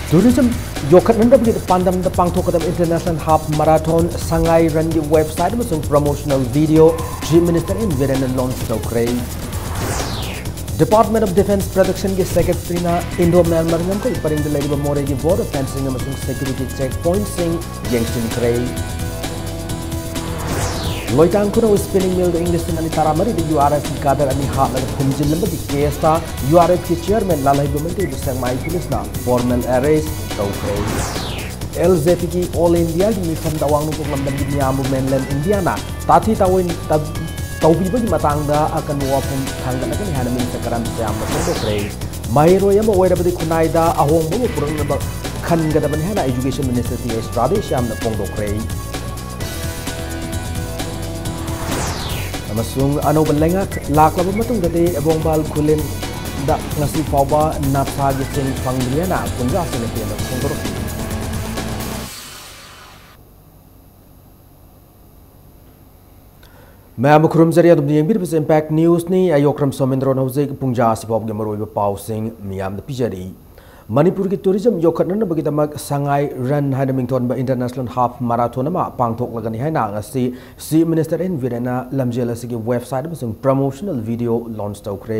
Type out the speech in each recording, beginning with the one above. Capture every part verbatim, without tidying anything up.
Tourism ꯌꯣꯛꯈꯠꯅꯅꯕꯒꯤ ꯄꯥꯟꯗꯝꯗ ꯄꯥꯡꯊꯣꯛꯀꯗꯕ International Half Marathon Sangai Run ꯒꯤ website ꯑꯃꯁꯨꯡ promotional video Chief Minister N Biren ꯅ launch ꯇꯧꯈ꯭ꯔꯦ꯫ Department of Defence Production ꯒꯤ Secretary ꯅ Indo Myanmar ꯉꯝꯈꯩ ꯄꯔꯤꯡꯗ ꯂꯩꯔꯤꯕ ꯃꯣꯔꯦꯒꯤ border fencing ꯑꯃꯁꯨꯡ security check point ꯁꯤꯡ ꯌꯦꯡꯁꯤꯟꯈ꯭ꯔꯦ꯫ ꯂꯣꯏꯇꯥꯡ ꯈꯨꯅꯧ spinning mill ꯗ ꯏꯪ ꯂꯤꯁꯤꯡ ꯑꯅꯤ ꯇꯔꯥꯃꯔꯤꯗ U R F ꯀꯤ cadre ꯑꯅꯤ ꯍꯥꯠꯂꯒ ꯐꯨꯝꯖꯤꯜꯂꯝꯕꯒꯤ case ꯇ U R F ꯀꯤ chairman ꯂꯥꯜꯍꯩꯕ ꯃꯩꯇꯩꯕꯨ ꯁꯦꯛꯃꯥꯏ police ꯅ formal arrest ꯇꯧꯈ꯭ꯔꯦ꯫ L J P ꯒꯤ All India ꯒꯤ ꯃꯤꯐꯝꯗ ꯑꯋꯥꯡ ꯅꯣꯡꯄꯣꯛ ꯂꯝꯗꯝꯒꯤ ꯃꯤꯌꯥꯝꯕꯨ mainland India ꯅ ꯇꯥꯊꯤ ꯇꯥꯑꯣꯏ ꯇ-, ꯇꯧꯕꯤꯕꯒꯤ ꯃꯇꯥꯡꯗ ꯑꯀꯟꯕ ꯋꯥꯐꯝ ꯊꯥꯡꯒꯠꯂꯒꯅꯤ ꯍꯥꯏꯅ Minister ꯀꯔꯝ ꯁ꯭ꯌꯥꯝꯅ ꯐꯣꯡꯗꯣꯛꯈ꯭ꯔꯦ꯫ ꯃꯍꯩꯔꯣꯏ ꯑꯃ ꯑꯣꯏꯔꯕꯗꯤ ꯈꯨꯟꯅꯥꯏꯗ ꯑꯍꯣꯡꯕ ꯑꯃ ꯄꯨꯔꯛꯅꯕ ꯈꯟꯒꯗꯕꯅꯤ ꯍꯥꯏꯅ Education Minister T H ꯔꯥꯙꯦꯁ꯭ꯌꯥꯝꯅ ꯐꯣꯡꯗꯣꯛꯈ꯭ꯔꯦ꯫ ꯑꯃꯁꯨꯡ ꯑꯅꯧꯕ ꯂꯩꯉꯥꯛ ꯂꯥꯛꯂꯕ ꯃꯇꯨꯡꯗꯗꯤ ꯕꯣꯡꯕꯥꯜ ꯈꯨꯂꯦꯟꯗ ꯉꯁꯤ ꯐꯥꯎꯕ ꯅꯞꯁꯥꯒꯤ ꯁꯤꯟ ꯐꯪꯗ꯭ꯔꯤ ꯍꯥꯏꯅ ꯈꯨꯟꯖꯥꯁꯤꯡꯅ ꯇꯦꯟꯅ ꯐꯣꯡꯗꯣꯔꯛꯂꯤ꯫ ꯃꯌꯥꯝꯕꯨ ꯈꯨꯔꯨꯝꯖꯔꯤ, ꯑꯗꯨꯝ ꯌꯦꯡꯕꯤꯔꯤꯕꯁꯤ Impact News ꯅꯤ꯫ ꯑꯩ ꯑꯣꯀ꯭ꯔꯝ ꯁꯣꯃꯦꯟꯗ꯭ꯔꯣꯅ ꯍꯧꯖꯤꯛ ꯄꯨꯡꯖꯥ ꯑꯁꯤꯐꯥꯎꯕꯒꯤ ꯃꯔꯨꯑꯣꯏꯕ ꯄꯥꯎꯁꯤꯡ ꯃꯤꯌꯥꯝꯗ ꯄꯤꯖꯔꯤ꯫ ꯃꯅꯤꯄꯨꯔꯒꯤ tourism ꯌꯣꯛꯈꯠꯅꯅꯕꯒꯤꯗꯃꯛ Sangai Run ꯍꯥꯏꯅ ꯃꯤꯡꯊꯣꯟꯕ International Half Marathon ꯑꯃ ꯄꯥꯡꯊꯣꯛꯂꯒꯅꯤ ꯍꯥꯏꯅ ꯉꯁꯤ Chief Minister N Biren ꯅ ꯂꯝꯖꯦꯜ ꯑꯁꯤꯒꯤ website ꯑꯃꯁꯨꯡ promotional video launch ꯇꯧꯈ꯭ꯔꯦ꯫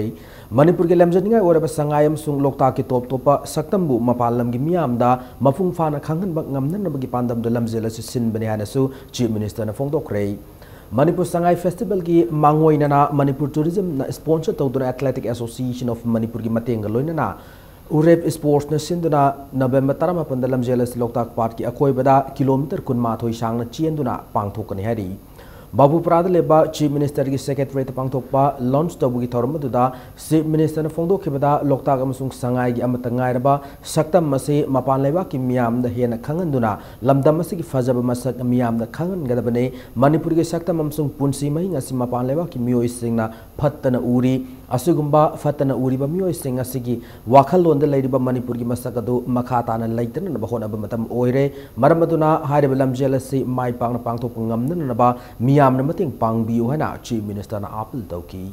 ꯃꯅꯤꯄꯨꯔꯒꯤ ꯂꯝꯖꯅꯤꯡꯉꯥꯏ ꯑꯣꯏꯔꯕ ꯁꯉꯥꯏ ꯑꯃꯁꯨꯡ ꯂꯣꯛꯇꯥꯛꯀꯤ ꯇꯣꯞ ꯇꯣꯞꯄ ꯁꯛꯇꯝꯕꯨ ꯃꯄꯥꯟ ꯂꯝꯒꯤ ꯃꯤꯌꯥꯝꯗ ꯃꯄꯨꯡ ꯐꯥꯅ ꯈꯪꯍꯟꯕ ꯉꯝꯅꯅꯕꯒꯤ ꯄꯥꯟꯗꯝꯗ ꯂꯝꯖꯦꯜ ꯑꯁꯤ ꯁꯤꯟꯕꯅꯤ ꯍꯥꯏꯅꯁꯨ Chief Minister ꯅ ꯐꯣꯡꯗꯣꯛꯈ꯭ꯔꯦ꯫ ꯃꯅꯤꯄꯨꯔ ꯁꯉꯥꯏ festival ꯒꯤ ꯃꯥꯡꯑꯣꯏꯅꯅ ꯃꯅꯤꯄꯨꯔ tourism ꯅ sponsor ꯇꯧꯗꯨꯅ Athletic Association of Manipur ꯒꯤ ꯃꯇꯦꯡꯒ ꯂꯣꯏꯅꯅ ꯎꯔꯦꯞ Sports ꯅ ꯁꯤꯟꯗꯨꯅ November ꯇꯔꯥꯃꯥꯄꯟꯗ ꯂꯝꯖꯦꯜ ꯑꯁꯤ ꯂꯣꯛꯇꯥꯛ ꯄꯥꯠꯀꯤ ꯑꯀꯣꯏꯕꯗ kilometre ꯀꯨꯟꯃꯥꯊꯣꯏ ꯁꯥꯡꯅ ꯆꯦꯟꯗꯨꯅ ꯄꯥꯡꯊꯣꯛꯀꯅꯤ ꯍꯥꯏꯔꯤ꯫ ꯕꯥꯕꯨꯄꯨꯔꯥꯗ ꯂꯩꯕ Chief Minister ꯒꯤ Secretariat ꯇ ꯄꯥꯡꯊꯣꯛꯄ launch ꯇꯧꯕꯒꯤ ꯊꯧꯔꯝ ꯑꯗꯨꯗ Chief Minister ꯅ ꯐꯣꯡꯗꯣꯛꯈꯤꯕꯗ ꯂꯣꯛꯇꯥꯛ ꯑꯃꯁꯨꯡ ꯁꯉꯥꯏꯒꯤ ꯑꯃꯠꯇ ꯉꯥꯏꯔꯕ ꯁꯛꯇꯝ ꯑꯁꯤ ꯃꯄꯥꯟ ꯂꯩꯕꯥꯛꯀꯤ ꯃꯤꯌꯥꯝꯗ ꯍꯦꯟꯅ ꯈꯪꯍꯟꯗꯨꯅ ꯂꯝꯗꯝ ꯑꯁꯤꯒꯤ ꯐꯖꯕ ꯃꯁꯛ ꯃꯤꯌꯥꯝꯗ ꯈꯪꯍꯟꯒꯗꯕꯅꯤ꯫ ꯃꯅꯤꯄꯨꯔꯒꯤ ꯁꯛꯇꯝ ꯑꯃꯁꯨꯡ ꯄꯨꯟꯁꯤ ꯃꯍꯤꯡ ꯑꯁꯤ ꯃꯄꯥꯟ ꯂꯩꯕꯥꯛꯀꯤ ꯃꯤꯑꯣꯏꯁꯤꯡꯅ ꯐꯠꯇꯅ ꯎꯔꯤ꯫ ꯑꯁꯤꯒꯨꯝꯕ ꯐꯠꯇꯅ ꯎꯔꯤꯕ ꯃꯤꯑꯣꯏꯁꯤꯡ ꯑꯁꯤꯒꯤ ꯋꯥꯈꯜꯂꯣꯟꯗ ꯂꯩꯔꯤꯕ ꯃꯅꯤꯄꯨꯔꯒꯤ ꯃꯁꯛ ꯑꯗꯨ ꯃꯈꯥ ꯇꯥꯅ ꯂꯩꯇꯅꯅꯕ ꯍꯣꯠꯅꯕ ꯃꯇꯝ ꯑꯣꯏꯔꯦ꯫ ꯃꯔꯝ ꯑꯗꯨꯅ ꯍꯥꯏꯔꯤꯕ ꯂꯝꯖꯦꯜ ꯑꯁꯤ ꯃꯥꯏ ꯄꯥꯛꯅ ꯄꯥꯡꯊꯣꯛꯄ ꯉꯝꯅꯅꯕ ꯃꯤꯌꯥꯝꯅ ꯃꯇꯦꯡ ꯄꯥꯡꯕꯤꯌꯨ ꯍꯥꯏꯅ Chief Minister ꯅ appeal ꯇꯧꯈꯤ꯫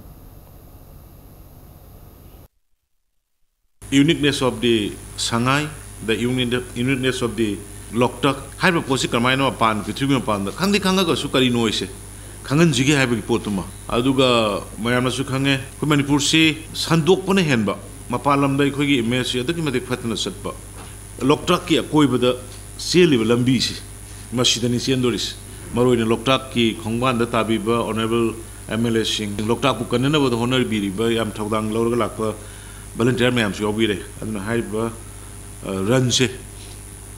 Uniqueness of the Sangai, The Uniqueness of the Loktak ꯍꯥꯏꯔꯤꯕ ꯄꯣꯠꯁꯤ ꯀꯔꯝꯍꯥꯏꯅ ꯃꯄꯥꯟ, ꯄ꯭ꯔꯤꯊꯤꯕꯤ ꯃꯄꯥꯟꯗ ꯈꯪꯗꯤ ꯈꯪꯉꯒꯁꯨ ꯀꯔꯤꯅꯣ ꯑꯩꯁꯦ ꯈꯪꯍꯟꯁꯤꯒꯦ ꯍꯥꯏꯕꯒꯤ ꯄꯣꯠꯇꯨꯃ꯫ ꯑꯗꯨꯒ ꯃꯌꯥꯝꯅꯁꯨ ꯈꯪꯉꯦ, ꯑꯩꯈꯣꯏ ꯃꯅꯤꯄꯨꯔꯁꯤ ꯁꯟꯗꯣꯛꯄꯅ ꯍꯦꯟꯕ, ꯃꯄꯥꯟ ꯂꯝꯗ ꯑꯩꯈꯣꯏꯒꯤ ꯏꯃꯦꯖꯁꯤ ꯑꯗꯨꯛꯀꯤ ꯃꯇꯤꯛ ꯐꯠꯇꯅ ꯆꯠꯄ, ꯂꯣꯛꯇꯥꯛꯀꯤ ꯑꯀꯣꯏꯕꯗ ꯆꯦꯜꯂꯤꯕ ꯂꯝꯕꯤꯁꯤ, ꯃꯁꯤꯗꯅꯤ ꯆꯦꯟꯗꯣꯔꯤꯁꯤ꯫ ꯃꯔꯨꯑꯣꯏꯅ ꯂꯣꯛꯇꯥꯛꯀꯤ ꯈꯣꯡꯕꯥꯟꯗ ꯇꯥꯕꯤꯕ ꯑꯣꯅꯔꯦꯕꯜ ꯑꯦꯝ ꯑꯦꯜ ꯑꯦꯁꯤꯡ, ꯂꯣꯛꯇꯥꯛꯄꯨ ꯀꯟꯅꯅꯕ ꯍꯣꯠꯅꯕꯤꯔꯤꯕ, ꯌꯥꯝ ꯊꯧꯗꯥꯡ ꯂꯧꯔꯒ ꯂꯥꯛꯄ ꯚꯣꯂꯨꯟꯇꯤꯌꯔ ꯃꯌꯥꯝꯁꯨ ꯌꯥꯎꯕꯤꯔꯦ꯫ ꯑꯗꯨꯅ ꯍꯥꯏꯔꯤꯕ, ꯑ, ꯔꯟꯁꯦ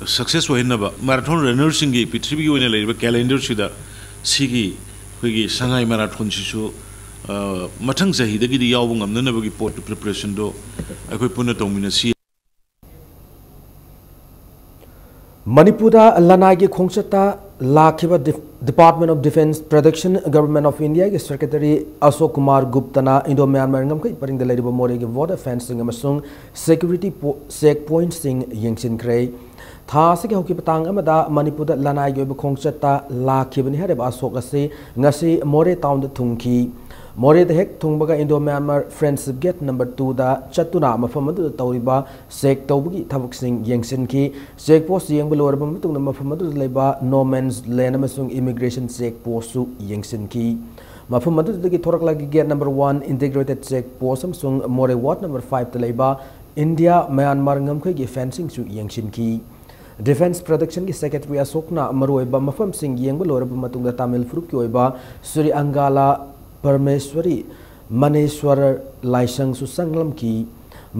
ꯁꯛꯁꯦꯁ ꯑꯣꯏꯍꯟꯅꯕ, ꯃꯦꯔꯥꯊꯣꯟ ꯔꯟꯅꯔꯁꯤꯡꯒꯤ ꯄ꯭ꯔꯤꯊꯤꯕꯤꯒꯤ ꯑꯣꯏꯅ ꯂꯩꯔꯤꯕ ꯀꯦꯂꯦꯟꯗꯔꯁꯤꯗ ꯁꯤꯒꯤ ꯑꯩꯈꯣꯏꯒꯤ ꯁꯉꯥꯏ ꯃꯦꯔꯥꯊꯣꯟꯁꯤꯁꯨ, ꯑ, ꯃꯊꯪ ꯆꯍꯤꯗꯒꯤꯗꯤ ꯌꯥꯎꯕ ꯉꯝꯅꯅꯕꯒꯤ ꯄꯣꯠꯇꯨ, ꯄ꯭ꯔꯤꯄꯦꯔꯦꯁꯟꯗꯣ ꯑꯩꯈꯣꯏ ꯄꯨꯟꯅ ꯇꯧꯃꯤꯟꯅꯁꯤ꯫ ꯃꯅꯤꯄꯨꯔꯗ ꯂꯅꯥꯏꯒꯤ ꯈꯣꯡꯆꯠꯇ ꯂꯥꯛꯈꯤꯕ ꯗꯤꯞ-, Department of Defence Production, Government of Indiaꯒꯤ Secretary ꯑꯁꯣꯛ ꯀꯨꯃꯥꯔ ꯒꯨꯞꯇꯅ ꯏꯟꯗꯣ ꯃ꯭ꯌꯥꯟꯃꯥꯔ ꯉꯝꯈꯩ ꯄꯔꯤꯡꯗ ꯂꯩꯔꯤꯕ ꯃꯣꯔꯦꯒꯤ ꯋꯥꯇꯔ ꯐꯦꯟꯁꯤꯡ ꯑꯃꯁꯨꯡ ꯁꯦꯀ꯭ꯌꯨꯔꯤꯇꯤ ꯄꯣ-, ꯆꯦꯛ ꯄꯣꯏꯟꯠꯁꯤꯡ ꯌꯦꯡꯁꯤꯟꯈ꯭ꯔꯦ꯫ ꯊꯥ ꯑꯁꯤꯒꯤ ꯍꯧꯈꯤꯕ ꯇꯥꯡ ꯑꯃꯗ ꯃꯅꯤꯄꯨꯔꯗ ꯂꯅꯥꯏꯒꯤ ꯑꯣꯏꯕ ꯈꯣꯡꯆꯠꯇ ꯂꯥꯛꯈꯤꯕꯅꯤ ꯍꯥꯏꯔꯤꯕ ꯑꯁꯣꯛ ꯑꯁꯤ ꯉꯁꯤ ꯃꯣꯔꯦ ꯇꯥꯎꯟꯗ ꯊꯨꯡꯈꯤ꯫ ꯃꯣꯔꯦꯗ ꯍꯦꯛ ꯊꯨꯡꯕꯒ ꯏꯟꯗꯣ ꯃ꯭ꯌꯥꯟꯃꯥꯔ ꯐ꯭ꯔꯦꯟꯗꯁꯤꯞ ꯒꯦꯠ ꯅꯝꯕꯔ ꯇꯨꯗ ꯆꯠꯇꯨꯅ ꯃꯐꯝ ꯑꯗꯨꯗ ꯇꯧꯔꯤꯕ ꯆꯦꯛ ꯇꯧꯕꯒꯤ ꯊꯕꯛꯁꯤꯡ ꯌꯦꯡꯁꯤꯟꯈꯤ꯫ ꯆꯦꯛ ꯄꯣꯁ ꯌꯦꯡꯕ ꯂꯣꯏꯔꯕ ꯃꯇꯨꯡꯗ ꯃꯐꯝ ꯑꯗꯨꯗ ꯂꯩꯕ ꯅꯣ ꯃꯦꯟꯁ ꯂꯦꯟ ꯑꯃꯁꯨꯡ ꯏꯃꯤꯒ꯭ꯔꯦꯁꯟ ꯆꯦꯛ ꯄꯣꯁꯁꯨ ꯌꯦꯡꯁꯤꯟꯈꯤ꯫ ꯃꯐꯝ ꯑꯗꯨꯗꯒꯤ ꯊꯣꯔꯛꯂꯒ gate number one integrated check post ꯑꯃꯁꯨꯡ ꯃꯣꯔꯦ ꯋꯥꯔꯗ ꯅꯝꯕꯔ ꯐꯥꯏꯚꯇ ꯂꯩꯕ ꯏꯟꯗꯤꯌꯥ ꯃ꯭ꯌꯥꯟꯃꯥꯔ ꯉꯝꯈꯩꯒꯤ ꯐꯦꯟꯁꯤꯡꯁꯨ ꯌꯦꯡꯁꯤꯟꯈꯤ꯫ ꯗꯤꯐꯦꯟꯁ ꯄ꯭ꯔꯗꯛꯁꯟꯒꯤ ꯁꯦꯀ꯭ꯔꯦꯇꯔꯤ ꯑꯁꯣꯛꯅ ꯃꯔꯨꯑꯣꯏꯕ ꯃꯐꯝꯁꯤꯡ ꯌꯦꯡꯕ ꯂꯣꯏꯔꯕ ꯃꯇꯨꯡꯗ ꯇꯥꯃꯤꯜ ꯐꯨꯔꯨꯞꯀꯤ ꯑꯣꯏꯕ ꯁ꯭ꯔꯤ ꯑꯪꯒꯥꯂꯥ ꯄꯔꯃꯦꯁ꯭ꯋꯔꯤ ꯃꯅꯦꯁ꯭ꯋꯔ ꯂꯥꯏꯁꯪꯁꯨ ꯆꯪꯂꯝꯈꯤ꯫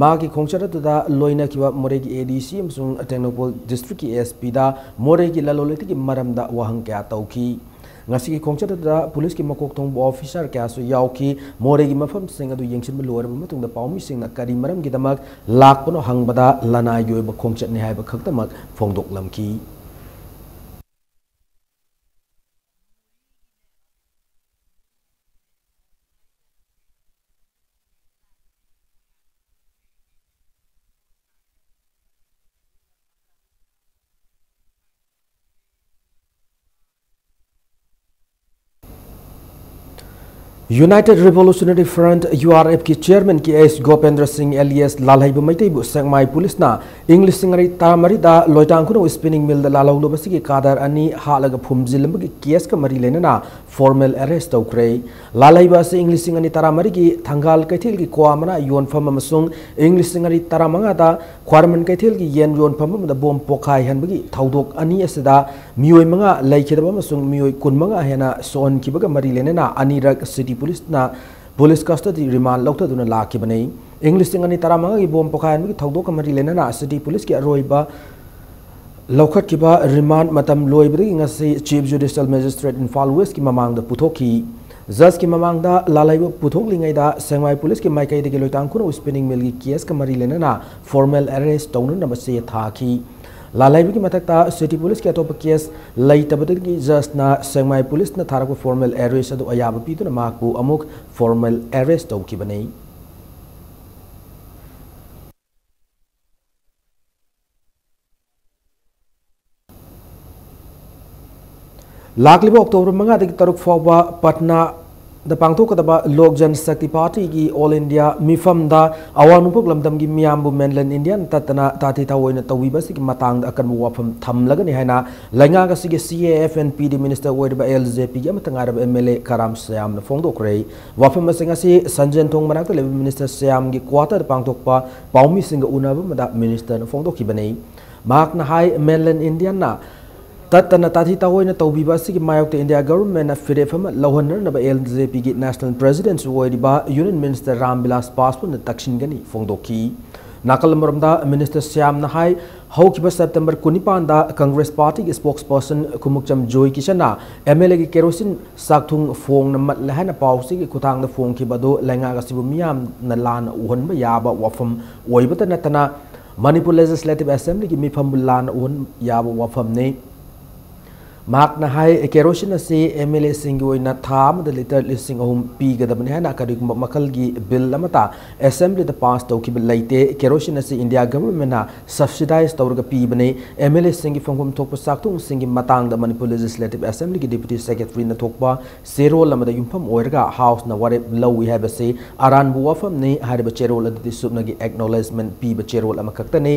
ꯃꯥꯒꯤ ꯈꯣꯡꯆꯠ ꯑꯗꯨꯗ ꯂꯣꯏꯅꯈꯤꯕ ꯃꯣꯔꯦꯒꯤ ꯑꯦ ꯗꯤ ꯁꯤ ꯑꯃꯁꯨꯡ ꯇꯦꯡꯅꯧꯄꯜ ꯗꯤꯁꯇ꯭ꯔꯤꯛꯀꯤ ꯑꯦꯁ ꯄꯤꯗ ꯃꯣꯔꯦꯒꯤ ꯂꯂꯣꯟ ꯏꯇꯤꯛꯀꯤ ꯃꯔꯝꯗ ꯋꯥꯍꯪ ꯀꯌꯥ ꯇꯧꯈꯤ꯫ ꯉꯁꯤꯒꯤ ꯈꯣꯡꯆꯠ ꯑꯗꯨꯗ ꯄꯨꯂꯤꯁꯀꯤ ꯃꯀꯣꯛ ꯊꯣꯡꯕ ꯑꯣꯐꯤꯁꯥꯔ ꯀꯌꯥꯁꯨ ꯌꯥꯎꯈꯤ꯫ ꯃꯣꯔꯦꯒꯤ ꯃꯐꯝꯁꯤꯡ ꯑꯗꯨ ꯌꯦꯡꯁꯤꯟꯕ ꯂꯣꯏꯔꯕ ꯃꯇꯨꯡꯗ ꯄꯥꯎꯃꯤꯁꯤꯡꯅ ꯀꯔꯤ ꯃꯔꯝꯒꯤꯗꯃꯛ ꯂꯥꯛꯄꯅꯣ ꯍꯪꯕꯗ ꯂꯅꯥꯏꯒꯤ ꯑꯣꯏꯕ ꯈꯣꯡꯆꯠꯅꯤ ꯍꯥꯏꯕ ꯈꯛꯇꯃꯛ ꯐꯣꯡꯗꯣꯛꯂꯝꯈꯤ꯫ United Revolutionary Front, U R F ꯀꯤ chairman K S Gopendra Singh alias ꯂꯥꯜꯍꯩꯕ ꯃꯩꯇꯩꯕꯨ ꯁꯦꯛꯃꯥꯏ policeꯅ ꯏꯪ ꯂꯤꯁꯤꯡ ꯑꯅꯤ ꯇꯔꯥꯃꯔꯤꯗ ꯂꯣꯏꯇꯥꯡ ꯈꯨꯅꯧ spinning millꯗ ꯂꯥꯜꯍꯧꯂꯨꯕꯁꯤꯒꯤ ꯀꯥꯗꯔ ꯑꯅꯤ ꯍꯥꯠꯂꯒ ꯐꯨꯝꯖꯤꯜꯂꯝꯕꯒꯤ caseꯀ ꯃꯔꯤ ꯂꯩꯅꯅ formal arrest ꯇꯧꯈ꯭ꯔꯦ꯫ ꯂꯥꯜꯍꯩꯕ ꯑꯁꯤ ꯏꯪ ꯂꯤꯁꯤꯡ ꯑꯅꯤ ꯇꯔꯥꯃꯔꯤꯒꯤ ꯊꯪꯒꯥꯜ ꯀꯩꯊꯦꯜꯒꯤ ꯀ꯭ꯋꯥ ꯃꯅꯥ ꯌꯣꯟꯐꯝ ꯑꯃꯁꯨꯡ ꯏꯪ ꯂꯤꯁꯤꯡ ꯑꯅꯤ ꯇꯔꯥꯃꯉꯥꯗ ꯈ꯭ꯋꯥꯏꯔꯝꯕꯟ ꯀꯩꯊꯦꯜꯒꯤ ꯌꯦꯟ ꯌꯣꯟꯐꯝ ꯑꯃꯗ bomb ꯄꯣꯈꯥꯏꯍꯟꯕꯒꯤ ꯊꯧꯗꯣꯛ ꯑꯅꯤ ꯑꯁꯤꯗ ꯃꯤꯑꯣꯏ ꯃꯉꯥ ꯂꯩꯈꯤꯗꯕ ꯑꯃꯁꯨꯡ ꯃꯤꯑꯣꯏ ꯀꯨꯟꯃꯉꯥ ꯍꯦꯟꯅ ꯁꯣꯛꯍꯟꯈꯤꯕꯒ ꯃꯔꯤ ꯂꯩꯅꯅ ꯑꯅꯤꯔꯛ city policeꯅ police custody remand ꯂꯧꯊꯗꯨꯅ ꯂꯥꯛꯈꯤꯕꯅꯤ꯫ ꯏꯪ ꯂꯤꯁꯤꯡ ꯑꯅꯤ ꯇꯔꯥꯃꯉꯥꯒꯤ bomb ꯄꯣꯈꯥꯏꯍꯟꯕꯒꯤ ꯊꯧꯗꯣꯛꯀ ꯃꯔꯤ ꯂꯩꯅꯅ city policeꯀꯤ ꯑꯔꯣꯏꯕ ꯂꯧꯈꯠꯈꯤꯕ remand ꯃꯇꯝ ꯂꯣꯏꯕꯗꯒꯤ ꯉꯁꯤ Chief Judicial Magistrate ꯏꯝꯐꯥꯜ Westꯀꯤ ꯃꯃꯥꯡꯗ ꯄꯨꯊꯣꯛꯈꯤ꯫ Judgeꯀꯤ ꯃꯃꯥꯡꯗ ꯂꯥꯜꯍꯩꯕ ꯄꯨꯊꯣꯛꯂꯤꯉꯩꯗ ꯁꯦꯛꯃꯥꯏ policeꯀꯤ ꯃꯥꯏꯀꯩꯗꯒꯤ ꯂꯣꯏꯇꯥꯡ ꯈꯨꯅꯧ spinning millꯒꯤ caseꯀ ꯃꯔꯤ ꯂꯩꯅꯅ formal arrest ꯇꯧꯅꯅꯕ ꯆꯦ ꯊꯥꯈꯤ꯫ ꯂꯥꯜꯍꯩꯕꯒꯤ ꯃꯊꯛꯇ city policeꯀꯤ ꯑꯇꯣꯞꯄ case ꯂꯩꯇꯕꯗꯒꯤ judgeꯅ ꯁꯦꯛꯃꯥꯏ policeꯅ ꯊꯥꯔꯛꯄ formal arrest ꯑꯗꯨ ꯑꯌꯥꯕ ꯄꯤꯗꯨꯅ ꯃꯍꯥꯛꯄꯨ ꯑꯃꯨꯛ formal arrest ꯇꯧꯈꯤꯕꯅꯤ꯫ ꯂꯥꯛꯂꯤꯕ October ꯃꯉꯥꯗꯒꯤ ꯇꯔꯨꯛ ꯐꯥꯎꯕ ꯄꯠꯅꯥꯗ ꯄꯥꯡꯊꯣꯛꯀꯗꯕ ꯂꯣꯛ ꯖꯟ ꯁꯛꯇꯤ ꯄꯥꯔꯇꯤꯒꯤ All India ꯃꯤꯐꯝꯗ ꯑꯋꯥꯡ ꯅꯣꯡꯄꯣꯛ ꯂꯝꯗꯝꯒꯤ ꯃꯤꯌꯥꯝꯕꯨ mainland Indiaꯅ ꯇꯠꯇꯅ ꯇꯥꯊꯤ ꯇꯥꯑꯣꯏꯅ ꯇꯧꯕꯤꯕ ꯑꯁꯤꯒꯤ ꯃꯇꯥꯡꯗ ꯑꯀꯟꯕ ꯋꯥꯐꯝ ꯊꯝꯂꯒꯅꯤ ꯍꯥꯏꯅ ꯂꯩꯉꯥꯛ ꯑꯁꯤꯒꯤ C A F and P D minister ꯑꯣꯏꯔꯤꯕ L J Pꯒꯤ ꯑꯃꯠꯇ ꯉꯥꯏꯔꯕ M L A ꯀꯔꯥꯝ ꯁꯌꯥꯝꯅ ꯐꯣꯡꯗꯣꯛꯈ꯭ꯔꯦ꯫ ꯋꯥꯐꯝ ꯑꯁꯤ ꯉꯁꯤ ꯁꯟꯖꯦꯟ ꯊꯣꯡ ꯃꯅꯥꯛꯇ ꯂꯩꯕ minister ꯁꯌꯥꯝꯒꯤ quarterꯗ ꯄꯥꯡꯊꯣꯛꯄ ꯄꯥꯎꯃꯤꯁꯤꯡꯒ ꯎꯅꯕ ꯑꯃꯗ ministerꯅ ꯐꯣꯡꯗꯣꯛꯈꯤꯕꯅꯤ꯫ ꯃꯍꯥꯛꯅ ꯍꯥꯏ, mainland Indiaꯅ ꯇꯠꯇꯅ ꯇꯥꯊꯤ ꯇꯥꯑꯣꯏꯅ ꯇꯧꯕꯤꯕ ꯑꯁꯤꯒꯤ ꯃꯥꯌꯣꯛꯇ India governmentꯅ ꯐꯤꯔꯦꯞ ꯑꯃ ꯂꯧꯍꯟꯅꯅꯕ L J Pꯒꯤ national presidentꯁꯨ ꯑꯣꯏꯔꯤꯕ Union Minister ꯔꯥꯝ ꯕꯤꯂꯥꯁ ꯄꯥꯁꯋꯥꯟꯅ ꯇꯛꯁꯤꯟꯒꯅꯤ ꯐꯣꯡꯗꯣꯛꯈꯤ꯫ ꯅꯥꯀꯜ ꯑꯃꯔꯣꯝꯗ minister ꯁ꯭ꯌꯥꯝꯅ ꯍꯥꯏ, ꯍꯧꯈꯤꯕ September ꯀꯨꯟꯅꯤꯄꯥꯟꯗ Congress partyꯒꯤ spokesperson ꯈꯨꯃꯨꯛꯆꯝ ꯖꯣꯏ ꯀꯤꯁꯟꯅ M L Aꯒꯤ ꯀꯦꯔꯣꯁꯤꯟ ꯆꯥꯛꯊꯨꯡ ꯐꯣꯡꯅ ꯃꯠꯂꯦ ꯍꯥꯏꯅ ꯄꯥꯎꯆꯦꯒꯤ ꯈꯨꯠꯊꯥꯡꯗ ꯐꯣꯡꯈꯤꯕ ꯑꯗꯨ ꯂꯩꯉꯥꯛ ꯑꯁꯤꯕꯨ ꯃꯤꯌꯥꯝꯅ ꯂꯥꯟꯅ ꯎꯍꯟꯕ ꯌꯥꯕ ꯋꯥꯐꯝ ꯑꯣꯏꯕꯇ ꯅꯠꯇꯅ Manipur Legislative Assemblyꯒꯤ ꯃꯤꯐꯝꯕꯨ ꯂꯥꯟꯅ ꯎꯍꯟ ꯌꯥꯕ ꯋꯥꯐꯝꯅꯤ꯫ ꯃꯍꯥꯛꯅ ꯍꯥꯏ, ꯀꯦꯔꯣꯁꯤꯟ ꯑꯁꯤ ꯑꯦꯝ ꯑꯦꯜ ꯑꯦꯁꯤꯡꯒꯤ ꯑꯣꯏꯅ ꯊꯥ ꯑꯃꯗ ꯂꯤꯇꯔ ꯂꯤꯁꯤꯡ ꯑꯍꯨꯝ ꯄꯤꯒꯗꯕꯅꯤ ꯍꯥꯏꯅ ꯀꯔꯤꯒꯨꯝꯕ ꯃꯈꯜꯒꯤ ꯕꯤꯜ ꯑꯃꯠꯇ ꯑꯦꯁꯦꯝꯕ꯭ꯂꯤꯗ ꯄꯥꯁ ꯇꯧꯈꯤꯕ ꯂꯩꯇꯦ꯫ ꯀꯦꯔꯣꯁꯤꯟ ꯑꯁꯤ ꯏꯟꯗꯤꯌꯥ ꯒꯚꯔꯟꯃꯦꯟꯅ ꯁꯕꯁꯤꯗꯥꯏꯖ ꯇꯧꯔꯒ ꯄꯤꯕꯅꯤ꯫ ꯑꯦꯝ ꯑꯦꯜ ꯑꯦꯁꯤꯡꯒꯤ ꯐꯪꯐꯝ ꯊꯣꯛꯄ ꯆꯥꯛꯊꯣꯡꯁꯤꯡꯒꯤ ꯃꯇꯥꯡꯗ ꯃꯅꯤꯄꯨꯔ ꯂꯦꯖꯤꯁꯂꯦꯇꯤꯚ ꯑꯦꯁꯦꯝꯕ꯭ꯂꯤꯒꯤ ꯗꯤꯄ꯭ꯌꯨꯇꯤ ꯁꯦꯀ꯭ꯔꯦꯇꯔꯤꯅ ꯊꯣꯛꯄ ꯆꯦꯔꯣꯜ ꯑꯃꯗ ꯌꯨꯝꯐꯝ ꯑꯣꯏꯔꯒ ꯍꯥꯎꯁꯅ ꯋꯥꯔꯦꯞ ꯂꯧꯏ ꯍꯥꯏꯕꯁꯤ ꯑꯔꯥꯟꯕ ꯋꯥꯐꯝꯅꯤ꯫ ꯍꯥꯏꯔꯤꯕ ꯆꯦꯔꯣꯜ ꯑꯗꯨꯗꯤ ꯁꯨꯞꯅꯒꯤ ꯑꯦꯛꯅꯣꯂꯦꯖꯃꯦꯟ ꯄꯤꯕ ꯆꯦꯔꯣꯜ ꯑꯃꯈꯛꯇꯅꯤ꯫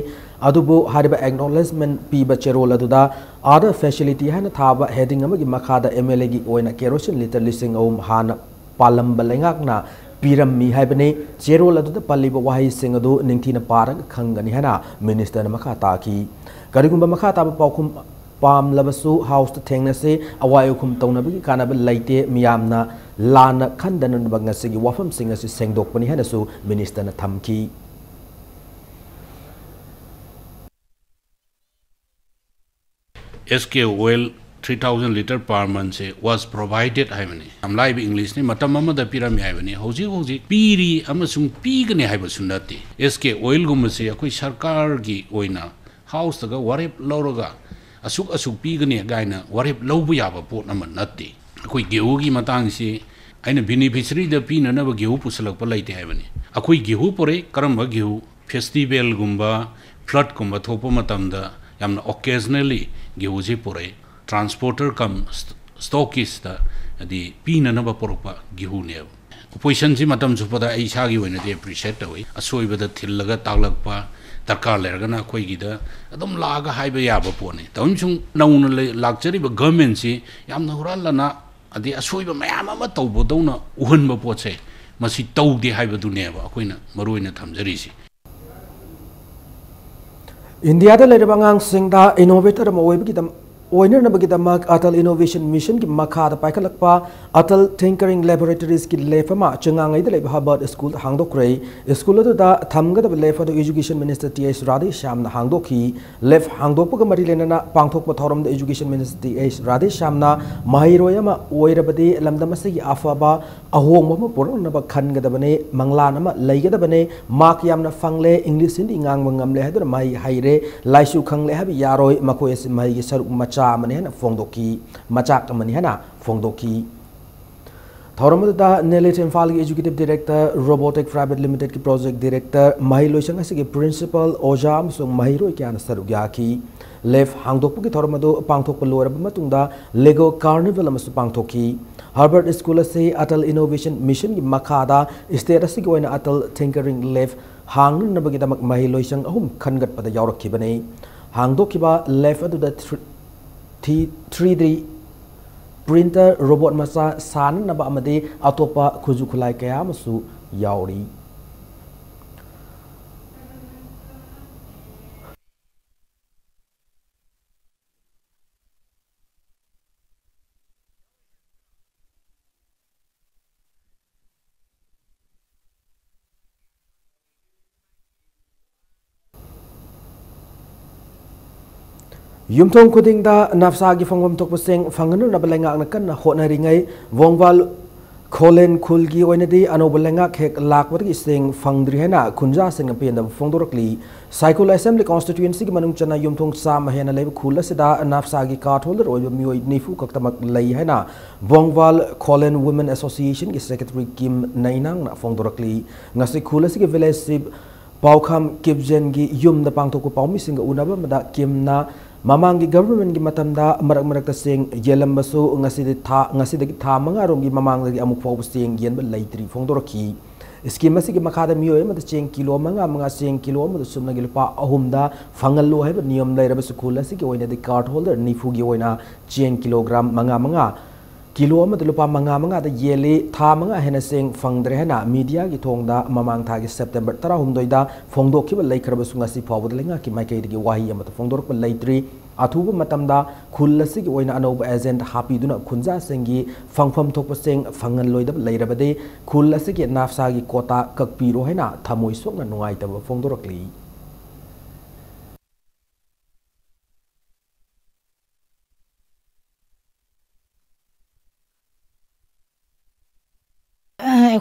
ꯑꯗꯨꯕꯨ ꯍꯥꯏꯔꯤꯕ ꯑꯦꯛꯅꯣꯂꯦꯖꯃꯦꯟ ꯄꯤꯕ ꯆꯦꯔꯣꯜ ꯑꯗꯨꯗ other facility ꯍꯥꯏꯅ ꯊꯥꯕ ꯍꯦꯗꯤꯡ ꯑꯃꯒꯤ ꯃꯈꯥꯗ ꯑꯦꯝ ꯑꯦꯜ ꯑꯦꯒꯤ ꯑꯣꯏꯅ ꯀꯦꯔꯣꯁꯤꯟ ꯂꯤꯇꯔ ꯂꯤꯁꯤꯡ ꯑꯍꯨꯝ ꯍꯥꯟꯅ ꯄꯥꯜꯂꯝꯕ ꯂꯩꯉꯥꯛꯅ ꯄꯤꯔꯝꯃꯤ ꯍꯥꯏꯕꯅꯤ꯫ ꯆꯦꯔꯣꯜ ꯑꯗꯨꯗ ꯄꯜꯂꯤꯕ ꯋꯥꯍꯩꯁꯤꯡ ꯑꯗꯨ ꯅꯤꯡꯊꯤꯅ ꯄꯥꯔꯒ ꯈꯪꯒꯅꯤ ꯍꯥꯏꯅ ꯃꯤꯅꯤꯁꯇꯔꯅ ꯃꯈꯥ ꯇꯥꯈꯤ꯫ ꯀꯔꯤꯒꯨꯝꯕ ꯃꯈꯥ ꯇꯥꯕ ꯄꯥꯎꯈꯨꯝ ꯄꯥꯝꯂꯕꯁꯨ ꯍꯥꯎꯁꯇ ꯊꯦꯡꯅꯁꯤ꯫ ꯑꯋꯥꯏ ꯑꯈꯨꯝ ꯇꯧꯅꯕꯒꯤ ꯀꯥꯟꯅꯕ ꯂꯩꯇꯦ꯫ ꯃꯤꯌꯥꯝꯅ ꯂꯥꯟꯅ ꯈꯟꯗꯅꯕ ꯉꯁꯤꯒꯤ ꯋꯥꯐꯝꯁꯤꯡ ꯑꯁꯤ ꯁꯦꯡꯗꯣꯛꯄꯅꯤ ꯍꯥꯏꯅꯁꯨ ꯃꯤꯅꯤꯁꯇꯔꯅ ꯊꯝꯈꯤ꯫ S K oil three thousand litre per month say was provided ꯍꯥꯏꯕꯅꯤ꯫ ꯌꯥꯝ ꯂꯥꯏꯕ ꯏꯪꯂꯤꯁꯅꯤ꯫ ꯃꯇꯝ ꯑꯃꯗ ꯄꯤꯔꯝꯃꯤ ꯍꯥꯏꯕꯅꯤ꯫ ꯍꯧꯖꯤꯛ ꯍꯧꯖꯤꯛ ꯄꯤꯔꯤ ꯑꯃꯁꯨꯡ ꯄꯤꯒꯅꯤ ꯍꯥꯏꯕꯁꯨ ꯅꯠꯇꯦ꯫ S K oil ꯒꯨꯝꯕꯁꯦ ꯑꯩꯈꯣꯏ ꯁꯔꯀꯥꯔꯒꯤ ꯑꯣꯏꯅ ꯍꯥꯎꯁꯇꯒ ꯋꯥꯔꯦꯞ ꯂꯧꯔꯒ ꯑꯁꯨꯛ ꯑꯁꯨꯛ ꯄꯤꯒꯅꯤ ꯀꯥꯏꯅ ꯋꯥꯔꯦꯞ ꯂꯧꯕ ꯌꯥꯕ ꯄꯣꯠ ꯑꯃ ꯅꯠꯇꯦ꯫ ꯑꯩꯈꯣꯏ ꯒꯦꯍꯨꯒꯤ ꯃꯇꯥꯡꯁꯤ ꯑꯩꯅ ꯕꯦꯅꯤꯐꯤꯁꯔꯤꯗ ꯄꯤꯅꯅꯕ ꯒꯦꯍꯨ ꯄꯨꯁꯤꯜꯂꯛꯄ ꯂꯩꯇꯦ ꯍꯥꯏꯕꯅꯤ꯫ ꯑꯩꯈꯣꯏ ꯒꯦꯍꯨ ꯄꯨꯔꯛꯏ꯫ ꯀꯔꯝꯕ ꯒꯦꯍꯨ? ꯐꯦꯁꯇꯤꯚꯦꯜꯒꯨꯝꯕ, ꯐ꯭ꯂꯠꯀꯨꯝꯕ ꯊꯣꯛꯄ ꯃꯇꯝꯗ ꯌꯥꯝꯅ ꯑꯣꯀꯦꯖꯅꯦꯜꯂꯤ ꯒꯦꯍꯨꯁꯤ ꯄꯨꯔꯛꯏ꯫ ꯇ꯭ꯔꯥꯟꯁꯄꯣꯔꯇꯔ ꯀꯝ ꯁ꯭ꯇꯣꯀꯤꯁꯇ ꯍꯥꯏꯗꯤ ꯄꯤꯅꯅꯕ ꯄꯨꯔꯛꯄ ꯒꯦꯍꯨꯅꯦꯕ꯫ ꯑꯣꯄꯣꯖꯤꯁꯟꯁꯤ ꯃꯇꯝ ꯆꯨꯞꯄꯗ ꯑꯩ ꯏꯁꯥꯒꯤ ꯑꯣꯏꯅꯗꯤ ꯑꯦꯄ꯭ꯔꯤꯁꯤꯌꯦꯠ ꯇꯧꯏ꯫ ꯑꯁꯣꯏꯕꯗ ꯊꯤꯜꯂꯒ ꯇꯥꯛꯂꯛꯄ, ꯗꯔꯀꯥꯔ ꯂꯩꯔꯒꯅ ꯑꯩꯈꯣꯏꯒꯤꯗ ꯑꯗꯨꯝ ꯂꯥꯛꯑꯒ ꯍꯥꯏꯕ ꯌꯥꯕ ꯄꯣꯠꯅꯤ꯫ ꯇꯧꯏ ꯁꯨꯝ ꯅꯧꯅ ꯂꯩ-, ꯂꯥꯛꯆꯔꯤꯕ ꯒꯚꯔꯟꯃꯦꯟꯁꯤ ꯌꯥꯝꯅ ꯍꯨꯔꯥꯟꯂꯅ ꯑꯗꯩ ꯑꯁꯣꯏꯕ ꯃꯌꯥꯝ ꯑꯃ ꯇꯧꯕꯗꯧꯅ ꯎꯍꯟꯕ ꯄꯣꯠꯁꯦ ꯃꯁꯤ ꯇꯧꯗꯦ ꯍꯥꯏꯕꯗꯨꯅꯦꯕ ꯑꯩꯈꯣꯏꯅ ꯃꯔꯨꯑꯣꯏꯅ ꯊꯝꯖꯔꯤꯁꯤ꯫ ꯏꯟꯗꯤꯌꯥꯗ ꯂꯩꯔꯤꯕ ꯑꯉꯥꯡꯁꯤꯡꯗ ꯏꯅꯣꯚꯦꯇꯔ ꯑꯃ ꯑꯣꯏꯕꯒꯤꯗꯃꯛ ꯑꯣꯏꯅꯅꯕꯒꯤꯗꯃꯛ ꯑꯇꯜ ꯏꯅꯣꯚꯦꯁꯟ ꯃꯤꯁꯟꯒꯤ ꯃꯈꯥꯗ ꯄꯥꯏꯈꯠꯂꯛꯄ ꯑꯇꯜ ꯊꯤꯡꯀꯔꯤꯡ ꯂꯦꯕꯣꯔꯦꯇꯔꯤꯁꯀꯤ ꯂꯦꯞ ꯑꯃ ꯆꯉꯥꯡꯉꯩꯗ ꯂꯩꯕ ꯍꯕꯔꯠ ꯁ꯭ꯀꯨꯜꯗ ꯍꯥꯡꯗꯣꯛꯈ꯭ꯔꯦ꯫ ꯁ꯭ꯀꯨꯜ ꯑꯗꯨꯗ ꯊꯝꯒꯗꯕ ꯂꯦꯞ ꯑꯗꯨ ꯏꯖꯨꯀꯦꯁꯟ ꯃꯤꯅꯤꯁꯇꯔ ꯇꯤ ꯑꯩꯆ ꯔꯥꯙꯦꯁ꯭ꯌꯥꯝꯅ ꯍꯥꯡꯗꯣꯛꯈꯤ꯫ ꯂꯦꯞ ꯍꯥꯡꯗꯣꯛꯄꯒ ꯃꯔꯤ ꯂꯩꯅꯅ ꯄꯥꯡꯊꯣꯛꯄ ꯊꯧꯔꯝꯗ ꯏꯖꯨꯀꯦꯁꯟ ꯃꯤꯅꯤꯁꯇꯔ ꯇꯤ ꯑꯩꯆ ꯔꯥꯙꯦꯁ꯭ꯌꯥꯝꯅ ꯃꯍꯩꯔꯣꯏ ꯑꯃ ꯑꯣꯏꯔꯕꯗꯤ ꯂꯝꯗꯝ ꯑꯁꯤꯒꯤ ꯑꯐꯕ ꯑꯍꯣꯡꯕ ꯑꯃ ꯄꯨꯔꯛꯅꯕ ꯈꯟꯒꯗꯕꯅꯤ, ꯃꯪꯂꯥꯟ ꯑꯃ ꯂꯩꯒꯗꯕꯅꯤ꯫ ꯃꯥꯔꯛ ꯌꯥꯝꯅ ꯐꯪꯂꯦ, ꯏꯪꯂꯤꯁ ꯍꯤꯟꯗꯤ ꯉꯥꯡꯕ ꯉꯝꯂꯦ ꯍꯥꯏꯗꯨꯅ ꯃꯍꯩ ꯍꯩꯔꯦ, ꯂꯥꯏꯁꯨ ꯈꯪꯂꯦ ꯍꯥꯏꯕ ꯌꯥꯔꯣꯏ꯫ ꯃꯈꯣꯏ ꯑꯁꯤ ꯃꯍꯩꯒꯤ ꯁꯔꯨꯛ ꯃꯆꯥ ꯆꯥ ꯑꯃꯅꯤ ꯍꯥꯏꯅ ꯐꯣꯡꯗꯣꯛꯈꯤ꯫ ꯃꯆꯥꯛ ꯑꯃꯅꯤ ꯍꯥꯏꯅ ꯐꯣꯡꯗꯣꯛꯈꯤ꯫ ꯊꯧꯔꯝ ꯑꯗꯨꯗ ꯅꯦꯂꯤꯠ ꯏꯝꯐꯥꯜꯒꯤ Executive Director, Robotic Private Limited ꯀꯤ Project Director, ꯃꯍꯩꯂꯣꯏꯁꯪ ꯑꯁꯤꯒꯤ Principal, ꯑꯣꯖꯥ ꯑꯃꯁꯨꯡ ꯃꯍꯩꯔꯣꯏ ꯀꯌꯥꯅ ꯁꯔꯨꯛ ꯌꯥꯈꯤ꯫ ꯂꯦꯐ ꯍꯥꯡꯗꯣꯛꯄꯒꯤ ꯊꯧꯔꯝ ꯑꯗꯨ ꯄꯥꯡꯊꯣꯛꯄ ꯂꯣꯏꯔꯕ ꯃꯇꯨꯡꯗ Lego Carnival ꯑꯃꯁꯨ ꯄꯥꯡꯊꯣꯛꯈꯤ꯫ ꯍꯔꯕꯔꯠ ꯁ꯭ꯀꯨꯜ ꯑꯁꯤ ꯑꯇꯜ ꯏꯅꯣꯚꯦꯁꯟ ꯃꯤꯁꯟꯒꯤ ꯃꯈꯥꯗ ꯁ꯭ꯇꯦꯠ ꯑꯁꯤꯒꯤ ꯑꯣꯏꯅ ꯑꯇꯜ ꯊꯤꯡꯀꯔꯤꯡ ꯂꯦꯐ ꯍꯥꯡꯅꯅꯕꯒꯤꯗꯃꯛ ꯃꯍꯩꯂꯣꯏꯁꯪ ꯑꯍꯨꯝ ꯈꯟꯒꯠꯄꯗ ꯌꯥꯎꯔꯛꯈꯤꯕꯅꯤ꯫ ꯍꯥꯡꯗꯣꯛꯈꯤꯕ ꯂꯦꯐ ꯑꯗꯨꯗ ꯊ꯭ꯔꯤ-, ꯊꯤ-, ꯊ꯭ꯔꯤ ꯗꯤ ꯄ꯭ꯔꯤꯟꯇꯔ, ꯔꯣꯕꯣꯠ ꯃꯆꯥ ꯁꯥꯅꯅꯕ ꯑꯃꯗꯤ ꯑꯇꯣꯞꯄ ꯈꯨꯠꯁꯨ ꯈꯨꯠꯂꯥꯏ ꯀꯌꯥ ꯑꯃꯁꯨ ꯌꯥꯎꯔꯤ꯫ ꯌꯨꯝꯊꯣꯡ ꯈꯨꯗꯤꯡꯗ ꯅꯥꯞꯁꯥꯒꯤ ꯐꯪꯐꯝ ꯊꯣꯛꯄ ꯆꯦꯡ ꯐꯪꯍꯟꯅꯅꯕ ꯂꯩꯉꯥꯛꯅ ꯀꯟꯅ ꯍꯣꯠꯅꯔꯤꯉꯩ, ꯕꯣꯡꯕꯥꯜ ꯈꯣꯂꯦꯟ ꯈꯨꯜꯒꯤ ꯑꯣꯏꯅꯗꯤ ꯑꯅꯧꯕ ꯂꯩꯉꯥꯛ ꯍꯦꯛ ꯂꯥꯛꯄꯗꯒꯤ ꯆꯦꯡ ꯐꯪꯗ꯭ꯔꯤ ꯍꯥꯏꯅ ꯈꯨꯟꯖꯥꯁꯤꯡꯅ ꯄꯦꯟꯗꯕ ꯐꯣꯡꯗꯣꯔꯛꯂꯤ꯫ ꯁꯥꯏꯈꯨꯜ Assembly Constituency ꯒꯤ ꯃꯅꯨꯡ ꯆꯟꯅ ꯌꯨꯝꯊꯣꯡ ꯆꯥꯝꯃ ꯍꯦꯟꯅ ꯂꯩꯕ ꯈꯨꯜ ꯑꯁꯤꯗ ꯅꯥꯞꯁꯥꯒꯤ card holder ꯑꯣꯏꯕ ꯃꯤꯑꯣꯏ ꯅꯤꯐꯨ ꯈꯛꯇꯃꯛ ꯂꯩ ꯍꯥꯏꯅ ꯕꯣꯡꯕꯥꯜ ꯈꯣꯂꯦꯟ Women Association ꯒꯤ Secretary ꯀꯤꯝ ꯅꯩꯅꯥꯡꯅ ꯐꯣꯡꯗꯣꯔꯛꯂꯤ꯫ ꯉꯁꯤ ꯈꯨꯜ ꯑꯁꯤꯒꯤ Village Chief ꯄꯥꯎꯈꯥꯝ ꯀꯤꯞꯖꯦꯟꯒꯤ ꯌꯨꯝꯗ ꯄꯥꯡꯊꯣꯛꯄ ꯄꯥꯎꯃꯤꯁꯤꯡꯒ ꯎꯅꯕ ꯑꯃꯗ ꯀꯤꯝꯅ ꯃꯃꯥꯡꯒꯤ government ꯀꯤ ꯃꯇꯝꯗ ꯃꯔꯛ ꯃꯔꯛꯇ ꯆꯦꯡ ꯌꯦꯜꯂꯝꯕꯁꯨ ꯉꯁꯤꯗꯤ ꯊꯥ, ꯉꯁꯤꯗꯒꯤ ꯊꯥ ꯃꯉꯥ ꯔꯣꯝꯒꯤ ꯃꯃꯥꯡꯗꯒꯤ ꯑꯃꯨꯛ ꯐꯥꯎꯕ ꯆꯦꯡ ꯌꯦꯟꯕ ꯂꯩꯇ꯭ꯔꯤ ꯐꯣꯡꯗꯣꯔꯛꯈꯤ꯫ Scheme ꯑꯁꯤꯒꯤ ꯃꯈꯥꯗ ꯃꯤꯑꯣꯏ ꯑꯃꯗ ꯆꯦꯡ ꯀꯤꯂꯣ ꯃꯉꯥ ꯃꯉꯥ, ꯆꯦꯡ ꯀꯤꯂꯣ ꯑꯃꯗ ꯁꯨꯞꯅꯒꯤ ꯂꯨꯄꯥ ꯑꯍꯨꯝꯗ ꯐꯪꯍꯜꯂꯨ ꯍꯥꯏꯕ ꯅꯤꯌꯝ ꯂꯩꯔꯕꯁꯨ ꯈꯨꯜ ꯑꯁꯤꯒꯤ ꯑꯣꯏꯅꯗꯤ card holder ꯅꯤꯐꯨꯒꯤ ꯑꯣꯏꯅ ꯆꯦꯡ kilogram ꯃꯉꯥ ꯃꯉꯥ, ꯀꯤꯂꯣ ꯑꯃꯗ ꯂꯨꯄꯥ ꯃꯉꯥ ꯃꯉꯥꯗ ꯌꯦꯜꯂꯤ꯫ ꯊꯥ ꯃꯉꯥ ꯍꯦꯟꯅ ꯆꯦꯡ ꯐꯪꯗ꯭ꯔꯦ ꯍꯥꯏꯅ media ꯒꯤ ꯊꯣꯡꯗ ꯃꯃꯥꯡ ꯊꯥꯒꯤ September ꯇꯔꯥꯍꯨꯝꯗꯣꯏꯗ ꯐꯣꯡꯗꯣꯛꯈꯤꯕ ꯂꯩꯈ꯭ꯔꯕꯁꯨ ꯉꯁꯤ ꯐꯥꯎꯕꯗ ꯂꯩꯉꯥꯛꯀꯤ ꯃꯥꯏꯀꯩꯗꯒꯤ ꯋꯥꯍꯩ ꯑꯃꯠꯇ ꯐꯣꯡꯗꯣꯔꯛꯄ ꯂꯩꯇ꯭ꯔꯤ꯫ ꯑꯊꯨꯕ ꯃꯇꯝꯗ ꯈꯨꯜ ꯑꯁꯤꯒꯤ ꯑꯣꯏꯅ ꯑꯅꯧꯕ agent ꯍꯥꯞꯄꯤꯗꯨꯅ ꯈꯨꯟꯖꯥꯁꯤꯡꯒꯤ ꯐꯪꯐꯝ ꯊꯣꯛꯄ ꯆꯦꯡ ꯐꯪꯍꯜꯂꯣꯏꯗꯕ ꯂꯩꯔꯕꯗꯤ ꯈꯨꯜ ꯑꯁꯤꯒꯤ ꯅꯥꯞꯁꯥꯒꯤ quota ꯀꯛꯄꯤꯔꯣ ꯍꯥꯏꯅ ꯊꯃꯣꯏ ꯁꯣꯛꯅ ꯅꯨꯡꯉꯥꯏꯇꯕ ꯐꯣꯡꯗꯣꯔꯛꯂꯤ꯫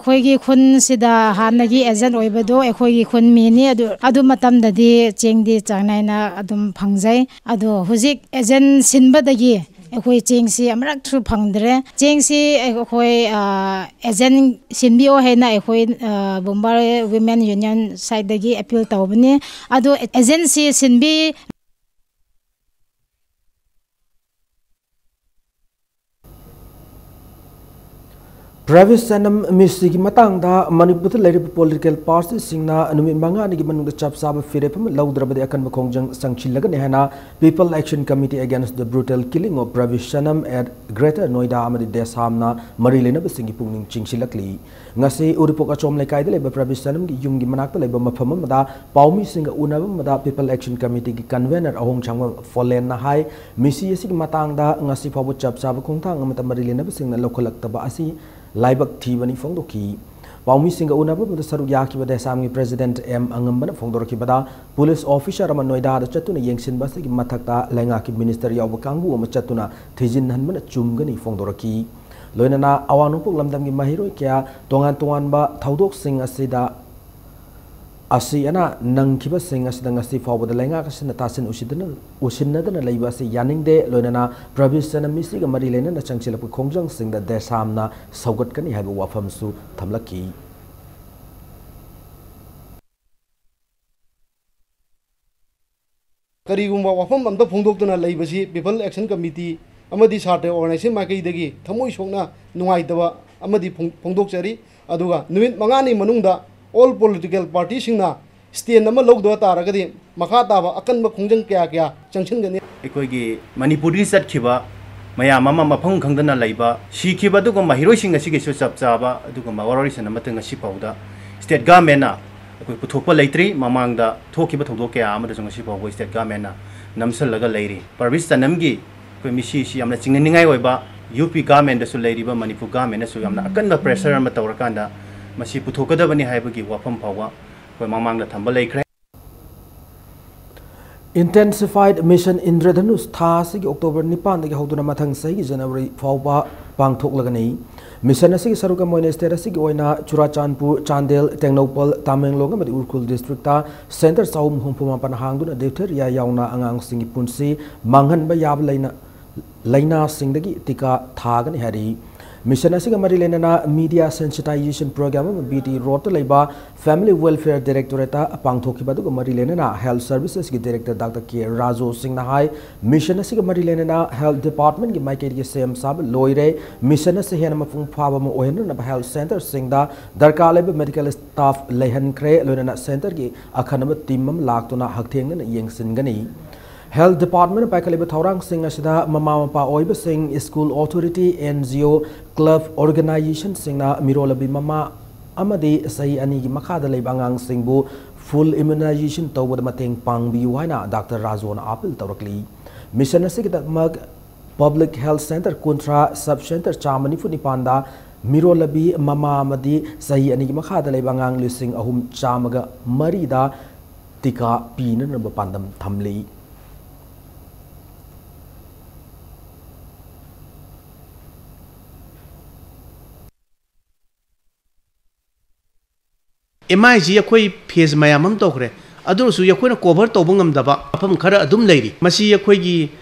ꯑꯩꯈꯣꯏꯒꯤ ꯈꯨꯟꯁꯤꯗ ꯍꯥꯟꯅꯒꯤ ꯑꯦꯖꯦꯟ ꯑꯣꯏꯕꯗꯣ ꯑꯩꯈꯣꯏꯒꯤ ꯈꯨꯟ ꯃꯤꯅꯤ꯫ ꯑꯗꯨ, ꯑꯗꯨ ꯃꯇꯝꯗꯗꯤ ꯆꯦꯡꯗꯤ ꯆꯥꯡ ꯅꯥꯏꯅ ꯑꯗꯨꯝ ꯐꯪꯖꯩ꯫ ꯑꯗꯣ ꯍꯧꯖꯤꯛ ꯑꯦꯖꯦꯟ ꯁꯤꯟꯕꯗꯒꯤ ꯑꯩꯈꯣꯏ ꯆꯦꯡꯁꯤ ꯑꯃꯨꯔꯛꯁꯨ ꯐꯪꯗ꯭ꯔꯦ꯫ ꯆꯦꯡꯁꯤ ꯑꯩꯈꯣꯏ, ꯑ, ꯑꯦꯖꯦꯟ ꯁꯤꯟꯕꯤꯌꯣ ꯍꯥꯏꯅ ꯑꯩꯈꯣꯏ, ꯑ, ꯕꯨꯝꯕꯥꯔ ꯋꯤꯃꯦꯟ ꯌꯨꯅꯤꯌꯟ ꯁꯥꯏꯠꯇꯒꯤ ꯑꯄꯤꯜ ꯇꯧꯕꯅꯤ꯫ ꯑꯗꯣ ꯑꯦꯖꯦꯟꯁꯤ ꯁꯤꯟꯕꯤ- ꯄ꯭ꯔꯕꯤꯁ ꯁꯅꯝ ꯃꯤꯁꯤꯒꯤ ꯃꯇꯥꯡꯗ ꯃꯅꯤꯄꯨꯔꯗ ꯂꯩꯔꯤꯕ ꯄꯣꯂꯤꯇꯤꯀꯦꯜ ꯄꯥꯔꯇꯤꯁꯤꯡꯅ ꯅꯨꯃꯤꯠ ꯃꯉꯥꯅꯤꯒꯤ ꯃꯅꯨꯡꯗ ꯆꯞ ꯆꯥꯕ ꯐꯤꯔꯦꯞ ꯑꯃ ꯂꯧꯗ꯭ꯔꯕꯗꯤ ꯑꯀꯟꯕ ꯈꯣꯡꯖꯪ ꯆꯪꯁꯤꯜꯂꯒꯅꯤ ꯍꯥꯏꯅ People Action Committee Against the Brutal Killing of Pravish Sanam at Greater Noida ꯑꯃꯗꯤ ꯗꯦꯁꯥꯝꯅ ꯃꯔꯤ ꯂꯩꯅꯕꯁꯤꯡꯒꯤ ꯄꯨꯛꯅꯤꯡ ꯆꯤꯡꯁꯤꯜꯂꯛꯂꯤ꯫ ꯉꯁꯤ ꯎꯔꯤꯄꯣꯛ ꯑꯆꯣꯝ ꯂꯩꯀꯥꯏꯗ ꯂꯩꯕ ꯄ꯭ꯔꯕꯤꯁ ꯁꯅꯝꯒꯤ ꯌꯨꯝꯒꯤ ꯃꯅꯥꯛꯇ ꯂꯩꯕ ꯃꯐꯝ ꯑꯃꯗ ꯄꯥꯎꯃꯤꯁꯤꯡꯒ ꯎꯅꯕ ꯑꯃꯗ People Action Committeeꯒꯤ convener ꯑꯍꯣꯡꯁꯥꯡꯕꯝ ꯐꯣꯂꯦꯟꯅ ꯍꯥꯏ, ꯃꯤꯁꯤ ꯑꯁꯤꯒꯤ ꯃꯇꯥꯡꯗ ꯉꯁꯤ ꯐꯥꯎꯕ ꯆꯞ ꯆꯥꯕ ꯈꯣꯡꯊꯥꯡ ꯑꯃꯠꯇ ꯃꯔꯤ ꯂꯩꯅꯕꯁꯤꯡꯅ ꯂꯧꯈꯠꯂꯛꯇꯕ ꯑꯁꯤ ꯂꯥꯏꯕꯛ ꯊꯤꯕꯅꯤ ꯐꯣꯡꯗꯣꯛꯈꯤ꯫ ꯄꯥꯎꯃꯤꯁꯤꯡꯒ ꯎꯅꯕ ꯑꯃꯗ ꯁꯔꯨꯛ ꯌꯥꯈꯤꯕ ꯗꯦꯁꯥꯝꯒꯤ president ꯑꯦꯝ ꯑꯉꯝꯕꯅ ꯐꯣꯡꯗꯣꯔꯛꯈꯤꯕꯗ, ꯄꯨꯂꯤꯁ ꯑꯣꯐꯤꯁꯥꯔ ꯑꯃ ꯅꯣꯏꯗꯥꯗ ꯆꯠꯇꯨꯅ ꯌꯦꯡꯁꯤꯟꯕ ꯑꯁꯤꯒꯤ ꯃꯊꯛꯇ ꯂꯩꯉꯥꯛꯀꯤ minister ꯌꯥꯎꯕ ꯀꯥꯡꯕꯨ ꯑꯃ ꯆꯠꯇꯨꯅ ꯊꯤꯖꯤꯟꯍꯟꯕꯅ ꯆꯨꯝꯒꯅꯤ ꯐꯣꯡꯗꯣꯔꯛꯈꯤ꯫ ꯂꯣꯏꯅꯅ ꯑꯋꯥꯡ ꯅꯣꯡꯄꯣꯛ ꯂꯝꯗꯝꯒꯤ ꯃꯍꯩꯔꯣꯏ ꯀꯌꯥ ꯇꯣꯉꯥꯟ ꯇꯣꯉꯥꯟꯕ ꯊꯧꯗꯣꯛꯁꯤꯡ ꯑꯁꯤꯗ ꯑꯁꯤ ꯑꯅꯥ ꯅꯪꯈꯤꯕꯁꯤꯡ ꯑꯁꯤꯗ ꯉꯁꯤ ꯐꯥꯎꯕꯗ ꯂꯩꯉꯥꯛ ꯑꯁꯤꯅ ꯇꯥꯁꯤꯟ ꯎꯁꯤꯟꯗꯅ, ꯎꯁꯤꯟꯅꯗꯅ ꯂꯩꯕ ꯑꯁꯤ ꯌꯥꯅꯤꯡꯗꯦ꯫ ꯂꯣꯏꯅꯅ ꯄ꯭ꯔꯕꯤꯁ ꯁꯅꯝ ꯃꯤꯁꯤꯒ ꯃꯔꯤ ꯂꯩꯅꯅ ꯆꯪꯁꯤꯜꯂꯛꯄ ꯈꯣꯡꯖꯪꯁꯤꯡꯗ ꯗꯦꯁꯥꯝꯅ ꯁꯧꯒꯠꯀꯅꯤ ꯍꯥꯏꯕ ꯋꯥꯐꯝꯁꯨ ꯊꯝꯂꯛꯈꯤ꯫ ꯀꯔꯤꯒꯨꯝꯕ ꯋꯥꯐꯝ ꯑꯝꯇ ꯐꯣꯡꯗꯣꯛꯇꯅ ꯂꯩꯕꯁꯤ People Action Committee ꯑꯃꯗꯤ ꯁꯥꯇ꯭ꯔ organization ꯃꯥꯏꯀꯩꯗꯒꯤ ꯊꯃꯣꯏ ꯁꯣꯛꯅ ꯅꯨꯡꯉꯥꯏꯇꯕ ꯑꯃꯗꯤ ꯐꯣꯡ-, ꯐꯣꯡꯗꯣꯛꯆꯔꯤ꯫ ꯑꯗꯨꯒ ꯅꯨꯃꯤꯠ ꯃꯉꯥꯅꯤ ꯃꯅꯨꯡꯗ all political partyꯁꯤꯡꯅ stand ꯑꯃ ꯂꯧꯗꯕ ꯇꯥꯔꯒꯗꯤ ꯃꯈꯥ ꯇꯥꯕ ꯑꯀꯟꯕ ꯈꯣꯡꯖꯪ ꯀꯌꯥ ꯀꯌꯥ ꯆꯪꯁꯤꯟꯒꯅꯤ꯫ ꯑꯩꯈꯣꯏꯒꯤ ꯃꯅꯤꯄꯨꯔꯗꯒꯤ ꯆꯠꯈꯤꯕ ꯃꯌꯥꯝ ꯑꯃ ꯃꯐꯝ ꯈꯪꯗꯅ ꯂꯩꯕ, ꯁꯤꯈꯤꯕ ꯑꯗꯨꯒꯨꯝꯕ ꯃꯍꯩꯔꯣꯏꯁꯤꯡ ꯑꯁꯤꯒꯤꯁꯨ ꯆꯞ ꯆꯥꯕ ꯑꯗꯨꯒꯨꯝꯕ ꯋꯥꯔꯣꯏꯁꯤꯟ ꯑꯃꯠꯇ ꯉꯁꯤ ꯐꯥꯎꯕꯗ state governmentꯅ ꯑꯩꯈꯣꯏ ꯄꯨꯊꯣꯛꯄ ꯂꯩꯇ꯭ꯔꯤ꯫ ꯃꯃꯥꯡꯗ ꯊꯣꯛꯈꯤꯕ ꯊꯧꯗꯣꯛ ꯀꯌꯥ ꯑꯃꯗꯁꯨ ꯉꯁꯤ ꯐꯥꯎꯕ state governmentꯅ ꯅꯝꯁꯤꯜꯂꯒ ꯂꯩꯔꯤ꯫ ꯄ꯭ꯔꯕꯤꯁ ꯁꯅꯝꯒꯤ ꯑꯩꯈꯣꯏ ꯃꯤꯁꯤ ꯑꯁꯤ ꯌꯥꯝꯅ ꯆꯤꯡꯅꯅꯤꯡꯉꯥꯏ ꯑꯣꯏꯕ, UP governmentꯗꯁꯨ ꯂꯩꯔꯤꯕ ꯃꯅꯤꯄꯨꯔ governmentꯅꯁꯨ ꯌꯥꯝꯅ ꯑꯀꯟꯕ pressure ꯑꯃ ꯇꯧꯔꯀꯥꯟꯗ ꯃꯁꯤ ꯄꯨꯊꯣꯛꯀꯗꯕꯅꯤ ꯍꯥꯏꯕꯒꯤ ꯋꯥꯐꯝ ꯐꯥꯎꯕ ꯑꯩꯈꯣꯏ ꯃꯃꯥꯡꯗ ꯊꯝꯕ ꯂꯩꯈ꯭ꯔꯦ꯫ Intensified Mission ꯏꯟꯗ꯭ꯔꯙꯅꯨꯁ ꯊꯥ ꯑꯁꯤꯒꯤ ꯑꯣꯛꯇꯣꯕꯔ ꯅꯤꯄꯥꯟꯗꯒꯤ ꯍꯧꯗꯨꯅ ꯃꯊꯪ ꯆꯍꯤꯒꯤ ꯖꯅꯋꯥꯔꯤ ꯐꯥꯎꯕ ꯄꯥꯡꯊꯣꯛꯂꯒꯅꯤ꯫ ꯃꯤꯁꯟ ꯑꯁꯤꯒꯤ ꯁꯔꯨꯛ ꯑꯃ ꯑꯣꯏꯅ ꯁ꯭ꯇꯦꯠ ꯑꯁꯤꯒꯤ ꯑꯣꯏꯅ ꯆꯨꯔꯥꯆꯥꯟꯄꯨꯔ, ꯆꯥꯟꯗꯦꯜ, ꯇꯦꯡꯅꯧꯄꯜ, ꯇꯥꯃꯦꯡꯂꯣꯡ ꯑꯃꯗꯤ ꯎꯈ꯭ꯔꯨꯜ ꯗꯤꯁꯇ꯭ꯔꯤꯛꯇ ꯁꯦꯟꯇꯔ ꯆꯍꯨꯝ ꯍꯨꯝꯐꯨ ꯃꯥꯄꯟ ꯍꯥꯡꯗꯨꯅ ꯗꯤꯞꯊꯦꯔꯤꯌꯥ ꯌꯥꯎꯅ ꯑꯉꯥꯡꯁꯤꯡꯒꯤ ꯄꯨꯟꯁꯤ ꯃꯥꯡꯍꯟꯕ ꯌꯥꯕ ꯂꯩꯅ ꯂꯥꯏꯅꯥꯁꯤꯡꯗꯒꯤ ꯇꯤꯀꯥ ꯊꯥꯒꯅꯤ ꯍꯥꯏꯔꯤ꯫ ꯃꯤꯁꯟ ꯑꯁꯤꯒ ꯃꯔꯤ ꯂꯩꯅꯅ ꯃꯤꯗꯤꯌꯥ ꯁꯦꯟꯁꯤꯇꯥꯏꯖꯦꯁꯟ ꯄ꯭ꯔꯣꯒ꯭ꯔꯥꯝ ꯑꯃ ꯕꯤ ꯇꯤ ꯔꯣꯗꯇ ꯂꯩꯕ ꯐꯦꯃꯤꯂꯤ ꯋꯦꯜꯐꯤꯌꯔ ꯗꯥꯏꯔꯦꯛꯇꯣꯔꯦꯠꯇ ꯄꯥꯡꯊꯣꯛꯈꯤꯕ ꯑꯗꯨꯒ ꯃꯔꯤ ꯂꯩꯅꯅ ꯍꯦꯜꯊ ꯁꯔꯚꯤꯁꯦꯁꯀꯤ ꯗꯥꯏꯔꯦꯛꯇꯔ ꯗꯥꯛꯇꯔ ꯀꯦ ꯔꯥꯖꯨ ꯁꯤꯡꯅ ꯍꯥꯏ, ꯃꯤꯁꯟ ꯑꯁꯤꯒ ꯃꯔꯤ ꯂꯩꯅꯅ ꯍꯦꯜꯊ ꯗꯤꯄꯥꯔꯠꯃꯦꯟꯒꯤ ꯃꯥꯏꯀꯩꯗꯒꯤ ꯁꯦꯝ ꯁꯥꯕ ꯂꯣꯏꯔꯦ꯫ ꯃꯤꯁꯟ ꯑꯁꯤ ꯍꯦꯟꯅ ꯃꯄꯨꯡ ꯐꯥꯕ ꯑꯃ ꯑꯣꯏꯍꯟꯅꯅꯕ ꯍꯦꯜꯊ ꯁꯦꯟꯇꯔꯁꯤꯡꯗ ꯗꯔꯀꯥꯔ ꯂꯩꯕ ꯃꯦꯗꯤꯀꯦꯜ ꯁ꯭ꯇꯥꯐ ꯂꯩꯍꯟꯈ꯭ꯔꯦ, ꯂꯣꯏꯅꯅ ꯁꯦꯟꯇꯔꯒꯤ ꯑꯈꯟꯅꯕ ꯇꯤꯝ ꯑꯃ ꯂꯥꯛꯇꯨꯅ ꯍꯛꯊꯦꯡꯅꯅ ꯌꯦꯡꯁꯤꯟꯒꯅꯤ꯫ ꯍꯦꯜꯊ ꯗꯤꯄꯥꯔꯠꯃꯦꯟꯅ ꯄꯥꯏꯈꯠꯂꯤꯕ ꯊꯧꯔꯥꯡꯁꯤꯡ ꯑꯁꯤꯗ ꯃꯃꯥ ꯃꯄꯥ ꯑꯣꯏꯕꯁꯤꯡ, school authority, and G O, club ꯑꯣꯔꯒꯅꯥꯏꯖꯦꯁꯟꯁꯤꯡꯅ ꯃꯤꯔꯣꯜꯂꯕꯤ ꯃꯃꯥ ꯑꯃꯗꯤ ꯆꯍꯤ ꯑꯅꯤꯒꯤ ꯃꯈꯥꯗ ꯂꯩꯕ ꯑꯉꯥꯡꯁꯤꯡꯕꯨ ꯐꯨꯜ ꯏꯝꯌꯨꯅꯥꯏꯖꯦꯁꯟ ꯇꯧꯕꯗ ꯃꯇꯦꯡ ꯄꯥꯡꯕꯤꯌꯨ ꯍꯥꯏꯅ ꯗꯥꯛꯇꯔ ꯔꯥꯖꯨꯅ ꯑꯥꯄꯤꯜ ꯇꯧꯔꯛꯂꯤ꯫ ꯃꯤꯁꯟ ꯑꯁꯤꯒꯤꯗꯃꯛ ꯄꯕ꯭ꯂꯤꯛ ꯍꯦꯜꯊ ꯁꯦꯟꯇꯔ ꯀꯨꯟꯊ꯭ꯔꯥ, ꯁꯕ ꯁꯦꯟꯇꯔ ꯆꯥꯝꯃ ꯅꯤꯐꯨ ꯅꯤꯄꯥꯟꯗ ꯃꯤꯔꯣꯜꯂꯕꯤ ꯃꯃꯥ ꯑꯃꯗꯤ ꯆꯍꯤ ꯑꯅꯤꯒꯤ ꯃꯈꯥꯗ ꯂꯩꯕ ꯑꯉꯥꯡ ꯂꯤꯁꯤꯡ ꯑꯍꯨꯝ ꯆꯥꯝꯃꯒ ꯃꯔꯤꯗ ꯇꯤꯀꯥ ꯄꯤꯅꯅꯕ ꯄꯥꯟꯗꯝ ꯊꯝꯂꯤ꯫ ꯑꯦꯝ ꯑꯥꯏꯁꯤ ꯑꯩꯈꯣꯏ ꯐꯦꯁ ꯃꯌꯥꯝ ꯑꯃ ꯇꯧꯈ꯭ꯔꯦ꯫ ꯑꯗꯨ ꯑꯣꯏꯔꯁꯨ ꯑꯩꯈꯣꯏꯅ ꯀꯣꯚꯔ ꯇꯧꯕ ꯉꯝꯗꯕ ꯃꯐꯝ ꯈꯔ ꯑꯗꯨꯝ ꯂꯩꯔꯤ꯫ ꯃꯁꯤ ꯑꯩꯈꯣꯏꯒꯤ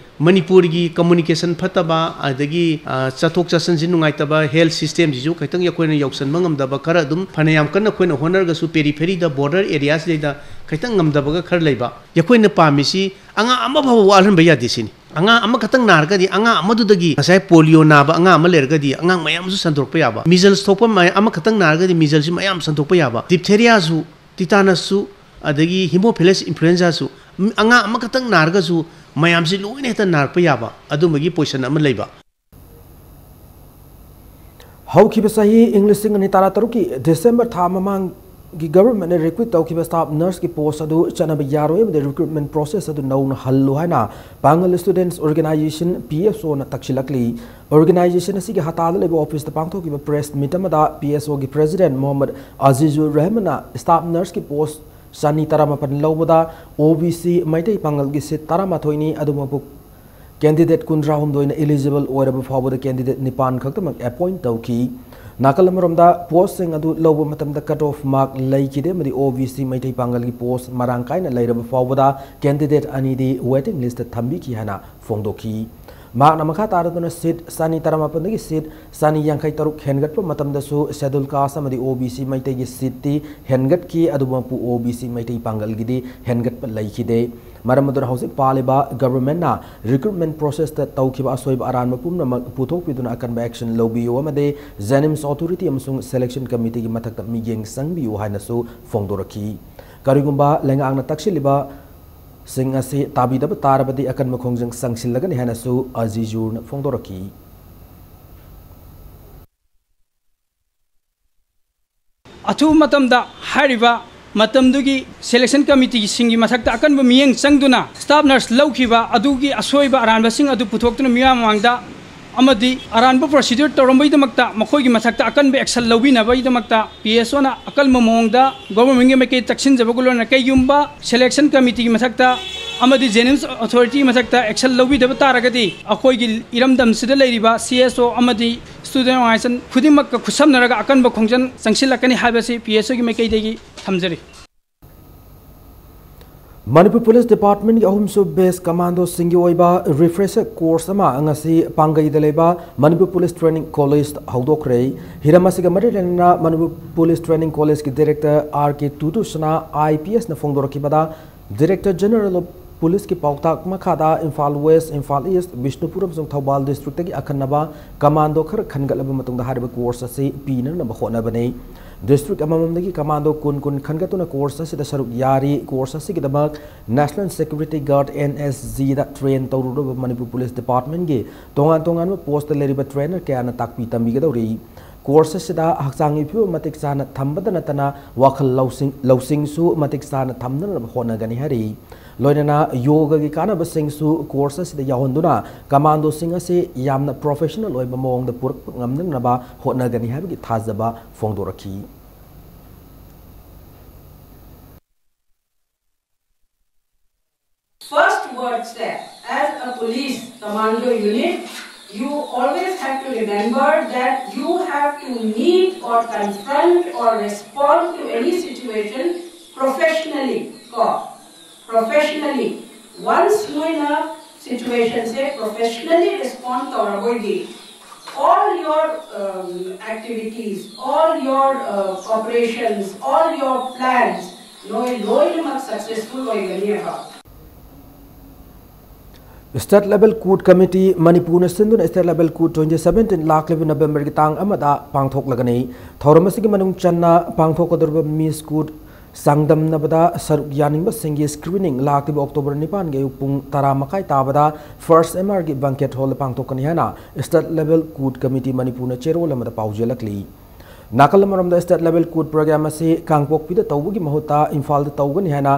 ꯃꯅꯤꯄꯨꯔꯒꯤ ꯀꯝꯃꯨꯅꯤꯀꯦꯁꯟ ꯐꯠꯇꯕ, ꯑꯗꯒꯤ, ꯑ, ꯆꯠꯊꯣꯛ ꯆꯠꯁꯤꯟꯁꯤ ꯅꯨꯡꯉꯥꯏꯇꯕ, ꯍꯦꯜꯊ ꯁꯤꯁꯇꯦꯝꯁꯤꯁꯨ ꯈꯤꯇꯪ ꯑꯩꯈꯣꯏꯅ ꯌꯧꯁꯤꯟꯕ ꯉꯝꯗꯕ ꯈꯔ ꯑꯗꯨꯝ, ꯐꯅꯌꯥꯝ ꯀꯟꯅ ꯑꯩꯈꯣꯏꯅ ꯍꯣꯠꯅꯔꯒꯁꯨ ꯄꯦꯔꯤꯐꯦꯔꯤꯗ, ꯕꯣꯔꯗꯔ ꯑꯦꯔꯤꯌꯥꯁꯤꯗꯩꯗ ꯈꯤꯇꯪ ꯉꯝꯗꯕꯒ ꯈꯔ ꯂꯩꯕ꯫ ꯑꯩꯈꯣꯏꯅ ꯄꯥꯝꯃꯤꯁꯤ ꯑꯉꯥꯡ ꯑꯃ ꯐꯥꯎꯕ ꯋꯥꯠꯍꯟꯕ ꯌꯥꯗꯦ ꯁꯤꯅꯤ꯫ ꯑꯉꯥꯡ ꯑꯃꯈꯛꯇꯪ ꯅꯥꯔꯒꯗꯤ ꯑꯉꯥꯡ ꯑꯃꯗꯨꯗꯒꯤ ꯉꯁꯥꯏ ꯄꯣꯂꯤꯑꯣ ꯅꯥꯕ ꯑꯉꯥꯡ ꯑꯃ ꯂꯩꯔꯒꯗꯤ ꯑꯉꯥꯡ ꯃꯌꯥꯝꯁꯨ ꯁꯟꯗꯣꯔꯛꯄ ꯌꯥꯕ꯫ ꯃꯤꯖꯜꯁ ꯊꯣꯛꯄ ꯃꯌꯥꯝ, ꯑꯃꯈꯛꯇꯪ ꯅꯥꯔꯒꯗꯤ ꯃꯤꯖꯜꯁꯤ ꯃꯌꯥꯝ ꯁꯟꯗꯣꯛꯄ ꯌꯥꯕ꯫ ꯗꯤꯞꯊꯦꯔꯤꯌꯥꯁꯨ, ꯇꯤꯇꯥꯅꯁꯁꯨ, ꯑꯗꯒꯤ ꯍꯤꯃꯣꯐꯤꯂꯁ ꯏꯟꯐ꯭ꯂꯨꯑꯦꯟꯖꯥꯁꯨ, ꯃꯤ-, ꯑꯉꯥꯡ ꯑꯃꯈꯛꯇꯪ ꯅꯥꯔꯒꯁꯨ ꯃꯌꯥꯝꯁꯤ ꯂꯣꯏꯅ ꯍꯦꯛꯇ ꯅꯥꯔꯛꯄ ꯌꯥꯕ ꯑꯗꯨꯝꯕꯒꯤ ꯄꯣꯖꯤꯁꯟ ꯑꯃ ꯂꯩꯕ꯫ ꯍꯧꯈꯤꯕ ꯆꯍꯤ ꯏꯪ ꯂꯤꯁꯤꯡ ꯑꯅꯤ ꯇꯔꯥꯇꯔꯨꯛꯀꯤ ꯗꯤꯁꯦꯝꯕꯔ ꯊꯥ ꯃꯃꯥꯡꯒꯤ ꯒꯚꯔꯟꯃꯦꯟꯠꯅ ꯔꯤꯀ꯭ꯔꯨꯠ ꯇꯧꯈꯤꯕ ꯁ꯭ꯇꯥꯐ ꯅꯔꯁꯀꯤ ꯄꯣꯁ ꯑꯗꯨ ꯆꯠꯅꯕ ꯌꯥꯔꯣꯏ ꯑꯃꯗꯤ ꯔꯤꯀ꯭ꯔꯨꯠꯃꯦꯟꯠ ꯄ꯭ꯔꯣꯁꯦꯁ ꯑꯗꯨ ꯅꯧꯅ ꯍꯜꯂꯨ ꯍꯥꯏꯅ ꯄꯥꯡꯒꯜ ꯁ꯭ꯇꯨꯗꯦꯟꯠꯁ ꯑꯣꯔꯒꯅꯥꯏꯖꯦꯁꯟ, ꯄꯤ ꯑꯦꯁ ꯑꯣꯅ ꯇꯛꯁꯤꯜꯂꯛꯂꯤ꯫ ꯑꯣꯔꯒꯅꯥꯏꯖꯦꯁꯟ ꯑꯁꯤꯒꯤ ꯍꯇꯥꯗ ꯂꯩꯕ ꯑꯣꯐꯤꯁꯇ ꯄꯥꯡꯊꯣꯛꯈꯤꯕ ꯄ꯭ꯔꯦꯁ ꯃꯤꯠ ꯑꯃꯗ ꯄꯤ ꯑꯦꯁ ꯑꯣꯒꯤ ꯄ꯭ꯔꯦꯁꯤꯗꯦꯟꯠ ꯃꯣꯍꯝꯃꯗ ꯑꯖꯤꯖꯨꯔ ꯔꯍꯃꯟꯅ ꯁ꯭ꯇꯥꯐ ꯅꯔꯁꯀꯤ ꯄꯣꯁ ꯆꯅꯤ ꯇꯔꯥꯃꯥꯄꯟ ꯂꯧꯕꯗ ꯑꯣ ꯕꯤ ꯁꯤ ꯃꯩꯇꯩ ꯄꯥꯡꯒꯜꯒꯤ ꯁꯤꯠ ꯇꯔꯥꯃꯥꯊꯣꯏꯅꯤ, ꯑꯗꯨꯃꯛꯄꯨ Candidate ꯀꯨꯟꯊ꯭ꯔꯥꯍꯨꯝꯗꯣꯏꯅ eligible ꯑꯣꯏꯔꯕ ꯐꯥꯎꯕꯗ candidate ꯅꯤꯄꯥꯟ ꯈꯛꯇꯃꯛ appoint ꯇꯧꯈꯤ꯫ ꯅꯥꯀꯜ ꯑꯃꯔꯣꯝꯗ, postꯁꯤꯡ ꯑꯗꯨ ꯂꯧꯕ ꯃꯇꯝꯗ cut off mark ꯂꯩꯈꯤꯗꯦ ꯑꯃꯗꯤ OBC ꯃꯩꯇꯩ ꯄꯥꯡꯒꯜꯒꯤ post ꯃꯔꯥꯡ ꯀꯥꯏꯅ ꯂꯩꯔꯕ ꯐꯥꯎꯕꯗ candidate ꯑꯅꯤꯗꯤ waiting listꯇ ꯊꯝꯕꯤꯈꯤ ꯍꯥꯏꯅ ꯐꯣꯡꯗꯣꯛꯈꯤ꯫ ꯃꯍꯥꯛꯅ ꯃꯈꯥ ꯇꯥꯔꯗꯨꯅ seat ꯆꯅꯤ ꯇꯔꯥꯃꯥꯄꯟꯗꯒꯤ seat ꯆꯅꯤ ꯌꯥꯡꯈꯩ ꯇꯔꯨꯛ ꯍꯦꯟꯒꯠꯄ ꯃꯇꯝꯗꯁꯨ Scheduled Caste ꯑꯃꯗꯤ OBC ꯃꯩꯇꯩꯒꯤ seatꯇꯤ ꯍꯦꯟꯒꯠꯈꯤ, ꯑꯗꯨꯕꯨ ꯃꯄꯨ OBC ꯃꯩꯇꯩ ꯄꯥꯡꯒꯜꯒꯤꯗꯤ ꯍꯦꯟꯒꯠꯄ ꯂꯩꯈꯤꯗꯦ꯫ ꯃꯔꯝ ꯑꯗꯨꯅ ꯍꯧꯖꯤꯛ ꯄꯥꯜꯂꯤꯕ governmentꯅ recruitment processꯇ ꯇꯧꯈꯤꯕ ꯑꯁꯣꯏꯕ ꯑꯔꯥꯟꯕ ꯄꯨꯝꯅꯃꯛ ꯄꯨꯊꯣꯛꯄꯤꯗꯨꯅ ꯑꯀꯟꯕ action ꯂꯧꯕꯤꯌꯨ ꯑꯃꯗꯤ JNIMS authority ꯑꯃꯁꯨꯡ selection committeeꯒꯤ ꯃꯊꯛꯇ ꯃꯤꯠꯌꯦꯡ ꯆꯪꯕꯤꯌꯨ ꯍꯥꯏꯅꯁꯨ ꯐꯣꯡꯗꯣꯔꯛꯈꯤ꯫ ꯀꯔꯤꯒꯨꯝꯕ ꯂꯩꯉꯥꯛꯅ ꯇꯛꯁꯤꯜꯂꯤꯕꯁꯤꯡ ꯑꯁꯤ ꯇꯥꯕꯤꯗꯕ ꯇꯥꯔꯕꯗꯤ ꯑꯀꯟꯕ ꯈꯣꯡꯖꯪ ꯆꯪꯁꯤꯜꯂꯒꯅꯤ ꯍꯥꯏꯅꯁꯨ ꯑꯖꯤꯖꯨꯔꯅ ꯐꯣꯡꯗꯣꯔꯛꯈꯤ꯫ ꯑꯊꯨꯕ ꯃꯇꯝꯗ ꯍꯥꯏꯔꯤꯕ ꯃꯇꯝꯗꯨꯒꯤ selection committeeꯁꯤꯡꯒꯤ ꯃꯊꯛꯇ ꯑꯀꯟꯕ ꯃꯤꯠꯌꯦꯡ ꯆꯪꯗꯨꯅ staff nurse ꯂꯧꯈꯤꯕ ꯑꯗꯨꯒꯤ ꯑꯁꯣꯏꯕ ꯑꯔꯥꯟꯕꯁꯤꯡ ꯑꯗꯨ ꯄꯨꯊꯣꯛꯇꯨꯅ ꯃꯤꯌꯥꯝ ꯃꯃꯥꯡꯗ ꯑꯃꯗꯤ ꯑꯔꯥꯟꯕ procedure ꯇꯧꯔꯝꯕꯒꯤꯗꯃꯛꯇ ꯃꯈꯣꯏꯒꯤ ꯃꯊꯛꯇ ꯑꯀꯟꯕ action ꯂꯧꯕꯤꯅꯕꯒꯤꯗꯃꯛꯇ PSOꯅ ꯑꯀꯟꯕ ꯃꯑꯣꯡꯗ governmentꯀꯤ ꯃꯥꯏꯀꯩ ꯆꯪꯁꯤꯟꯖꯕꯒ ꯂꯣꯏꯅꯅ ꯀꯩꯒꯨꯝꯕ selection committeeꯒꯤ ꯃꯊꯛꯇ ꯑꯃꯗꯤ JNIMS authorityꯒꯤ ꯃꯊꯛꯇ action ꯂꯧꯕꯤꯗꯕ ꯇꯥꯔꯒꯗꯤ ꯑꯩꯈꯣꯏꯒꯤ ꯏꯔꯝꯗꯝꯁꯤꯗ ꯂꯩꯔꯤꯕ CSO ꯑꯃꯗꯤ student organization ꯈꯨꯗꯤꯡꯃꯛꯀ ꯈꯨꯠꯁꯝꯅꯔꯒ ꯑꯀꯟꯕ ꯈꯣꯡꯖꯪ ꯆꯪꯁꯤꯜꯂꯛꯀꯅꯤ ꯍꯥꯏꯕꯁꯤ PSOꯒꯤ ꯃꯥꯏꯀꯩꯗꯒꯤ ꯊꯝꯖꯔꯤ꯫ ꯃꯅꯤꯄꯨꯔ ꯄꯨꯂꯤꯁ ꯗꯤꯄꯥꯔꯠꯃꯦꯟꯒꯤ ꯑꯍꯨꯝꯁꯨꯕ batch ꯀꯃꯥꯟꯗꯣꯁꯤꯡꯒꯤ ꯑꯣꯏꯕ refresher course ꯑꯃ ꯉꯁꯤ ꯄꯥꯡꯒꯩꯗ ꯂꯩꯕ ꯃꯅꯤꯄꯨꯔ ꯄꯨꯂꯤꯁ ꯇ꯭ꯔꯦꯅꯤꯡ ꯀꯣꯂꯦꯖꯇ ꯍꯧꯗꯣꯛꯈ꯭ꯔꯦ꯫ ꯍꯤꯔꯝ ꯑꯁꯤꯒ ꯃꯔꯤ ꯂꯩꯅꯅ ꯃꯅꯤꯄꯨꯔ ꯄꯨꯂꯤꯁ ꯇ꯭ꯔꯦꯅꯤꯡ ꯀꯣꯂꯦꯖꯀꯤ director R K ꯇꯨꯇꯨꯁꯅꯥ IPSꯅ ꯐꯣꯡꯗꯣꯔꯛꯈꯤꯕꯗ, Director General of Policeꯀꯤ ꯄꯥꯎꯇꯥꯛ ꯃꯈꯥꯗ ꯏꯝꯐꯥꯜ West, ꯏꯝꯐꯥꯜ East, ꯕꯤꯁꯅꯨꯄꯨꯔ ꯑꯃꯁꯨꯡ ꯊꯧꯕꯥꯜ districtꯇꯒꯤ ꯑꯈꯟꯅꯕ ꯀꯃꯥꯟꯗꯣ ꯈꯔ ꯈꯟꯒꯠꯂꯕ ꯃꯇꯨꯡꯗ ꯍꯥꯏꯔꯤꯕ course ꯑꯁꯤ ꯄꯤꯅꯅꯕ ꯍꯣꯠꯅꯕꯅꯤ꯫ District ꯑꯃꯃꯝꯗꯒꯤ ꯀꯃꯥꯟꯗꯣ ꯀꯨꯟ ꯀꯨꯟ ꯈꯟꯒꯠꯇꯨꯅ course ꯑꯁꯤꯗ ꯁꯔꯨꯛ ꯌꯥꯔꯤ꯫ Course ꯑꯁꯤꯒꯤꯗꯃꯛ National Security Guard, NSGꯗ train ꯇꯧꯔꯨꯔꯕ ꯃꯅꯤꯄꯨꯔ ꯄꯨꯂꯤꯁ ꯗꯤꯄꯥꯔꯠꯃꯦꯟꯒꯤ ꯇꯣꯉꯥꯟ ꯇꯣꯉꯥꯟꯕ ꯄꯣꯁꯇ ꯂꯩꯔꯤꯕ trainer ꯀꯌꯥꯅ ꯇꯥꯛꯄꯤ ꯇꯝꯕꯤꯒꯗꯧꯔꯤ꯫ Course ꯑꯁꯤꯗ ꯍꯛꯆꯥꯡꯒꯤ ꯐꯤꯕꯝ ꯃꯇꯤꯛ ꯆꯥꯅ ꯊꯝꯕꯗ ꯅꯠꯇꯅ ꯋꯥꯈꯜ ꯂꯧꯁꯤꯡ, ꯂꯧꯁꯤꯡꯁꯨ ꯃꯇꯤꯛ ꯆꯥꯅ ꯊꯝꯅꯅꯕ ꯍꯣꯠꯅꯒꯅꯤ ꯍꯥꯏꯔꯤ꯫ ꯂꯣꯏꯅꯅ ꯌꯣꯒꯒꯤ ꯀꯥꯟꯅꯕꯁꯤꯡꯁꯨ course ꯑꯁꯤꯗ ꯌꯥꯎꯍꯟꯗꯨꯅ ꯀꯃꯥꯟꯗꯣꯁꯤꯡ ꯑꯁꯤ ꯌꯥꯝꯅ professional ꯑꯣꯏꯕ ꯃꯑꯣꯡꯗ ꯄꯨꯔꯛꯄ ꯉꯝꯅꯅꯕ ꯍꯣꯠꯅꯒꯅꯤ ꯍꯥꯏꯕꯒꯤ ꯊꯥꯖꯕ ꯐꯣꯡꯗꯣꯔꯛꯈꯤ꯫ First word step as a Police commando unit, you always have to remember that you have to meet or confront or respond to any situation professionally. Ko, professionally. Once ꯅꯣꯏꯅ situation ꯁꯦ professionally respond ꯇꯧꯔꯕ ꯑꯣꯏꯗꯤ, all your um, activities, all your uh, operations, all your plans, ꯅꯣꯏ ꯂꯣꯏꯅꯃꯛ successful ꯑꯣꯏꯒꯅꯦꯕ꯫ State Level Code Committee ꯃꯅꯤꯄꯨꯔꯅ ꯁꯤꯟꯗꯨꯅ State Level Code twenty seventeen ꯂꯥꯛꯂꯤꯕ ꯅꯕꯦꯝꯕꯔꯒꯤ ꯇꯥꯡ ꯑꯃꯗ ꯄꯥꯡꯊꯣꯛꯂꯒꯅꯤ꯫ ꯊꯧꯔꯝ ꯑꯁꯤꯒꯤ ꯃꯅꯨꯡ ꯆꯟꯅ ꯄꯥꯡꯊꯣꯛꯀꯗꯧꯔꯤꯕ Miss Code ꯆꯥꯡꯗꯝꯅꯕꯗ ꯁꯔꯨꯛ ꯌꯥꯅꯤꯡꯕꯁꯤꯡꯒꯤ screening ꯂꯥꯛꯂꯤꯕ ꯑꯣꯛꯇꯣꯕꯔ ꯅꯤꯄꯥꯟꯒꯤ ꯑꯌꯨꯛ ꯄꯨꯡ ꯇꯔꯥ ꯃꯈꯥꯏ ꯇꯥꯕꯗ First M R ꯒꯤ banquet hall ꯗ ꯄꯥꯡꯊꯣꯛꯀꯅꯤ ꯍꯥꯏꯅ State Level Code Committee ꯃꯅꯤꯄꯨꯔꯅ ꯆꯦꯔꯣꯜ ꯑꯃꯗ ꯄꯥꯎꯖꯦꯜꯂꯛꯂꯤ꯫ ꯅꯥꯀꯜ ꯑꯃꯔꯣꯝꯗ State Level Code Program ꯑꯁꯤ ꯀꯥꯡꯄꯣꯛꯄꯤꯗ ꯇꯧꯕꯒꯤ ꯃꯍꯨꯠꯇ ꯏꯝꯐꯥꯜꯗ ꯇꯧꯒꯅꯤ ꯍꯥꯏꯅ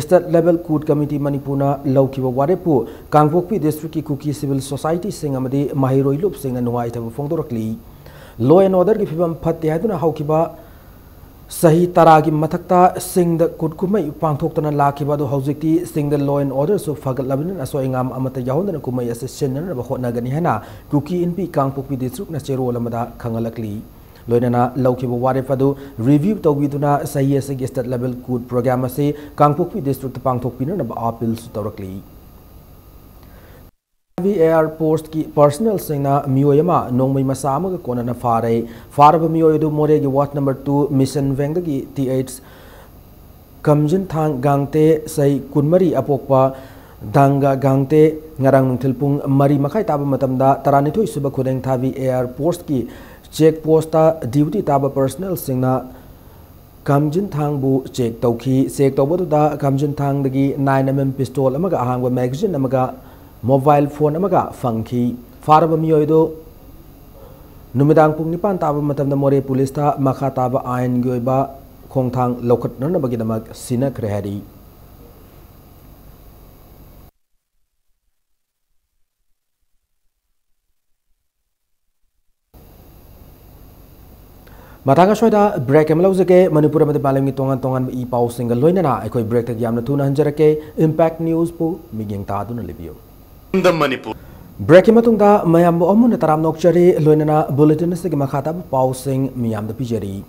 State Level Code Committee ꯃꯅꯤꯄꯨꯔꯅ ꯂꯧꯈꯤꯕ ꯋꯥꯔꯦꯞꯄꯨ ꯀꯥꯡꯄꯣꯛꯄꯤ district ꯀꯤ ꯀꯨꯀꯤ civil society ꯁꯤꯡ ꯑꯃꯗꯤ ꯃꯍꯩꯔꯣꯏ ꯂꯨꯞꯁꯤꯡꯅ ꯅꯨꯡꯉꯥꯏꯇꯕ ꯐꯣꯡꯗꯣꯔꯛꯂꯤ꯫ Law and order ꯒꯤ ꯐꯤꯕꯝ ꯐꯠꯇꯦ ꯍꯥꯏꯗꯨꯅ ꯍꯧꯈꯤꯕ ꯆꯍꯤ ꯇꯔꯥꯒꯤ ꯃꯊꯛꯇ ꯁꯤꯡꯗ ꯀꯨꯠ ꯀꯨꯝꯍꯩ ꯄꯥꯡꯊꯣꯛꯇꯅ ꯂꯥꯛꯈꯤꯕ ꯑꯗꯨ ꯍꯧꯖꯤꯛꯇꯤ ꯁꯤꯡꯗ law and order ꯁꯨ ꯐꯒꯠꯂꯕꯅꯤꯅ ꯑꯁꯣꯏ ꯑꯉꯥꯝ ꯑꯃꯠꯇ ꯌꯥꯎꯍꯟꯗꯅ ꯀꯨꯝꯍꯩ ꯑꯁꯤ ꯁꯤꯟꯅꯅꯕ ꯍꯣꯠꯅꯒꯅꯤ ꯍꯥꯏꯅ ꯀꯨꯀꯤ ꯏꯟꯄꯤ ꯀꯥꯡꯄꯣꯛꯄꯤ district ꯅ ꯆꯦꯔꯣꯜ ꯑꯃꯗ ꯈꯪꯍꯜꯂꯛꯂꯤ꯫ ꯂꯣꯏꯅꯅ ꯂꯧꯈꯤꯕ ꯋꯥꯔꯦꯞ ꯑꯗꯨ review ꯇꯧꯕꯤꯗꯨꯅ ꯆꯍꯤ ꯑꯁꯤꯒꯤ State Level Code Program ꯑꯁꯤ ꯀꯥꯡꯄꯣꯛꯄꯤ district ꯇ ꯄꯥꯡꯊꯣꯛꯄꯤꯅꯅꯕ appeal ꯁꯨ ꯇꯧꯔꯛꯂꯤ꯫ V A R post ꯀꯤ personnel ꯁꯤꯡꯅ ꯃꯤꯑꯣꯏ ꯑꯃ ꯅꯣꯡꯃꯩ ꯃꯆꯥ ꯑꯃꯒ ꯀꯣꯟꯅꯅ ꯐꯥꯔꯦ꯫ ꯐꯥꯔꯕ ꯃꯤꯑꯣꯏ ꯑꯗꯨ ꯃꯣꯔꯦꯒꯤ ward number two mission wing ꯗꯒꯤ T H ꯀꯝꯖꯤꯟꯊꯥꯡ ꯒꯥꯡꯇꯦ, ꯆꯍꯤ ꯀꯨꯟꯃꯔꯤ ꯑꯄꯣꯛꯄ ꯗꯥꯡꯒ ꯒꯥꯡꯇꯦ, ꯉꯔꯥꯡ ꯅꯨꯡꯊꯤꯜ ꯄꯨꯡ ꯃꯔꯤ ꯃꯈꯥꯏ ꯇꯥꯕ ꯃꯇꯝꯗ ꯇꯔꯥꯅꯤꯊꯣꯏ ꯁꯨꯕ ꯈꯨꯗꯦꯡꯊꯥꯕꯤ A R post ꯀꯤ check post ꯇ duty ꯇꯥꯕ personnel ꯁꯤꯡꯅ ꯀꯝꯖꯤꯟꯊꯥꯡꯕꯨ check ꯇꯧꯈꯤ꯫ Check ꯇꯧꯕꯗꯨꯗ ꯀꯝꯖꯤꯟꯊꯥꯡꯗꯒꯤ nine M M pistol ꯑꯃꯒ ꯑꯍꯥꯡꯕ magazine ꯑꯃꯒ mobile phone ꯑꯃꯒ ꯐꯪꯈꯤ꯫ ꯐꯥꯔꯕ ꯃꯤꯑꯣꯏ ꯑꯗꯨ ꯅꯨꯃꯤꯗꯥꯡ ꯄꯨꯡ ꯅꯤꯄꯥꯟ ꯇꯥꯕ ꯃꯇꯝꯗ ꯃꯣꯔꯦ police ꯇ ꯃꯈꯥ ꯇꯥꯕ ꯑꯥꯏꯟꯒꯤ ꯑꯣꯏꯕ ꯈꯣꯡꯊꯥꯡ ꯂꯧꯈꯠꯅꯅꯕꯒꯤꯗꯃꯛ ꯁꯤꯟꯅꯈ꯭ꯔꯦ ꯍꯥꯏꯔꯤ꯫ ꯃꯇꯥꯡ ꯑꯁ꯭ꯋꯥꯏꯗ break ꯑꯃ ꯂꯧꯖꯒꯦ꯫ ꯃꯅꯤꯄꯨꯔ ꯑꯃꯗꯤ ꯃꯥꯂꯦꯝꯒꯤ ꯇꯣꯉꯥꯟ ꯇꯣꯉꯥꯟꯕ ꯏ ꯄꯥꯎꯁꯤꯡꯒ ꯂꯣꯏꯅꯅ ꯑꯩꯈꯣꯏ break ꯇꯒꯤ ꯌꯥꯝꯅ ꯊꯨꯅ ꯍꯟꯖꯔꯛꯀꯦ꯫ Impact News ꯄꯨ ꯃꯤꯠꯌꯦꯡ ꯇꯥꯗꯨꯅ ꯂꯩꯕꯤꯌꯨ꯫ Kingdom Manipur. Breakꯀꯤ ꯃꯇꯨꯡꯗ ꯃꯌꯥꯝꯕꯨ ꯑꯃꯨꯟꯅ ꯇꯔꯥꯝꯅ ꯑꯣꯛꯆꯔꯤ, ꯂꯣꯏꯅꯅ bulletin ꯑꯁꯤꯒꯤ ꯃꯈꯥ ꯇꯥꯕ ꯄꯥꯎꯁꯤꯡ ꯃꯤꯌꯥꯝꯗ ꯄꯤꯖꯔꯤ꯫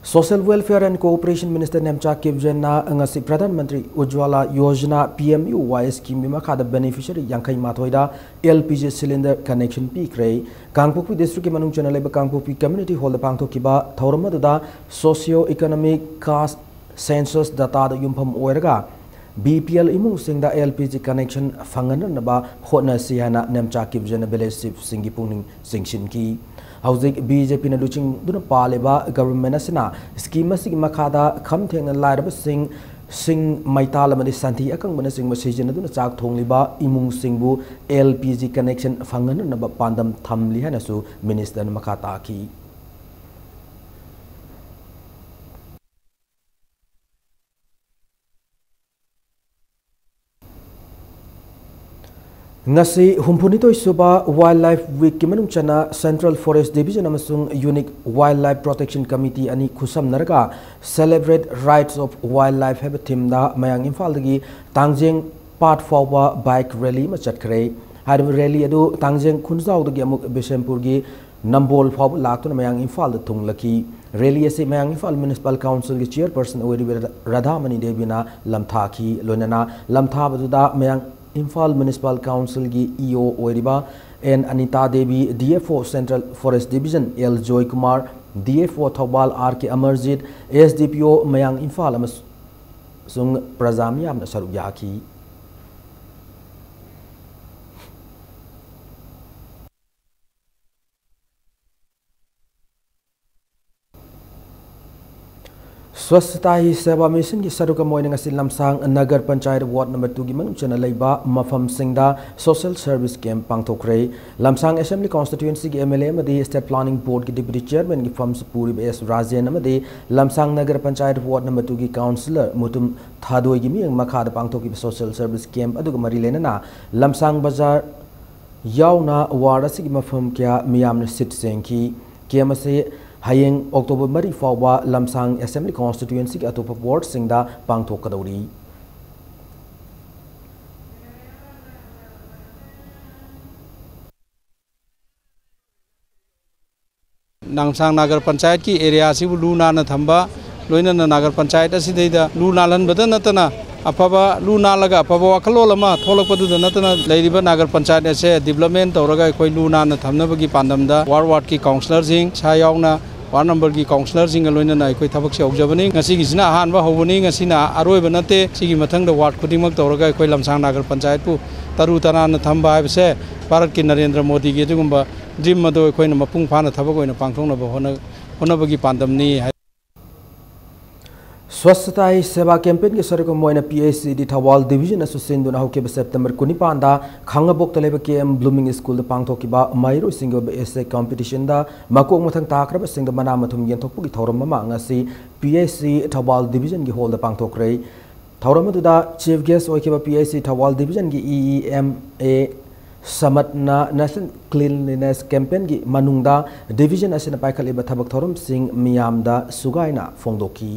Social Welfare and Cooperation Minister Nemcha ꯀꯤꯞꯖꯦꯟꯅ ꯉꯁꯤ Pradhan Mantri ꯎꯖ꯭ꯋꯥꯂꯥ Yojana, P M U Y scheme ꯒꯤ ꯃꯈꯥꯗ beneficiary ꯌꯥꯡꯈꯩ ꯃꯥꯊꯣꯏꯗ L P G cylinder connection ꯄꯤꯈ꯭ꯔꯦ꯫ ꯀꯥꯡꯄꯣꯛꯄꯤ district ꯀꯤ ꯃꯅꯨꯡ ꯆꯟꯅ ꯂꯩꯕ ꯀꯥꯡꯄꯣꯛꯄꯤ Community Hall ꯗ ꯄꯥꯡꯊꯣꯛꯈꯤꯕ ꯊꯧꯔꯝ ꯑꯗꯨꯗ socio economic caste census data ꯗ ꯌꯨꯝꯐꯝ ꯑꯣꯏꯔꯒ B P L ꯏꯃꯨꯡꯁꯤꯡꯗ L P G connection ꯐꯪꯍꯟꯅꯅꯕ ꯍꯣꯠꯅꯁꯤ ꯍꯥꯏꯅ ꯅꯦꯝꯆꯥ ꯀꯤꯞꯖꯦꯟꯅ village chief ꯁꯤꯡꯒꯤ ꯄꯨꯛꯅꯤꯡ ꯆꯤꯡꯁꯤꯟꯈꯤ꯫ ꯍꯧꯖꯤꯛ B J P ꯅ ꯂꯨꯆꯤꯡꯗꯨꯅ ꯄꯥꯜꯂꯤꯕ government ꯑꯁꯤꯅ scheme ꯑꯁꯤꯒꯤ ꯃꯈꯥꯗ ꯈꯝ ꯊꯦꯡꯅ ꯂꯥꯏꯔꯕꯁꯤꯡ ꯁꯤꯡ, ꯃꯩꯇꯥꯜ ꯑꯃꯗꯤ ꯁꯟꯊꯤ ꯑꯀꯪꯕꯅꯆꯤꯡꯕ ꯁꯤꯖꯤꯟꯅꯗꯨꯅ ꯆꯥꯛ ꯊꯣꯡꯂꯤꯕ ꯏꯃꯨꯡꯁꯤꯡꯕꯨ L P G connection ꯐꯪꯍꯟꯅꯅꯕ ꯄꯥꯟꯗꯝ ꯊꯝꯂꯤ ꯍꯥꯏꯅꯁꯨ minister ꯅ ꯃꯈꯥ ꯇꯥꯈꯤ꯫ ꯉꯁꯤ ꯍꯨꯝꯐꯨꯅꯤꯊꯣꯏ ꯁꯨꯕ Wildlife Week ꯀꯤ ꯃꯅꯨꯡ ꯆꯟꯅ Central Forest Division ꯑꯃꯁꯨꯡ Unique Wildlife Protection Committee ꯑꯅꯤ ꯈꯨꯠꯁꯝꯅꯔꯒ Celebrate Rights of Wildlife ꯍꯥꯏꯕ theme ꯗ ꯃꯌꯥꯡ ꯏꯝꯐꯥꯜꯗꯒꯤ ꯇꯥꯡꯖꯦꯡ ꯄꯥꯠ ꯐꯥꯎꯕ bike rally ꯑꯃ ꯆꯠꯈ꯭ꯔꯦ꯫ ꯍꯥꯏꯔꯤꯕ rally ꯑꯗꯨ ꯇꯥꯡꯖꯦꯡ ꯈꯨꯟꯖꯥꯎꯗꯒꯤ ꯑꯃꯨꯛ ꯕꯤꯁꯦꯝꯄꯨꯔꯒꯤ ꯅꯝꯕꯣꯜ ꯐꯥꯎꯕ ꯂꯥꯛꯇꯨꯅ ꯃꯌꯥꯡ ꯏꯝꯐꯥꯜꯗ ꯊꯨꯡꯂꯈꯤ꯫ Rally ꯑꯁꯤ ꯃꯌꯥꯡ ꯏꯝꯐꯥꯜ Municipal Council ꯒꯤ chairperson ꯑꯣꯏꯔꯤꯕ ꯔꯥꯙꯥꯃꯅꯤ ꯗꯦꯕꯤꯅ ꯂꯝꯊꯥꯈꯤ꯫ ꯂꯣꯏꯅꯅ ꯂꯝꯊꯥꯕꯗꯨꯗ ꯃꯌꯥꯡ ꯏꯝꯐꯥꯜ Municipal Council ꯒꯤ E O ꯑꯣꯏꯔꯤꯕ N Anita Devi, D F O Central Forest Division L Joykumar, D F O Thoubal R K Amarjeet, S D P O ꯃꯌꯥꯡ ꯏꯝꯐꯥꯜ ꯑꯃꯁꯨꯡ ꯄ꯭ꯔꯖꯥ ꯃꯤꯌꯥꯝꯅ ꯁꯔꯨꯛ ꯌꯥꯈꯤ꯫ Swachhata Hi Seva Mission ꯒꯤ ꯁꯔꯨꯛ ꯑꯃ ꯑꯣꯏꯅ ꯉꯁꯤ ꯂꯝꯁꯥꯡ Nagar panchayat ward number two ꯒꯤ ꯃꯅꯨꯡ ꯆꯟꯅ ꯂꯩꯕ ꯃꯐꯝꯁꯤꯡꯗ social service camp ꯄꯥꯡꯊꯣꯛꯈ꯭ꯔꯦ꯫ ꯂꯝꯁꯥꯡ Assembly Constituency ꯒꯤ M L A ꯑꯃꯗꯤ State Planning Board ꯀꯤ Deputy Chairman ꯒꯤ ꯐꯝꯁꯨ ꯄꯨꯔꯤꯕ S ꯔꯥꯖꯦꯟ ꯑꯃꯗꯤ ꯂꯝꯁꯥꯡ Nagar panchayat ward number two ꯒꯤ councillor ꯃꯨꯇꯨꯝ ꯊꯥꯗꯣꯏꯒꯤ ꯃꯤꯠꯌꯦꯡ ꯃꯈꯥꯗ ꯄꯥꯡꯊꯣꯛꯈꯤꯕ social service camp ꯑꯗꯨꯒ ꯃꯔꯤ ꯂꯩꯅꯅ ꯂꯝꯁꯥꯡ ꯕꯖꯥꯔ ꯌꯥꯎꯅ ward ꯑꯁꯤꯒꯤ ꯃꯐꯝ ꯀꯌꯥ ꯃꯤꯌꯥꯝꯅ ꯁꯤꯠ ꯁꯦꯡꯈꯤ꯫ Camp ꯑꯁꯤ ꯍꯌꯦꯡ October ꯃꯔꯤ ꯐꯥꯎꯕ ꯂꯝꯁꯥꯡ Assembly Constituency ꯒꯤ ꯑꯇꯣꯞꯄ ward ꯁꯤꯡꯗ ꯄꯥꯡꯊꯣꯛꯀꯗꯧꯔꯤ꯫ ꯂꯝꯁꯥꯡ ꯅꯥꯒꯔ ꯄꯟꯆꯥꯌꯠꯀꯤ ꯑꯦꯔꯤꯌꯥꯁꯤꯕꯨ ꯂꯨ ꯅꯥꯟꯅ ꯊꯝꯕ, ꯂꯣꯏꯅꯅ ꯅꯥꯒꯔ ꯄꯟꯆꯥꯌꯠ ꯑꯁꯤꯗꯩꯗ ꯂꯨ ꯅꯥꯜꯍꯟꯕꯗ ꯅꯠꯇꯅ ꯑꯐꯕ ꯂꯨ ꯅꯥꯜꯂꯒ ꯑꯐꯕ ꯋꯥꯈꯜꯂꯣꯟ ꯑꯃ ꯊꯣꯛꯂꯛꯄꯗꯨꯗ ꯅꯠꯇꯅ ꯂꯩꯔꯤꯕ ꯅꯥꯒꯔ ꯄꯟꯆꯥꯌꯠ ꯑꯁꯦ ꯗꯤꯕ꯭ꯂꯞꯃꯦꯟ ꯇꯧꯔꯒ ꯑꯩꯈꯣꯏ ꯂꯨ ꯅꯥꯟꯅ ꯊꯝꯅꯕꯒꯤ ꯄꯥꯟꯗꯝꯗ ꯋꯥꯔꯗ ꯋꯥꯔꯗꯀꯤ ꯀꯥꯎꯟꯁꯤꯂꯔꯁꯤꯡ, ꯏꯁꯥ ꯌꯥꯎꯅ ꯋꯥꯔꯗ ꯅꯝꯕꯔꯒꯤ ꯀꯥꯎꯟꯁꯤꯂꯔꯁꯤꯡꯒ ꯂꯣꯏꯅꯅ ꯑꯩꯈꯣꯏ ꯊꯕꯛꯁꯦ ꯍꯧꯖꯕꯅꯤ꯫ ꯉꯁꯤꯒꯤꯁꯤꯅ ꯑꯍꯥꯟꯕ ꯍꯧꯕꯅꯤ, ꯉꯁꯤꯅ ꯑꯔꯣꯏꯕ ꯅꯠꯇꯦ꯫ ꯁꯤꯒꯤ ꯃꯊꯪꯗ ꯋꯥꯔꯗ ꯈꯨꯗꯤꯡꯃꯛ ꯇꯧꯔꯒ ꯑꯩꯈꯣꯏ ꯂꯝꯁꯥꯡ ꯅꯥꯒꯔ ꯄꯟꯆꯥꯌꯠꯄꯨ ꯇꯔꯨ ꯇꯅꯥꯟꯅ ꯊꯝꯕ ꯍꯥꯏꯕꯁꯦ ꯚꯥꯔꯠꯀꯤ ꯅꯔꯦꯟꯗ꯭ꯔ ꯃꯣꯗꯤꯒꯤ ꯑꯗꯨꯒꯨꯝꯕ ꯗ꯭ꯔꯤꯝ ꯑꯗꯨ ꯑꯩꯈꯣꯏꯅ ꯃꯄꯨꯡ ꯐꯥꯅ ꯊꯕꯛ ꯑꯣꯏꯅ ꯄꯥꯡꯊꯣꯛꯅꯕ ꯍꯣꯠꯅ-, ꯍꯣꯠꯅꯕꯒꯤ ꯄꯥꯟꯗꯝꯅꯤ ꯍꯥꯏ꯫ ꯁ꯭ꯋꯁꯊꯇꯥ ꯍꯤ ꯁꯦꯕꯥ ꯀꯦꯝꯄꯦꯟꯒꯤ ꯁꯔꯨꯛ ꯑꯃ ꯑꯣꯏꯅ ꯄꯤ ꯑꯩꯆ ꯁꯤꯗꯤ ꯊꯧꯕꯥꯜ ꯗꯤꯕꯤꯖꯟꯅꯁꯨ ꯁꯤꯟꯗꯨꯅ ꯍꯧꯈꯤꯕ ꯁꯦꯞꯇꯦꯝꯕꯔ ꯀꯨꯟꯅꯤꯄꯥꯟꯗ ꯈꯥꯡꯉꯕꯣꯛꯇ ꯂꯩꯕ ꯀꯦ ꯑꯦꯝ ꯕ꯭ꯂꯨꯃꯤꯡ ꯁ꯭ꯀꯨꯜꯗ ꯄꯥꯡꯊꯣꯛꯈꯤꯕ ꯃꯍꯩꯔꯣꯏꯁꯤꯡꯒꯤ ꯑꯣꯏꯕ ꯑꯦꯁꯦ ꯀꯝꯄꯤꯇꯤꯁꯟꯗ ꯃꯀꯣꯛ ꯃꯊꯪ ꯇꯥꯈ꯭ꯔꯕꯁꯤꯡꯗ ꯃꯅꯥ ꯃꯊꯨꯝ ꯌꯦꯟꯊꯣꯛꯄꯒꯤ ꯊꯧꯔꯝ ꯑꯃ ꯉꯁꯤ ꯄꯤ ꯑꯩꯆ ꯁꯤ ꯊꯧꯕꯥꯜ ꯗꯤꯕꯤꯖꯟꯒꯤ ꯍꯣꯜꯗ ꯄꯥꯡꯊꯣꯛꯈ꯭ꯔꯦ꯫ ꯊꯧꯔꯝ ꯑꯗꯨꯗ ꯆꯤꯐ ꯒꯦꯁ ꯑꯣꯏꯈꯤꯕ ꯄꯤ ꯑꯩꯆ ꯁꯤ ꯊꯧꯕꯥꯜ ꯗꯤꯕꯤꯖꯟꯒꯤ ꯏ ꯏ ꯑꯦꯝ ꯑꯦ ꯁꯃꯠꯅ ꯅꯦꯁꯅꯦꯜ ꯀ꯭ꯂꯤꯟꯂꯤꯅꯦꯁ ꯀꯦꯝꯄꯦꯟꯒꯤ ꯃꯅꯨꯡꯗ ꯗꯤꯕꯤꯖꯟ ꯑꯁꯤꯅ ꯄꯥꯏꯈꯠꯂꯤꯕ ꯊꯕꯛ ꯊꯧꯔꯝꯁꯤꯡ ꯃꯤꯌꯥꯝꯗ ꯁꯨꯒꯥꯏꯅ ꯐꯣꯡꯗꯣꯛꯈꯤ꯫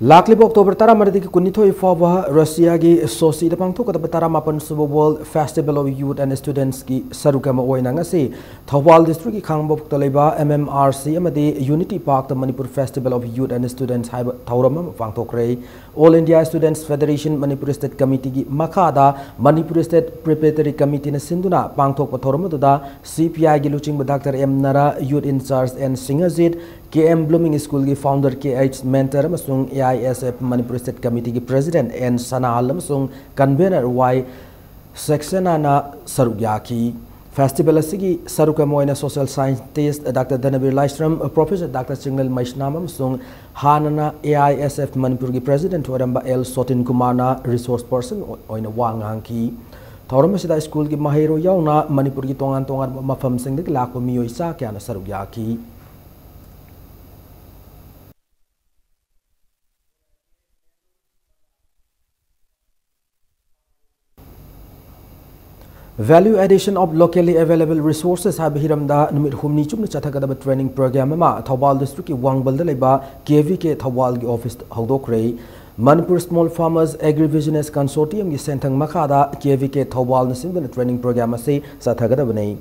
ꯂꯥꯛꯂꯤꯕ ꯑꯣꯛꯇꯣꯕꯔ ꯇꯔꯥꯃꯔꯤꯗꯒꯤ ꯀꯨꯟꯅꯤꯊꯣꯏ ꯐꯥꯎꯕ ꯔꯁꯤꯌꯥꯒꯤ ꯁꯣꯁꯤꯗ ꯄꯥꯡꯊꯣꯛꯀꯗꯕ ꯇꯔꯥꯃꯥꯄꯟ ꯁꯨꯕ world festival of youth and ꯁ꯭ꯇꯨꯗꯦꯟꯠꯁꯀꯤ ꯁꯔꯨꯛ ꯑꯃ ꯑꯣꯏꯅ ꯉꯁꯤ ꯊꯧꯕꯥꯜ ꯗꯤꯁꯇ꯭ꯔꯤꯛꯀꯤ ꯈꯥꯡꯉꯕꯣꯛꯇ ꯂꯩꯕ ꯑꯦꯝ ꯑꯦꯝ ꯑꯥꯔ ꯁꯤ ꯑꯃꯗꯤ ꯌꯨꯅꯤꯇꯤ ꯄꯥꯔꯛꯇ Manipur festival of youth and students ꯍꯥꯏꯕ ꯊꯧꯔꯝ ꯑꯃ ꯄꯥꯡꯊꯣꯛꯈ꯭ꯔꯦ꯫ All India students federation Manipur state ꯀꯃꯤꯇꯤꯒꯤ ꯃꯈꯥꯗ ꯃꯅꯤꯄꯨꯔ ꯁ꯭ꯇꯦꯠ ꯄ꯭ꯔꯤꯄꯦꯔꯦꯇꯔꯤ ꯀꯃꯤꯇꯤꯅ ꯁꯤꯟꯗꯨꯅ ꯄꯥꯡꯊꯣꯛꯄ ꯊꯧꯔꯝ ꯑꯗꯨꯗ ꯁꯤ ꯄꯤ ꯑꯥꯏꯒꯤ ꯂꯨꯆꯤꯡꯕ doctor M Nara, youth incharge N Singhajit, K M blooming ꯁ꯭ꯀꯨꯜꯒꯤ ꯐꯥꯎꯟꯗꯔ ꯀꯦ ꯑꯩꯆ ꯃꯦꯟꯇꯔ ꯑꯃꯁꯨꯡ A I S F Manipur state ꯀꯃꯤꯇꯤꯒꯤ ꯄ꯭ꯔꯦꯁꯤꯗꯦꯟꯠ ꯑꯦꯟ ꯁꯅꯥꯍꯜ ꯑꯃꯁꯨꯡ ꯀꯟꯚꯦꯅꯔ ꯋꯥꯏ ꯁꯦꯛꯁꯦꯅꯥꯅ ꯁꯔꯨꯛ ꯌꯥꯈꯤ꯫ ꯐꯦꯁꯇꯤꯚꯦꯜ ꯑꯁꯤꯒꯤ ꯁꯔꯨꯛ ꯑꯃ ꯑꯣꯏꯅ ꯁꯣꯁꯤꯌꯦꯜ ꯁꯥꯏꯟꯇꯤꯁ꯭ꯠ ꯗꯥꯛꯇꯔ ꯙꯅꯕꯤꯔ ꯂꯥꯏꯁ꯭ꯔꯝ, ꯄ꯭ꯔꯣꯐꯦꯁꯔ ꯗꯥꯛꯇꯔ ꯆꯤꯡꯂꯦꯟ ꯃꯩꯁꯅꯥꯝ ꯑꯃꯁꯨꯡ ꯍꯥꯟꯅꯅ ꯑꯦ ꯑꯥꯏ ꯑꯦꯁ ꯑꯦꯐ ꯃꯅꯤꯄꯨꯔꯒꯤ ꯄ꯭ꯔꯦꯁꯤꯗꯦꯟꯠ ꯑꯣꯏꯔꯝꯕ ꯑꯦꯜ ꯁꯣꯇꯤꯟ ꯀꯨꯃꯥꯔꯅ ꯔꯤꯁꯣꯔꯁ ꯄꯔꯁꯟ ꯑꯣꯏꯅ ꯋꯥ ꯉꯥꯡꯈꯤ꯫ ꯊꯧꯔꯝ ꯑꯁꯤꯗ ꯁ꯭ꯀꯨꯜꯒꯤ ꯃꯍꯩꯔꯣꯏ ꯌꯥꯎꯅ ꯃꯅꯤꯄꯨꯔꯒꯤ ꯇꯣꯉꯥꯟ ꯇꯣꯉꯥꯟꯕ ꯃꯐꯝꯁꯤꯡꯗꯒꯤ ꯂꯥꯛꯄ ꯃꯤꯑꯣꯏ ꯆꯥ ꯀꯌꯥꯅ ꯁꯔꯨꯛ ꯌꯥꯈꯤ꯫ Value Addition of Locally Available Resources ꯍꯥꯏꯕ ꯍꯤꯔꯝꯗ ꯅꯨꯃꯤꯠ ꯍꯨꯝꯅꯤ ꯆꯨꯞꯅ ꯆꯠꯊꯒꯗꯕ training program ꯑꯃ ꯊꯧꯕꯥꯜ districtꯀꯤ ꯋꯥꯡꯕꯜꯗ ꯂꯩꯕ K V K ꯊꯧꯕꯥꯜꯒꯤ office ꯍꯧꯗꯣꯛꯈ꯭ꯔꯦ꯫ Manipur Small Farmers Agribusiness Consortiumꯒꯤ ꯁꯦꯟꯊꯪ ꯃꯈꯥꯗ K V K ꯊꯧꯕꯥꯜꯅ ꯁꯤꯟꯗꯨꯅ training program ꯑꯁꯤ ꯆꯠꯊꯒꯗꯕꯅꯤ꯫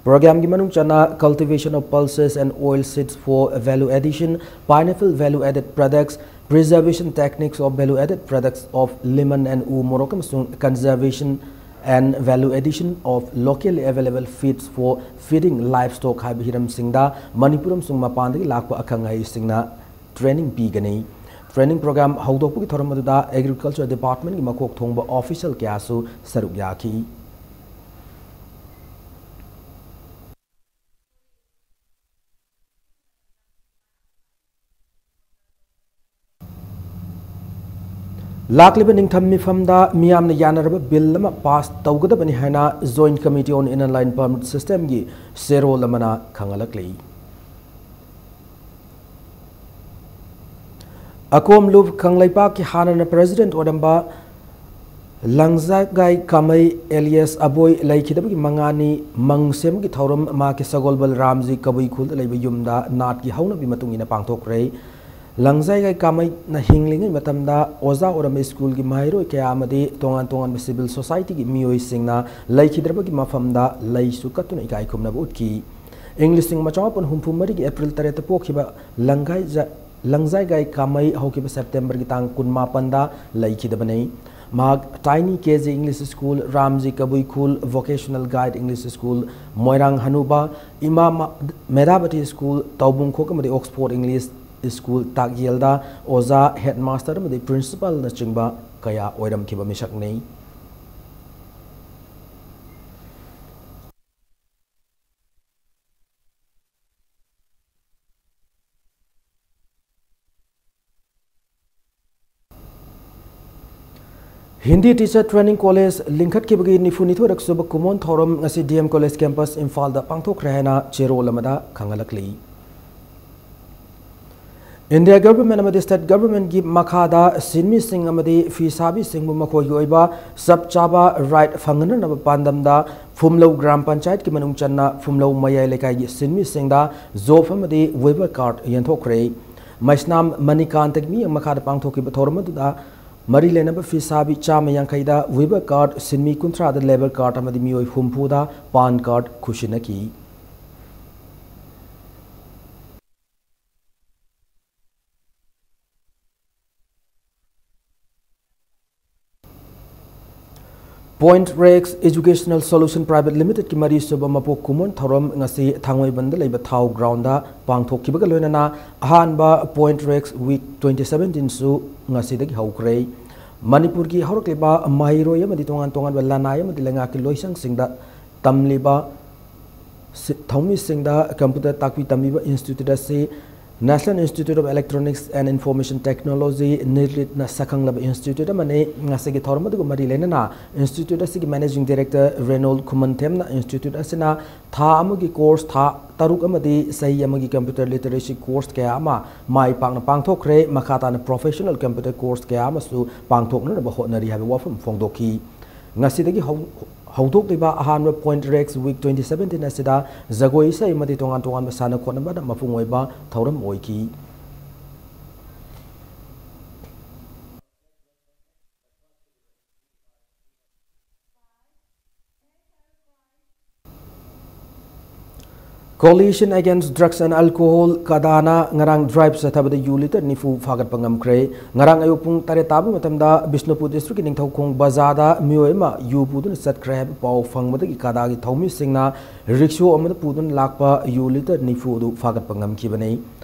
Programꯒꯤ ꯃꯅꯨꯡ ꯆꯟꯅ Cultivation of Pulses and Oil Seeds for Value Addition, Pineapple Value Added Products, Preservation Techniques of Value Added Products of Lemon and U Morok ꯑꯃꯁꯨꯡ Conservation and Value Addition of Locally Available Feeds for Feeding Livestock ꯍꯥꯏꯕ ꯍꯤꯔꯝꯁꯤꯡꯗ ꯃꯅꯤꯄꯨꯔ ꯑꯃꯁꯨꯡ ꯃꯄꯥꯟꯗꯒꯤ ꯂꯥꯛꯄ ꯑꯈꯪ ꯑꯍꯩꯁꯤꯡꯅ training ꯄꯤꯒꯅꯤ꯫ Training program ꯍꯧꯗꯣꯛꯄꯒꯤ ꯊꯧꯔꯝ ꯑꯗꯨꯗ Agriculture Departmentꯀꯤ ꯃꯀꯣꯛ ꯊꯣꯡꯕ official ꯀꯌꯥꯁꯨ ꯁꯔꯨꯛ ꯌꯥꯈꯤ꯫ ꯂꯥꯛꯂꯤꯕ ꯅꯤꯡꯊꯝ ꯃꯤꯐꯝꯗ ꯃꯤꯌꯥꯝꯅ ꯌꯥꯅꯔꯕ bill ꯑꯃ pass ꯇꯧꯒꯗꯕꯅꯤ ꯍꯥꯏꯅ Joint Committee on Inner Line Permit Systemꯒꯤ ꯆꯦꯔꯣꯜ ꯑꯃꯅ ꯈꯪꯍꯜꯂꯛꯂꯤ꯫ ꯑꯀꯣꯝ ꯂꯨꯞ ꯀꯪꯂꯩꯄꯥꯛꯀꯤ ꯍꯥꯟꯅꯅ president ꯑꯣꯏꯔꯝꯕ ꯂꯪꯖꯥꯒꯥꯏ ꯀꯥꯃꯩ alias ꯑꯕꯣꯏ ꯂꯩꯈꯤꯗꯕꯒꯤ ꯃꯉꯥꯅꯤ ꯃꯪ ꯁꯦꯝꯕꯒꯤ ꯊꯧꯔꯝ ꯃꯍꯥꯛꯀꯤ ꯁꯒꯣꯜꯕꯜ ꯔꯥꯝꯖꯤ ꯀꯕꯨꯏ ꯈꯨꯜꯗ ꯂꯩꯕ ꯌꯨꯝꯗ ꯅꯥꯠꯀꯤ ꯍꯧꯅꯕꯤ ꯃꯇꯨꯡ ꯏꯟꯅ ꯄꯥꯡꯊꯣꯛꯈ꯭ꯔꯦ꯫ ꯂꯪꯖꯥꯏꯒꯥꯏ ꯀꯥꯃꯩꯅ ꯍꯤꯡꯂꯤꯉꯩ ꯃꯇꯝꯗ ꯑꯣꯖꯥ ꯑꯣꯏꯔꯝꯕ ꯁ꯭ꯀꯨꯜꯒꯤ ꯃꯍꯩꯔꯣꯏ ꯀꯌꯥ ꯑꯃꯗꯤ ꯇꯣꯉꯥꯟ ꯇꯣꯉꯥꯟꯕ civil societyꯒꯤ ꯃꯤꯑꯣꯏꯁꯤꯡꯅ ꯂꯩꯈꯤꯗ꯭ꯔꯕꯒꯤ ꯃꯐꯝꯗ ꯂꯩꯁꯨ ꯀꯠꯇꯨꯅ ꯏꯀꯥꯏ ꯈꯨꯝꯅꯕ ꯎꯠꯈꯤ꯫ ꯏꯪ ꯂꯤꯁꯤꯡ ꯑꯃ ꯆꯃꯥꯄꯟ ꯍꯨꯝꯐꯨ ꯃꯔꯤꯒꯤ April ꯇꯔꯦꯠꯇ ꯄꯣꯛꯈꯤꯕ ꯂꯪꯒꯥꯏꯖ-, ꯂꯪꯖꯥꯏꯒꯥꯏ ꯀꯥꯃꯩ ꯍꯧꯈꯤꯕ Septemberꯒꯤ ꯇꯥꯡ ꯀꯨꯟꯃꯥꯄꯟꯗ ꯂꯩꯈꯤꯗꯕꯅꯤ꯫ ꯃꯍꯥꯛ Tiny K G English School, ꯔꯥꯝꯖꯤ ꯀꯕꯨꯏ ꯈꯨꯜ Vocational Guide English School, ꯃꯣꯏꯔꯥꯡ ꯍꯅꯨꯕ, ꯏꯃꯥ ꯃ-, ꯃꯦꯙꯥꯕꯇꯤ School, ꯇꯧꯕꯨꯡꯈꯣꯛ ꯑꯃꯗꯤ Oxford English School ꯇꯥꯛꯌꯦꯜꯗ ꯑꯣꯖꯥ, headmaster ꯑꯃꯗꯤ principalꯅꯆꯤꯡꯕ ꯀꯌꯥ ꯑꯣꯏꯔꯝꯈꯤꯕ ꯃꯤꯁꯛꯅꯤ꯫ Hindi Teacher Training College ꯂꯤꯡꯈꯠꯈꯤꯕꯒꯤ ꯅꯤꯐꯨ ꯅꯤꯊꯣꯏꯔꯛ ꯁꯨꯕ ꯀꯨꯝꯑꯣꯟ ꯊꯧꯔꯝ ꯉꯁꯤ D M College Campus ꯏꯝꯐꯥꯜꯗ ꯄꯥꯡꯊꯣꯛꯈ꯭ꯔꯦ ꯍꯥꯏꯅ ꯆꯦꯔꯣꯜ ꯑꯃꯗ ꯈꯪꯍꯜꯂꯛꯂꯤ꯫ ꯏꯟꯗꯤꯌꯥ ꯒꯚꯔꯟꯃꯦꯟꯠ ꯑꯃꯗꯤ ꯁ꯭ꯇꯦꯠ ꯒꯚꯔꯟꯃꯦꯟꯠꯀꯤ ꯃꯈꯥꯗ ꯁꯤꯟꯃꯤꯁꯤꯡ ꯑꯃꯗꯤ ꯐꯤꯁꯥꯕꯤꯁꯤꯡꯕꯨ ꯃꯈꯣꯏꯒꯤ ꯑꯣꯏꯕ ꯆꯞ ꯆꯥꯕ ꯔꯥꯏꯠ ꯐꯪꯍꯟꯅꯅꯕ ꯄꯥꯟꯗꯝꯗ ꯐꯨꯝꯂꯧ ꯒ꯭ꯔꯥꯝ ꯄꯟꯆꯥꯌꯠꯀꯤ ꯃꯅꯨꯡ ꯆꯟꯅ ꯐꯨꯝꯂꯧ ꯃꯌꯥꯏ ꯂꯩꯀꯥꯏꯒꯤ ꯁꯤꯟꯃꯤꯁꯤꯡꯗ ꯖꯣꯕ ꯑꯃꯗꯤ ꯋꯦꯕꯔ ꯀꯥꯔꯗ ꯌꯦꯟꯊꯣꯛꯈ꯭ꯔꯦ꯫ ꯃꯩꯁꯅꯥꯝ ꯃꯅꯤꯀꯥꯟꯇꯒꯤ ꯃꯤꯠꯌꯦꯡ ꯃꯈꯥꯗ ꯄꯥꯡꯊꯣꯛꯈꯤꯕ ꯊꯧꯔꯝ ꯑꯗꯨꯗ ꯃꯔꯤ ꯂꯩꯅꯕ ꯐꯤꯁꯥꯕꯤ ꯆꯥꯝꯃ ꯌꯥꯡꯈꯩꯗ ꯋꯦꯕꯔ ꯀꯥꯔꯗ, ꯁꯤꯟꯃꯤ ꯀꯨꯟꯊ꯭ꯔꯥꯗ ꯂꯦꯕꯔ ꯀꯥꯔꯗ ꯑꯃꯗꯤ ꯃꯤꯑꯣꯏ ꯍꯨꯝꯐꯨꯗ ꯄꯥꯟ ꯀꯥꯔꯗ ꯈꯨꯠꯁꯤꯟꯅꯈꯤ꯫ Point Rex Educational Solution Private Limited ꯀꯤ ꯃꯔꯤꯁꯨꯕ ꯃꯄꯣꯛ ꯀꯨꯝꯑꯣꯟ ꯊꯧꯔꯝ ꯉꯁꯤ ꯊꯥꯡꯃꯩꯕꯟꯗ ꯂꯩꯕ ꯊꯥꯎ ꯒ꯭ꯔꯥꯎꯟꯗ ꯄꯥꯡꯊꯣꯛꯈꯤꯕꯒ ꯂꯣꯏꯅꯅ ꯑꯍꯥꯟꯕ Point Rex Week twenty seventeen ꯁꯨ ꯉꯁꯤꯗꯒꯤ ꯍꯧꯈ꯭ꯔꯦ꯫ ꯃꯅꯤꯄꯨꯔꯒꯤ ꯍꯧꯔꯛꯂꯤꯕ ꯃꯍꯩꯔꯣꯏ ꯑꯃꯗꯤ ꯇꯣꯉꯥꯟ ꯇꯣꯉꯥꯟꯕ ꯂꯅꯥꯏ ꯑꯃꯗꯤ ꯂꯩꯉꯥꯛꯀꯤ ꯂꯣꯏꯁꯪꯁꯤꯡꯗ ꯇꯝꯂꯤꯕ ꯁꯤ-, ꯊꯧꯃꯤꯁꯤꯡꯗ ꯀꯝꯄ꯭ꯌꯨꯇꯔ ꯇꯥꯛꯄꯤ ꯇꯝꯕꯤꯕ ꯏꯟꯁꯇꯤꯇ꯭ꯌꯨꯠ ꯑꯁꯤ National Institute of Electronics and Information Technology, ꯅꯤꯂꯤꯠꯅ ꯁꯛꯈꯪꯂꯕ ꯏꯟꯁꯇꯤꯇ꯭ꯌꯨꯠ ꯑꯃꯅꯤ꯫ ꯉꯁꯤꯒꯤ ꯊꯧꯔꯝ ꯑꯗꯨꯒ ꯃꯔꯤ ꯂꯩꯅꯅ ꯏꯟꯁꯇꯤꯇ꯭ꯌꯨꯠ ꯑꯁꯤꯒꯤ ꯃꯦꯅꯦꯖꯤꯡ ꯗꯥꯏꯔꯦꯛꯇꯔ ꯔꯦꯅꯣꯜ ꯈꯨꯃꯟꯊꯦꯝꯅ ꯏꯟꯁꯇꯤꯇ꯭ꯌꯨꯠ ꯑꯁꯤꯅ ꯊꯥ ꯑꯃꯒꯤ ꯀꯣꯔꯁ, ꯊꯥ ꯇꯔꯨꯛ ꯑꯃꯗꯤ ꯆꯍꯤ ꯑꯃꯒꯤ ꯀꯝꯄ꯭ꯌꯨꯇꯔ ꯂꯤꯇꯔꯦꯁꯤ ꯀꯣꯔꯁ ꯀꯌꯥ ꯑꯃ ꯃꯥꯏ ꯄꯥꯛꯅ ꯄꯥꯡꯊꯣꯛꯈ꯭ꯔꯦ꯫ ꯃꯈꯥ ꯇꯥꯅ ꯄ꯭ꯔꯣꯐꯦꯁꯅꯦꯜ ꯀꯝꯄ꯭ꯌꯨꯇꯔ ꯀꯣꯔꯁ ꯀꯌꯥ ꯑꯃꯁꯨ ꯄꯥꯡꯊꯣꯛꯅꯅꯕ ꯍꯣꯠꯅꯔꯤ ꯍꯥꯏꯕ ꯋꯥꯐꯝ ꯐꯣꯡꯗꯣꯛꯈꯤ꯫ ꯉꯁꯤꯗꯒꯤ ꯍꯧ-, ꯍꯧꯗꯣꯛꯂꯤꯕ ꯑꯍꯥꯟꯕ Point Rex Week twenty seventeen ꯑꯁꯤꯗ ꯖꯒꯣꯏ ꯏꯁꯩ ꯑꯃꯗꯤ ꯇꯣꯉꯥꯟ ꯇꯣꯉꯥꯟꯕ ꯁꯥꯟꯅ ꯈꯣꯠꯅꯕꯅ ꯃꯄꯨꯡ ꯑꯣꯏꯕ ꯊꯧꯔꯝ ꯑꯣꯏꯈꯤ꯫ Coalition Against Drugs and Alcohol, ꯀꯗꯥꯅ ꯉꯔꯥꯡ ꯗ꯭ꯔꯥꯏꯚ ꯆꯠꯊꯕꯗ ꯌꯨ ꯂꯤꯇꯔ ꯅꯤꯐꯨ ꯐꯥꯒꯠꯄ ꯉꯝꯈ꯭ꯔꯦ꯫ ꯉꯔꯥꯡ ꯑꯌꯨꯛ ꯄꯨꯡ ꯇꯔꯦꯠ ꯇꯥꯕ ꯃꯇꯝꯗ ꯕꯤꯁꯅꯨꯄꯨꯔ ꯗꯤꯁꯇ꯭ꯔꯤꯛꯀꯤ ꯅꯤꯡꯊꯧꯈꯣꯡ ꯕꯖꯥꯔꯗ ꯃꯤꯑꯣꯏ ꯑꯃ ꯌꯨ ꯄꯨꯗꯨꯅ ꯆꯠꯈ꯭ꯔꯦ ꯍꯥꯏꯕ ꯄꯥꯎ ꯐꯪꯕꯗꯒꯤ ꯀꯗꯥꯒꯤ ꯊꯧꯃꯤꯁꯤꯡꯅ ꯔꯤꯛꯁꯣ ꯑꯃꯗ ꯄꯨꯗꯨꯅ ꯂꯥꯛꯄ ꯌꯨ ꯂꯤꯇꯔ ꯅꯤꯐꯨ ꯑꯗꯨ ꯐꯥꯒꯠꯄ ꯉꯝꯈꯤꯕꯅꯤ꯫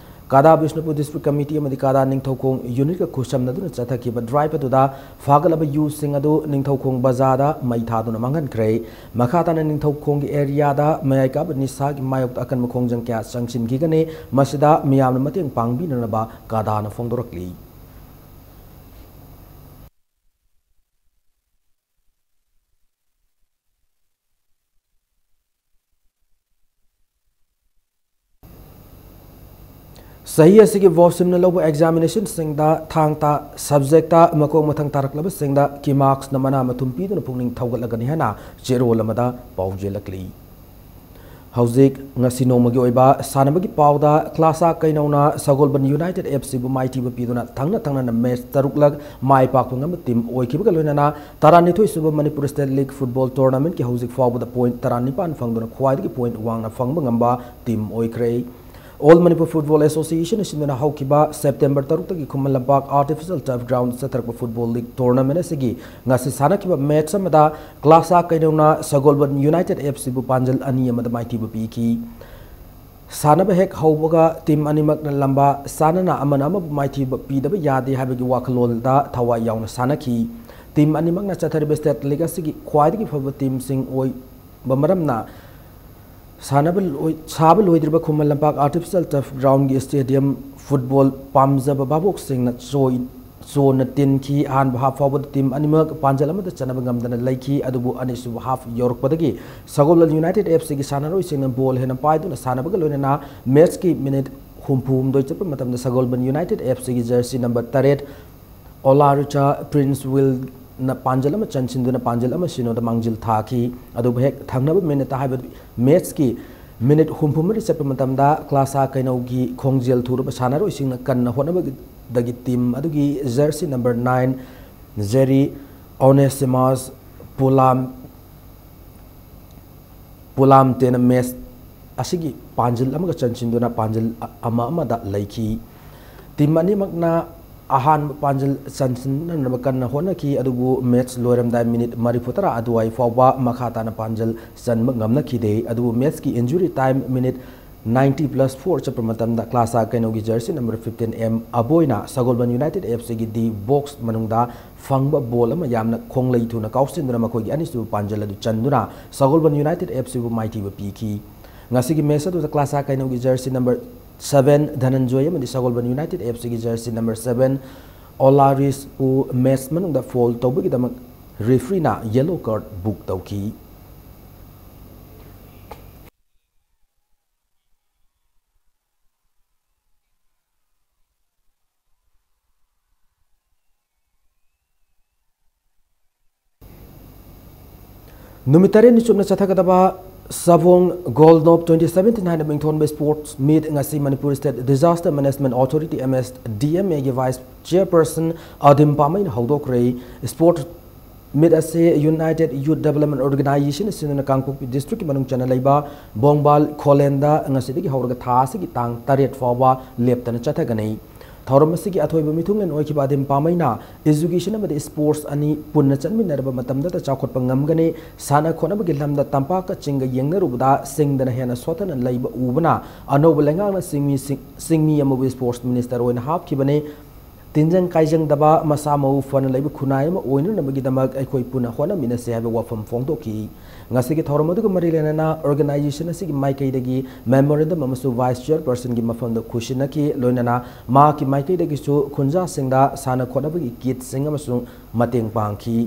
ꯀꯗꯥ ꯕꯤꯁꯅꯨꯄꯨꯔ ꯗꯤꯁꯇ꯭ꯔꯤꯛ ꯀꯃꯤꯇꯤ ꯑꯃꯗꯤ ꯀꯗꯥ ꯅꯤꯡꯊꯧꯈꯣꯡ ꯌꯨꯅꯤꯠꯀ ꯈꯨꯠꯁꯝꯅꯗꯨꯅ ꯆꯠꯊꯈꯤꯕ ꯗ꯭ꯔꯥꯏꯚ ꯑꯗꯨꯗ ꯐꯥꯒꯠꯂꯕ ꯌꯨꯁꯤꯡ ꯑꯗꯨ ꯅꯤꯡꯊꯧꯈꯣꯡ ꯕꯖꯥꯔꯗ ꯃꯩ ꯊꯥꯗꯨꯅ ꯃꯥꯡꯍꯟꯈ꯭ꯔꯦ꯫ ꯃꯈꯥ ꯇꯥꯅ ꯅꯤꯡꯊꯧꯈꯣꯡꯒꯤ ꯑꯦꯔꯤꯌꯥꯗ ꯃꯌꯥꯏ ꯀꯥꯕ ꯅꯤꯁꯥꯒꯤ ꯃꯥꯌꯣꯛꯇ ꯑꯀꯟꯕ ꯈꯣꯡꯖꯪ ꯀꯌꯥ ꯆꯪꯁꯤꯟꯈꯤꯒꯅꯤ꯫ ꯃꯁꯤꯗ ꯃꯤꯌꯥꯝꯅ ꯃꯇꯦꯡ ꯄꯥꯡꯕꯤꯅꯅꯕ ꯀꯗꯥꯅ ꯐꯣꯡꯗꯣꯔꯛꯂꯤ꯫ ꯆꯍꯤ ꯑꯁꯤꯒꯤ ꯕꯣꯔꯗꯁꯤꯡꯅ ꯂꯧꯕ ꯑꯦꯛꯖꯥꯃꯤꯅꯦꯁꯟꯁꯤꯡꯗ ꯊꯥꯡ ꯇꯥ ꯁꯕꯖꯦꯛꯇ ꯃꯈꯣꯡ ꯃꯊꯪ ꯇꯥꯔꯛꯂꯕꯁꯤꯡꯗ ꯀꯤ ꯃꯥꯔꯛꯁꯅ ꯃꯅꯥ ꯃꯊꯨꯝ ꯄꯤꯗꯨꯅ ꯄꯨꯛꯅꯤꯡ ꯊꯧꯒꯠꯂꯒꯅꯤ ꯍꯥꯏꯅ ꯆꯦꯔꯣꯜ ꯑꯃꯗ ꯄꯥꯎꯖꯦꯜꯂꯛꯂꯤ꯫ ꯍꯧꯖꯤꯛ ꯉꯁꯤ ꯅꯣꯡꯃꯒꯤ ꯑꯣꯏꯕ ꯁꯥꯟꯅꯕꯒꯤ ꯄꯥꯎꯗ ꯀ꯭ꯂꯥꯁꯥ ꯀꯩꯅꯧꯅ ꯁꯒꯣꯜꯕꯟ ꯌꯨꯅꯥꯏꯇꯦꯗ ꯑꯦꯐ ꯁꯤꯕꯨ ꯃꯥꯏꯊꯤꯕ ꯄꯤꯗꯨꯅ ꯊꯪꯅ ꯊꯪꯅꯅ ꯃꯦꯆ ꯇꯔꯨꯛꯂꯛ ꯃꯥꯏ ꯄꯥꯛꯄ ꯉꯝꯕ ꯇꯤꯝ ꯑꯣꯏꯈꯤꯕꯒ ꯂꯣꯏꯅꯅ ꯇꯔꯥꯅꯤꯊꯣꯏ ꯁꯨꯕ ꯃꯅꯤꯄꯨꯔ ꯁ꯭ꯇꯦꯠ ꯂꯤꯒ ꯐꯨꯠꯕꯣꯜ ꯇꯣꯔꯅꯥꯃꯦꯟꯠꯀꯤ ꯍꯧꯖꯤꯛ ꯐꯥꯎꯕꯗ ꯄꯣꯏꯟꯠ ꯇꯔꯥꯅꯤꯄꯥꯟ ꯐꯪꯗꯨꯅ ꯈ꯭ꯋꯥꯏꯗꯒꯤ ꯄꯣꯏꯟꯠ ꯋꯥꯡꯅ ꯐꯪꯕ ꯉꯝꯕ ꯇꯤꯝ ꯑꯣꯏꯈ꯭ꯔꯦ꯫ ꯑꯣꯜ ꯃꯅꯤꯄꯨꯔ ꯐꯨꯠꯕꯣꯜ ꯑꯦꯁꯣꯁꯤꯌꯦꯁꯟꯅ ꯁꯤꯟꯗꯨꯅ ꯍꯧꯈꯤꯕ ꯁꯦꯞꯇꯦꯝꯕꯔ ꯇꯔꯨꯛꯇꯒꯤ ꯈꯨꯃꯟ ꯂꯝꯄꯥꯛ ꯑꯥꯔꯇꯤꯐꯤꯁꯤꯌꯦꯜ ꯇꯔꯐ ꯒ꯭ꯔꯥꯎꯟꯗ ꯆꯠꯊꯔꯛꯄ ꯐꯨꯠꯕꯣꯜ ꯂꯤꯒ ꯇꯣꯔꯅꯥꯃꯦꯟꯠ ꯑꯁꯤꯒꯤ ꯉꯁꯤ ꯁꯥꯟꯅꯈꯤꯕ ꯃꯦꯆ ꯑꯃꯗ ꯀ꯭ꯂꯥꯁꯥ ꯀꯩꯅꯧꯅ ꯁꯒꯣꯜꯕꯟ ꯌꯨꯅꯥꯏꯇꯦꯗ ꯑꯦꯐ ꯁꯤꯕꯨ ꯄꯥꯟꯖꯜ ꯑꯅꯤ ꯑꯃꯗ ꯃꯥꯏꯊꯤꯕ ꯄꯤꯈꯤ꯫ ꯁꯥꯟꯅꯕ ꯍꯦꯛ ꯍꯧꯕꯒ ꯇꯤꯝ ꯑꯅꯤꯃꯛꯅ ꯂꯝꯕꯥ ꯆꯥꯅꯅ ꯑꯃꯅ ꯑꯃꯕꯨ ꯃꯥꯏꯊꯤꯕ ꯄꯤꯗꯕ ꯌꯥꯗꯦ ꯍꯥꯏꯕꯒꯤ ꯋꯥꯈꯜꯂꯣꯟꯗ ꯊꯋꯥꯏ ꯌꯥꯎꯅ ꯁꯥꯟꯅꯈꯤ꯫ ꯇꯤꯝ ꯑꯅꯤꯃꯛꯅ ꯆꯠꯊꯔꯤꯕ ꯁ꯭ꯇꯦꯠ ꯂꯤꯒ ꯑꯁꯤꯒꯤ ꯈ꯭ꯋꯥꯏꯗꯒꯤ ꯐꯕ ꯇꯤꯝꯁꯤꯡ ꯑꯣꯏꯕ ꯃꯔꯝꯅ ꯁꯥꯟꯅꯕ ꯂꯣꯏ-, ꯁꯥꯕ ꯂꯣꯏꯗ꯭ꯔꯤꯕ ꯈꯨꯃꯟ ꯂꯝꯄꯥꯛ ꯑꯥꯔꯇꯤꯐꯤꯁꯤꯌꯦꯜ ꯇꯔꯐ ꯒ꯭ꯔꯥꯎꯟꯒꯤ ꯁ꯭ꯇꯦꯗꯤꯌꯝ ꯐꯨꯠꯕꯣꯜ ꯄꯥꯝꯖꯕ ꯚꯥꯕꯣꯛꯁꯤꯡꯅ ꯆꯣꯏ-, ꯆꯣꯟꯅ ꯇꯤꯟꯈꯤ꯫ ꯑꯍꯥꯟꯕ ꯍꯥꯐ ꯐꯥꯎꯕꯗ ꯇꯤꯝ ꯑꯅꯤꯃꯛ ꯄꯥꯟꯖꯜ ꯑꯃꯗ ꯆꯟꯅꯕ ꯉꯝꯗꯅ ꯂꯩꯈꯤ, ꯑꯗꯨꯕꯨ ꯑꯅꯤꯁꯨꯕ ꯍꯥꯐ ꯌꯧꯔꯛꯄꯗꯒꯤ ꯁꯒꯣꯜꯕꯟ ꯌꯨꯅꯥꯏꯇꯦꯗ ꯑꯦꯐ ꯁꯤꯒꯤ ꯁꯥꯟꯅꯔꯣꯏꯁꯤꯡꯅ ꯕꯣꯜ ꯍꯦꯟꯅ ꯄꯥꯏꯗꯨꯅ ꯁꯥꯟꯅꯕꯒ ꯂꯣꯏꯅꯅ ꯃꯦꯆꯀꯤ ꯃꯤꯅꯤꯠ ꯍꯨꯝꯐꯨ ꯍꯨꯝꯗꯣꯏ ꯆꯠꯄ ꯃꯇꯝꯗ ꯁꯒꯣꯜꯕꯟ ꯌꯨꯅꯥꯏꯇꯦꯗ ꯑꯦꯐ ꯁꯤꯒꯤ ꯖꯔꯁꯤ ꯅꯝꯕꯔ ꯇꯔꯦꯠ ꯑꯣꯂꯥꯔꯤꯆꯥ ꯄ꯭ꯔꯤꯟꯁ ꯋꯤꯜꯅ ꯄꯥꯟꯖꯜ ꯑꯃ ꯆꯟꯁꯤꯟꯗꯨꯅ ꯄꯥꯟꯖꯜ ꯑꯃ ꯁꯤꯅꯣꯗ ꯃꯥꯡꯖꯤꯜ ꯊꯥꯈꯤ꯫ ꯑꯗꯨꯕꯨ ꯍꯦꯛ ꯊꯪꯅꯕ ꯃꯤꯅꯤꯠꯇ, ꯍꯥꯏꯕꯗꯤ ꯃꯦꯆꯀꯤ ꯃꯤꯅꯤꯠ ꯍꯨꯝꯐꯨ ꯃꯔꯤ ꯆꯠꯄ ꯃꯇꯝꯗ ꯀ꯭ꯂꯥꯁꯥ ꯀꯩꯅꯧꯒꯤ ꯈꯣꯡꯖꯦꯜ ꯊꯨꯔꯕ ꯁꯥꯟꯅꯔꯣꯏꯁꯤꯡꯅ ꯀꯟꯅ ꯍꯣꯠꯅꯕꯗꯒꯤ ꯇꯤꯝ ꯑꯗꯨꯒꯤ jersey number nine Jerry Onesimus Pulam ꯄꯨꯂꯥꯝꯇꯦꯅ ꯃꯦꯆ ꯑꯁꯤꯒꯤ ꯄꯥꯟꯖꯤꯜ ꯑꯃꯒ ꯆꯟꯁꯤꯟꯗꯨꯅ ꯄꯥꯟꯖꯤꯜ ꯑꯃ ꯑꯃꯗ ꯂꯩꯈꯤ꯫ ꯇꯤꯝ ꯑꯅꯤꯃꯛꯅ ꯑꯍꯥꯟꯕ ꯄꯥꯟꯖꯤꯜ ꯆꯟꯁꯤꯟꯅꯅꯕ ꯀꯟꯅ ꯍꯣꯠꯅꯈꯤ, ꯑꯗꯨꯕꯨ ꯃꯦꯆ ꯂꯣꯏꯔꯝꯗꯥꯏ ꯃꯤꯅꯤꯠ ꯃꯔꯤꯐꯨ ꯇꯔꯥ ꯑꯗꯨꯋꯥꯏ ꯐꯥꯎꯕ ꯃꯈꯥ ꯇꯥꯅ ꯄꯥꯟꯖꯤꯜ ꯆꯟꯕ ꯉꯝꯅꯈꯤꯗꯦ꯫ ꯑꯗꯨꯕꯨ ꯃꯦꯆꯀꯤ injury time minute ninety plus four ꯆꯠꯄ ꯃꯇꯝꯗ ꯀ꯭ꯂꯥꯁꯥ ꯀꯩꯅꯧꯒꯤ ꯖꯔꯁꯤ ꯅꯝꯕꯔ ꯐꯤꯐꯇꯤꯟ ꯑꯦꯝ ꯑꯕꯣꯏꯅ ꯁꯒꯣꯜꯕꯟ ꯌꯨꯅꯥꯏꯇꯦꯗ ꯑꯦꯐ ꯁꯤꯒꯤ ꯗꯤ ꯕꯣꯛꯁ ꯃꯅꯨꯡꯗ ꯐꯪꯕ ꯕꯣꯜ ꯑꯃ ꯌꯥꯝꯅ ꯈꯣꯡꯂꯩ ꯊꯨꯅ ꯀꯥꯎꯁꯤꯟꯗꯨꯅ ꯃꯈꯣꯏꯒꯤ ꯑꯅꯤꯁꯨꯕ ꯄꯥꯟꯖꯜ ꯑꯗꯨ ꯆꯟꯗꯨꯅ ꯁꯒꯣꯜꯕꯟ ꯌꯨꯅꯥꯏꯇꯦꯗ ꯑꯦꯐ ꯁꯤꯕꯨ ꯃꯥꯏꯊꯤꯕ ꯄꯤꯈꯤ꯫ ꯉꯁꯤꯒꯤ ꯃꯦꯆ ꯑꯗꯨꯗ ꯀ꯭ꯂꯥꯁꯥ ꯀꯩꯅꯧꯒꯤ ꯖꯔꯁꯤ ꯅꯝꯕꯔ ꯁꯚꯦꯟ ꯙꯅꯟꯖꯣꯏ ꯑꯃꯗꯤ ꯁꯒꯣꯜꯕꯟ ꯌꯨꯅꯥꯏꯇꯦꯗ ꯑꯦꯐ ꯁꯤꯒꯤ ꯖꯔꯁꯤ ꯅꯝꯕꯔ ꯁꯚꯦꯟ ꯑꯣꯂꯥꯔꯤꯁꯄꯨ ꯃꯦꯆ ꯃꯅꯨꯡꯗ ꯐꯣꯜ ꯇꯧꯕꯒꯤꯗꯃꯛ ꯔꯦꯐ꯭ꯔꯤꯅ ꯌꯦꯂꯣ ꯀꯥꯔꯗ ꯕꯨꯛ ꯇꯧꯈꯤ꯫ ꯅꯨꯃꯤꯠ ꯇꯔꯦꯠꯅꯤ ꯆꯨꯞꯅ ꯆꯠꯊꯒꯗꯕ ꯁꯕꯣꯡ ꯒꯣꯜ ꯅꯣꯞ twenty seventeen ꯍꯥꯏꯅ ꯃꯤꯡꯊꯣꯟꯕ ꯏꯁꯄꯣꯔꯠꯁ ꯃꯤꯠ ꯉꯁꯤ Manipur state disaster management authority, M S D M ꯑꯦꯒꯤ ꯚꯥꯏꯁ ꯆꯤꯌꯔꯄꯔꯁꯟ ꯑꯗꯤꯝ ꯄꯥꯃꯩꯅ ꯍꯧꯗꯣꯛꯈ꯭ꯔꯦ꯫ ꯏꯁꯄꯣꯔꯠꯁ ꯃꯤꯠ ꯑꯁꯤ ꯌꯨꯅꯥꯏꯇꯦꯗ ꯌꯨꯊ ꯗꯦꯕꯂꯞꯃꯦꯟꯠ ꯑꯣꯔꯒꯅꯥꯏꯖꯦꯁꯟ ꯑꯁꯤꯅ ꯀꯥꯡꯄꯣꯛꯄꯤ ꯗꯤꯁꯇ꯭ꯔꯤꯛꯀꯤ ꯃꯅꯨꯡ ꯆꯟꯅ ꯂꯩꯕ ꯕꯣꯡꯕꯥꯜ ꯈꯣꯂꯦꯟꯗ ꯉꯁꯤꯗꯒꯤ ꯍꯧꯔꯒ ꯊꯥ ꯑꯁꯤꯒꯤ ꯇꯥꯡ ꯇꯔꯦꯠ ꯐꯥꯎꯕ ꯂꯦꯞꯇꯅ ꯆꯠꯊꯒꯅꯤ꯫ ꯊꯧꯔꯝ ꯑꯁꯤꯒꯤ ꯑꯊꯣꯏꯕ ꯃꯤꯊꯨꯡꯂꯦꯟ ꯑꯣꯏꯈꯤꯕ ꯑꯗꯤꯝ ꯄꯥꯃꯩꯅ education ꯑꯃꯗꯤ sports ꯑꯅꯤ ꯄꯨꯟꯅ ꯆꯠꯃꯤꯟꯅꯔꯕ ꯃꯇꯝꯗꯇ ꯆꯥꯎꯈꯠꯄ ꯉꯝꯒꯅꯤ, ꯁꯥꯟꯅ ꯈꯣꯠꯅꯕꯒꯤ ꯂꯝꯗ ꯇꯝꯄꯥꯛꯀ ꯆꯤꯡꯒ ꯌꯦꯡꯅꯔꯨꯕꯗ ꯆꯤꯡꯗꯅ ꯍꯦꯟꯅ ꯁꯣꯠꯊꯅ ꯂꯩꯕ ꯎꯕꯅ ꯑꯅꯧꯕ ꯂꯩꯉꯥꯛꯅ ꯆꯤꯡꯃꯤꯁꯤꯡ, ꯆꯤꯡꯃꯤ ꯑꯃꯕꯨ sports minister ꯑꯣꯏꯅ ꯍꯥꯞꯈꯤꯕꯅꯤ꯫ ꯇꯤꯟꯖꯪ ꯀꯥꯏꯖꯪꯗꯕ, ꯃꯁꯥ ꯃꯎ ꯐꯅ ꯂꯩꯕ ꯈꯨꯟꯅꯥꯏ ꯑꯃ ꯑꯣꯏꯅꯅꯕꯒꯤꯗꯃꯛ ꯑꯩꯈꯣꯏ ꯄꯨꯟꯅ ꯍꯣꯠꯅꯃꯤꯟꯅꯁꯤ ꯍꯥꯏꯕ ꯋꯥꯐꯝ ꯐꯣꯡꯗꯣꯛꯈꯤ꯫ ꯉꯁꯤꯒꯤ ꯊꯧꯔꯝ ꯑꯗꯨꯒ ꯃꯔꯤ ꯂꯩꯅꯅ organization ꯑꯁꯤꯒꯤ ꯃꯥꯏꯀꯩꯗꯒꯤ memorandum ꯑꯃꯁꯨ vice chairpersonꯒꯤ ꯃꯐꯝꯗ ꯈꯨꯠꯁꯤꯟꯅꯈꯤ, ꯂꯣꯏꯅꯅ ꯃꯍꯥꯛꯀꯤ ꯃꯥꯏꯀꯩꯗꯒꯤꯁꯨ ꯈꯨꯟꯖꯥꯁꯤꯡꯗ ꯁꯥꯟꯅ ꯈꯣꯠꯅꯕꯒꯤ kitꯁꯤꯡ ꯑꯃꯁꯨꯡ ꯃꯇꯦꯡ ꯄꯥꯡꯈꯤ꯫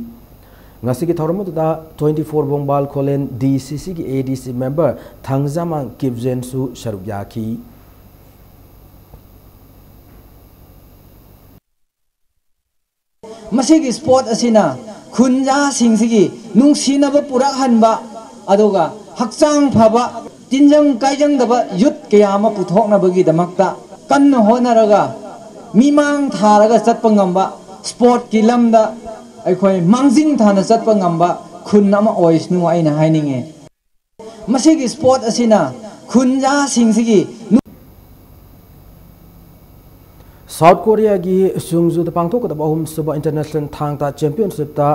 ꯉꯁꯤꯒꯤ ꯊꯧꯔꯝ ꯑꯗꯨꯗ twenty four ꯕꯣꯡꯕꯥꯜ ꯈꯣꯂꯦꯟ D C Cꯒꯤ A D C member ꯊꯥꯡꯖꯥꯃꯥꯡ ꯀꯤꯞꯖꯦꯟꯁꯨ ꯁꯔꯨꯛ ꯌꯥꯈꯤ꯫ ꯃꯁꯤꯒꯤ sport ꯑꯁꯤꯅ ꯈꯨꯟꯖꯥꯁꯤꯡꯁꯤꯒꯤ ꯅꯨꯡꯁꯤꯅꯕ ꯄꯨꯔꯛꯍꯟꯕ, ꯑꯗꯨꯒ ꯍꯛꯆꯥꯡ ꯐꯕ, ꯇꯤꯟꯖꯪ ꯀꯥꯏꯖꯪꯗꯕ youth ꯀꯌꯥ ꯑꯃ ꯄꯨꯊꯣꯛꯅꯕꯒꯤꯗꯃꯛꯇ ꯀꯟꯅ ꯍꯣꯠꯅꯔꯒ, ꯃꯤꯃꯥꯡ ꯊꯥꯔꯒ ꯆꯠꯄ ꯉꯝꯕ, sportꯀꯤ ꯂꯝꯗ ꯑꯩꯈꯣꯏ ꯃꯥꯡꯖꯤꯟ ꯊꯥꯅ ꯆꯠꯄ ꯉꯝꯕ ꯈꯨꯟ ꯑꯃ ꯑꯣꯏꯁꯅꯨ ꯑꯩꯅ ꯍꯥꯏꯅꯤꯡꯉꯤ꯫ ꯃꯁꯤꯒꯤ sport ꯑꯁꯤꯅ ꯈꯨꯟꯖꯥꯁꯤꯡꯁꯤꯒꯤ ꯅꯨ- ꯁꯥꯎꯠ ꯀꯣꯔꯤꯌꯥꯒꯤ ꯁꯨꯡꯖꯨꯗ ꯄꯥꯡꯊꯣꯛꯀꯗꯕ ꯑꯍꯨꯝꯁꯨꯕ International ꯊꯥꯡ ꯇꯥ Championshipꯇ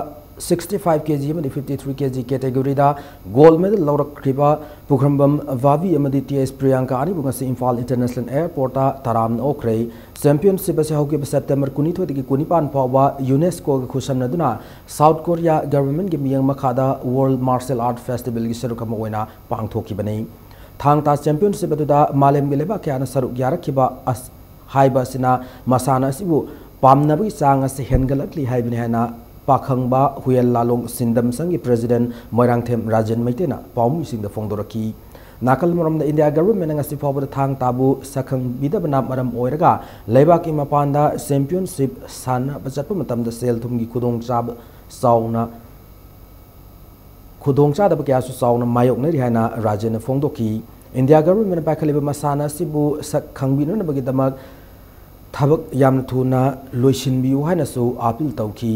sixty five K G ꯑꯃꯗꯤ fifty three K G categoryꯗ gold medal ꯂꯧꯔꯛꯈꯤꯕ ꯄꯨꯈ꯭ꯔꯝꯕꯝ ꯚꯥꯕꯤ ꯑꯃꯗꯤ T S ꯄ꯭ꯔꯤꯌꯥꯡꯀꯥ ꯑꯅꯤꯕꯨ ꯉꯁꯤ ꯏꯝꯐꯥꯜ International Airportꯇ ꯇꯔꯥꯝꯅ ꯑꯣꯛꯈ꯭ꯔꯦ꯫ Championship ꯑꯁꯤ ꯍꯧꯈꯤꯕ September ꯀꯨꯟꯅꯤꯊꯣꯏꯗꯒꯤ ꯀꯨꯟꯅꯤꯄꯥꯟ ꯐꯥꯎꯕ UNESCOꯒ ꯈꯨꯠꯁꯝꯅꯗꯨꯅ ꯁꯥꯎꯠ ꯀꯣꯔꯤꯌꯥ governmentꯀꯤ ꯃꯤꯠꯌꯦꯡ ꯃꯈꯥꯗ World Martial Art Festivalꯒꯤ ꯁꯔꯨꯛ ꯑꯃ ꯑꯣꯏꯅ ꯄꯥꯡꯊꯣꯛꯈꯤꯕꯅꯤ꯫ ꯊꯥꯡ ꯇꯥ Championship ꯑꯗꯨꯗ ꯃꯥꯂꯦꯝꯒꯤ ꯂꯩꯕꯥꯛ ꯀꯌꯥꯅ ꯁꯔꯨꯛ ꯌꯥꯔꯛꯈꯤꯕ ꯑꯁ-, ꯍꯥꯏꯕ ꯑꯁꯤꯅ ꯃꯁꯥꯟꯅ ꯑꯁꯤꯕꯨ ꯄꯥꯝꯅꯕꯒꯤ ꯆꯥꯡ ꯑꯁꯤ ꯍꯦꯟꯒꯠꯂꯛꯂꯤ ꯍꯥꯏꯕꯅꯤ ꯍꯥꯏꯅ ꯄꯥꯈꯪꯕ ꯍꯨꯌꯦꯜ ꯂꯥꯂꯣꯡ ꯁꯤꯟꯗꯝ ꯁꯪꯒꯤ president ꯃꯣꯏꯔꯥꯡꯊꯦꯝ ꯔꯥꯖꯦꯟ ꯃꯩꯇꯩꯅ ꯄꯥꯎꯃꯤꯁꯤꯡꯗ ꯐꯣꯡꯗꯣꯔꯛꯈꯤ꯫ ꯅꯥꯀꯜ ꯑꯃꯔꯣꯝꯗ India governmentꯅ ꯉꯁꯤ ꯐꯥꯎꯕꯗ ꯊꯥꯡ ꯇꯥꯕꯨ ꯁꯛꯈꯪꯕꯤꯗꯕꯅ ꯃꯔꯝ ꯑꯣꯏꯔꯒ ꯂꯩꯕꯥꯛꯀꯤ ꯃꯄꯥꯟꯗ championship ꯁꯥꯟꯅꯕ ꯆꯠꯄ ꯃꯇꯝꯗ ꯁꯦꯜ ꯊꯨꯝꯒꯤ ꯈꯨꯗꯣꯡꯆꯥꯕ ꯆꯥꯎꯅ ꯈꯨꯗꯣꯡꯆꯥꯗꯕ ꯀꯌꯥꯁꯨ ꯆꯥꯎꯅ ꯃꯥꯌꯣꯛꯅꯔꯤ ꯍꯥꯏꯅ ꯔꯥꯖ꯭ꯌꯅ ꯐꯣꯡꯗꯣꯛꯈꯤ꯫ ꯏꯟꯗꯤꯌꯥ ꯒꯚꯔꯟꯃꯦꯟꯠꯅ ꯄꯥꯏꯈꯠꯂꯤꯕ ꯃꯁꯥꯟꯅ ꯑꯁꯤꯕꯨ ꯁꯛ ꯈꯪꯕꯤꯅꯅꯕꯒꯤꯗꯃꯛ ꯊꯕꯛ ꯌꯥꯝꯅ ꯊꯨꯅ ꯂꯣꯏꯁꯤꯟꯕꯤꯌꯨ ꯍꯥꯏꯅꯁꯨ ꯑꯥꯄꯤꯜ ꯇꯧꯈꯤ꯫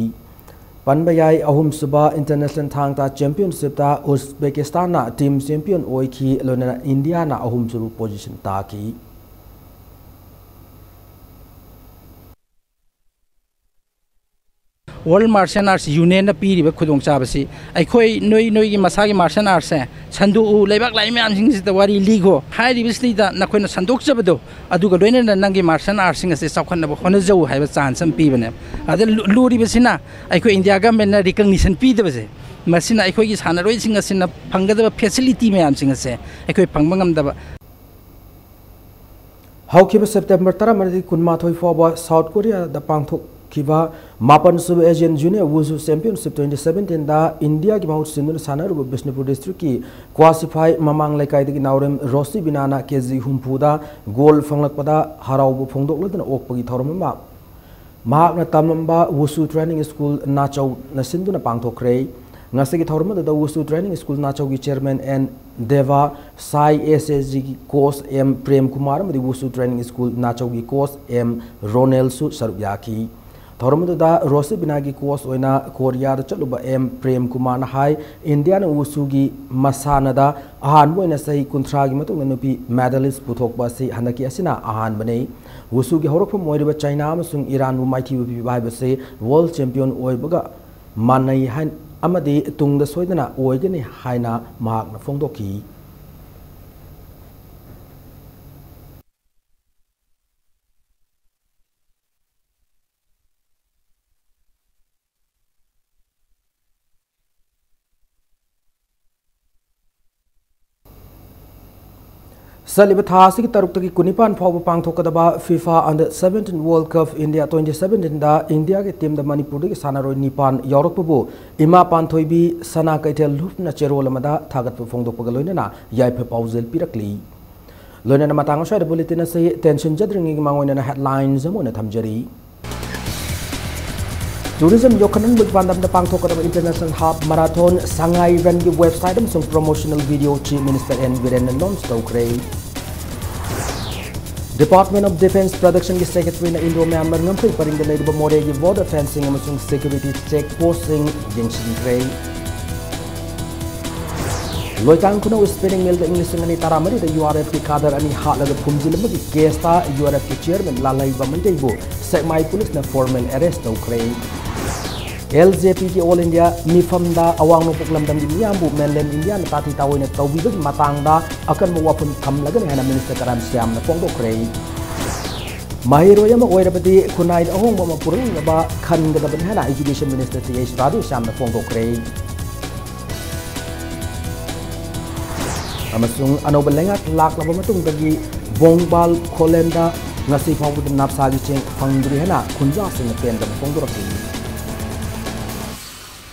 ꯄꯟꯕ ꯌꯥꯏ, ꯑꯍꯨꯝꯁꯨꯕ ꯏꯟꯇꯔꯅꯦꯁꯅꯦꯜ ꯊꯥꯡ ꯇꯥ ꯆꯦꯝꯄꯤꯌꯟꯁꯤꯞꯇ ꯎꯖꯕꯦꯀꯤꯁꯇꯥꯟꯅ ꯇꯤꯝ ꯆꯦꯝꯄꯤꯌꯟ ꯑꯣꯏꯈꯤ, ꯂꯣꯏꯅꯅ ꯏꯟꯗꯤꯌꯥꯅ ꯑꯍꯨꯝꯁꯨꯕ ꯄꯣꯖꯤꯁꯟ ꯇꯥꯈꯤ꯫ ꯋꯥꯔꯜ ꯃꯥꯔꯁꯤꯌꯦꯜ ꯑꯥꯔꯠꯁ ꯌꯨꯅꯤꯌꯟꯅ ꯄꯤꯔꯤꯕ ꯈꯨꯗꯣꯡꯆꯥꯕꯁꯤ ꯑꯩꯈꯣꯏ ꯅꯣꯏ ꯅꯣꯏꯒꯤ ꯃꯁꯥꯒꯤ ꯃꯥꯔꯁꯤꯌꯦꯜ ꯑꯥꯔꯠꯁꯦ ꯁꯟꯗꯣꯛꯎ, ꯂꯩꯕꯥꯛ ꯂꯥꯏ ꯃꯌꯥꯝꯁꯤꯡꯁꯤꯗ ꯋꯥꯔꯤ ꯂꯤꯈꯣ ꯍꯥꯏꯔꯤꯕꯁꯤꯗꯩꯗ ꯅꯈꯣꯏꯅ ꯁꯟꯗꯣꯛꯆꯕꯗꯣ ꯑꯗꯨꯒ ꯂꯣꯏꯅꯅ ꯅꯪꯒꯤ ꯃꯥꯔꯁꯤꯌꯦꯜ ꯑꯥꯔꯠꯁꯤꯡ ꯑꯁꯦ ꯆꯥꯎꯈꯠꯅꯕ ꯍꯣꯠꯅꯖꯧ ꯍꯥꯏꯕ ꯆꯥꯟꯁ ꯑꯃ ꯄꯤꯕꯅꯦ꯫ ꯑꯗ ꯂꯨ- ꯂꯨꯔꯤꯕꯁꯤꯅ ꯑꯩꯈꯣꯏ ꯏꯟꯗꯤꯌꯥ ꯒꯚꯔꯟꯃꯦꯟꯠꯅ ꯔꯤꯀꯛꯅꯤꯁꯟ ꯄꯤꯗꯕꯁꯦ, ꯃꯁꯤꯅ ꯑꯩꯈꯣꯏꯒꯤ ꯁꯥꯟꯅꯔꯣꯏꯁꯤꯡ ꯑꯁꯤꯅ ꯐꯪꯒꯗꯕ ꯐꯦꯁꯤꯂꯤꯇꯤ ꯃꯌꯥꯝꯁꯤꯡ ꯑꯁꯦ ꯑꯩꯈꯣꯏ ꯐꯪꯕ ꯉꯝꯗꯕ꯫ ꯍꯧꯈꯤꯕ ꯁꯦꯞꯇꯦꯝꯕꯔ ꯇꯔꯥꯃꯔꯤꯗꯒꯤ ꯀꯨꯟꯃꯥꯊꯣꯏ ꯐꯥꯎꯕ ꯁꯥꯎꯠ ꯀꯣꯔꯤꯌꯥꯗ ꯄꯥꯡꯊꯣꯛꯈꯤꯕ ꯃꯥꯄꯟꯁꯨꯕ ꯑꯦꯁꯤꯌꯥꯟ ꯖꯨꯅꯤꯌꯔ ꯋꯨꯁꯨ ꯆꯦꯝꯄꯤꯌꯟꯁꯤꯞ ꯇ꯭ꯋꯦꯟꯇꯤ ꯁꯚꯦꯟꯇꯤꯟꯗ ꯏꯟꯗꯤꯌꯥꯒꯤ ꯃꯍꯨꯠ ꯁꯤꯟꯗꯨꯅ ꯁꯥꯟꯅꯔꯨꯕ ꯕꯤꯁꯅꯨꯄꯨꯔ ꯗꯤꯁꯇ꯭ꯔꯤꯛꯀꯤ ꯀ꯭ꯋꯥꯁꯤꯐꯥꯏ ꯃꯃꯥꯡ ꯂꯩꯀꯥꯏꯗꯒꯤ ꯅꯥꯎꯔꯦꯝ ꯔꯣꯁꯤ ꯕꯤꯅꯥꯅ ꯀꯦ ꯖꯤ ꯍꯨꯝꯐꯨꯗ ꯒꯣꯜ ꯐꯪꯂꯛꯄꯗ ꯍꯔꯥꯎꯕ ꯐꯣꯡꯗꯣꯛꯂꯗꯨꯅ ꯑꯣꯛꯄꯒꯤ ꯊꯧꯔꯝ ꯑꯃ ꯃꯍꯥꯛꯅ ꯇꯝꯂꯝꯕ ꯋꯨꯁꯨ ꯇ꯭ꯔꯦꯅꯤꯡ ꯁ꯭ꯀꯨꯜ ꯅꯥꯆꯧꯅ ꯁꯤꯟꯗꯨꯅ ꯄꯥꯡꯊꯣꯛꯈ꯭ꯔꯦ꯫ ꯉꯁꯤꯒꯤ ꯊꯧꯔꯝ ꯑꯗꯨꯗ ꯋꯨꯁꯨ ꯇ꯭ꯔꯦꯅꯤꯡ ꯁ꯭ꯀꯨꯜ ꯅꯥꯆꯧꯒꯤ ꯆꯦꯌꯔꯃꯦꯟ ꯑꯦꯟ ꯗꯦꯕ, ꯁꯥꯏ ꯑꯦꯁ ꯑꯦꯁ ꯖꯤꯒꯤ ꯀꯣꯆ ꯑꯦꯝ ꯄ꯭ꯔꯦꯝ ꯀꯨꯃꯥꯔ ꯑꯃꯗꯤ ꯋꯨꯁꯨ ꯇ꯭ꯔꯦꯅꯤꯡ ꯁ꯭ꯀꯨꯜ ꯅꯥꯆꯧꯒꯤ ꯀꯣꯆ ꯑꯦꯝ ꯔꯣꯅꯦꯜꯁꯨ ꯁꯔꯨꯛ ꯌꯥꯈꯤ꯫ ꯊꯧꯔꯝ ꯑꯗꯨꯗ ꯔꯣꯁꯤꯕꯤꯅꯥꯒꯤ ꯀꯣꯆ ꯑꯣꯏꯅ ꯀꯣꯔꯤꯌꯥꯗ ꯆꯠꯂꯨꯕ ꯑꯦꯝ ꯄ꯭ꯔꯦꯝ ꯀꯨꯃꯥꯔꯅ ꯍꯥꯏ, ꯏꯟꯗꯤꯌꯥꯅ ꯋꯨꯁꯨꯒꯤ ꯃꯁꯥꯟꯅꯗ ꯑꯍꯥꯟꯕ ꯑꯣꯏꯅ ꯆꯍꯤ ꯀꯨꯟꯊ꯭ꯔꯥꯒꯤ ꯃꯇꯨꯡꯗ ꯅꯨꯄꯤ ꯃꯦꯗꯥꯂꯤꯁ ꯄꯨꯊꯣꯛꯄ ꯑꯁꯤ ꯍꯟꯗꯛꯀꯤ ꯑꯁꯤꯅ ꯑꯍꯥꯟꯕꯅꯤ꯫ ꯋꯨꯁꯨꯒꯤ ꯍꯧꯔꯛꯐꯝ ꯑꯣꯏꯔꯤꯕ ꯆꯩꯅꯥ ꯑꯃꯁꯨꯡ ꯏꯔꯥꯟꯕꯨ ꯃꯥꯏꯊꯤꯕ ꯄꯤꯕ ꯍꯥꯏꯕꯁꯤ ꯋꯥꯔꯜ ꯆꯦꯝꯄꯤꯌꯟ ꯑꯣꯏꯕꯒ ꯃꯥꯟꯅꯩ ꯍꯥꯏ-, ꯑꯃꯗꯤ ꯇꯨꯡꯗ ꯁꯣꯏꯗꯅ ꯑꯣꯏꯒꯅꯤ ꯍꯥꯏꯅ ꯃꯍꯥꯛꯅ ꯐꯣꯡꯗꯣꯛꯈꯤ꯫ ꯆꯠꯂꯤꯕ ꯊꯥ ꯑꯁꯤꯒꯤ ꯇꯔꯨꯛꯇꯒꯤ ꯀꯨꯟꯅꯤꯄꯥꯟ ꯐꯥꯎꯕ ꯄꯥꯡꯊꯣꯛꯀꯗꯕ FIFA under seventeen world cup India twenty ꯁꯚꯦꯟꯇꯤꯟꯗ ꯏꯟꯗꯤꯌꯥꯒꯤ ꯇꯤꯝꯗ ꯃꯅꯤꯄꯨꯔꯗꯒꯤ ꯁꯥꯟꯅꯔꯣꯏ ꯅꯤꯄꯥꯟ ꯌꯥꯎꯔꯛꯄꯕꯨ ꯏꯃꯥ ꯄꯥꯟꯊꯣꯏꯕꯤ ꯁꯅꯥ ꯀꯩꯊꯦꯜ ꯂꯨꯞꯅ ꯆꯦꯔꯣꯜ ꯑꯃꯗ ꯊꯥꯒꯠꯄ ꯐꯣꯡꯗꯣꯛꯄꯒ ꯂꯣꯏꯅꯅ ꯌꯥꯏꯐ ꯄꯥꯎꯖꯦꯜ ꯄꯤꯔꯛꯂꯤ꯫ ꯂꯣꯏꯅꯅ ꯃꯇꯥꯡ ꯑꯁ꯭ꯋꯥꯏꯗ ꯕꯨꯂꯦꯇꯤꯟ ꯑꯁꯤ ꯇꯦꯟꯁꯤꯟꯖꯗ꯭ꯔꯤꯉꯩꯒꯤ ꯃꯥꯡꯑꯣꯏꯅꯅ ꯍꯦꯗꯂꯥꯏꯟꯁ ꯑꯃ ꯑꯣꯏꯅ ꯊꯝꯖꯔꯤ꯫ Tourism ꯌꯣꯛꯈꯠꯅꯕꯒꯤ ꯄꯥꯟꯗꯝꯗ ꯄꯥꯡꯊꯣꯛꯀꯗꯕ International Half Marathon ꯁꯉꯥꯏ Runꯒꯤ website ꯑꯃꯁꯨꯡ promotional video Chief Minister N Birenꯅ launch ꯇꯧꯈ꯭ꯔꯦ꯫ Department of Defence Productionꯒꯤ Secretaryꯅ Indo-Myanmar ꯉꯝꯈꯩ ꯄꯔꯤꯡꯗ ꯂꯩꯔꯤꯕ ꯃꯣꯔꯦꯒꯤ border fencing ꯑꯃꯁꯨꯡ security check postꯁꯤꯡ ꯌꯦꯡꯁꯤꯟꯈ꯭ꯔꯦ꯫ ꯂꯣꯏꯇꯥꯡ ꯈꯨꯅꯧ spinning millꯗ ꯏꯪ ꯂꯤꯁꯤꯡ ꯑꯅꯤ ꯇꯔꯥꯃꯔꯤꯗ URFꯀꯤ cadre ꯑꯅꯤ ꯍꯥꯠꯂꯒ ꯐꯨꯝꯖꯤꯜꯂꯝꯕꯒꯤ caseꯇ URFꯀꯤ chairman ꯂꯥꯂꯩꯕ ꯃꯩꯇꯩꯕꯨ ꯁꯦꯛꯃꯥꯏ policeꯅ formal arrest ꯇꯧꯈ꯭ꯔꯦ꯫ LJPꯒꯤ All India ꯃꯤꯐꯝꯗ ꯑꯋꯥꯡ ꯅꯣꯡꯄꯣꯛ ꯂꯝꯗꯝꯒꯤ ꯃꯤꯌꯥꯝꯕꯨ mainland Indiaꯅ ꯇꯥꯊꯤ ꯇꯥꯑꯣꯏꯅ ꯇꯧꯕꯤꯕꯒꯤ ꯃꯇꯥꯡꯗ ꯑꯀꯟꯕ ꯋꯥꯐꯝ ꯊꯝꯂꯒꯅꯤ ꯍꯥꯏꯅ Minister ꯀꯔꯝ ꯁ꯭ꯌꯥꯝꯅ ꯐꯣꯡꯗꯣꯛꯈ꯭ꯔꯦ꯫ ꯃꯍꯩꯔꯣꯏ ꯑꯃ ꯑꯣꯏꯔꯕꯗꯤ ꯈꯨꯟꯅꯥꯏꯗ ꯑꯍꯣꯡꯕ ꯑꯃ ꯄꯨꯔꯛꯅꯕ ꯈꯟꯒꯗꯕꯅꯤ ꯍꯥꯏꯅ Education Minister Th Radheshyamꯅ ꯐꯣꯡꯗꯣꯛꯈ꯭ꯔꯦ꯫ ꯑꯃꯁꯨꯡ ꯑꯅꯧꯕ ꯂꯩꯉꯥꯛ ꯂꯥꯛꯂꯕ ꯃꯇꯨꯡꯗꯒꯤ ꯕꯣꯡꯕꯥꯜ ꯈꯣꯂꯦꯟꯗ ꯉꯁꯤ ꯐꯥꯎꯕꯗ ꯅꯥꯞꯁꯥꯒꯤ ꯆꯦꯡ ꯐꯪꯗ꯭ꯔꯤ ꯍꯥꯏꯅ ꯈꯨꯟꯖꯥꯁꯤꯡꯅ ꯄꯦꯟꯗꯕ ꯐꯣꯡꯗꯣꯔꯛꯂꯤ꯫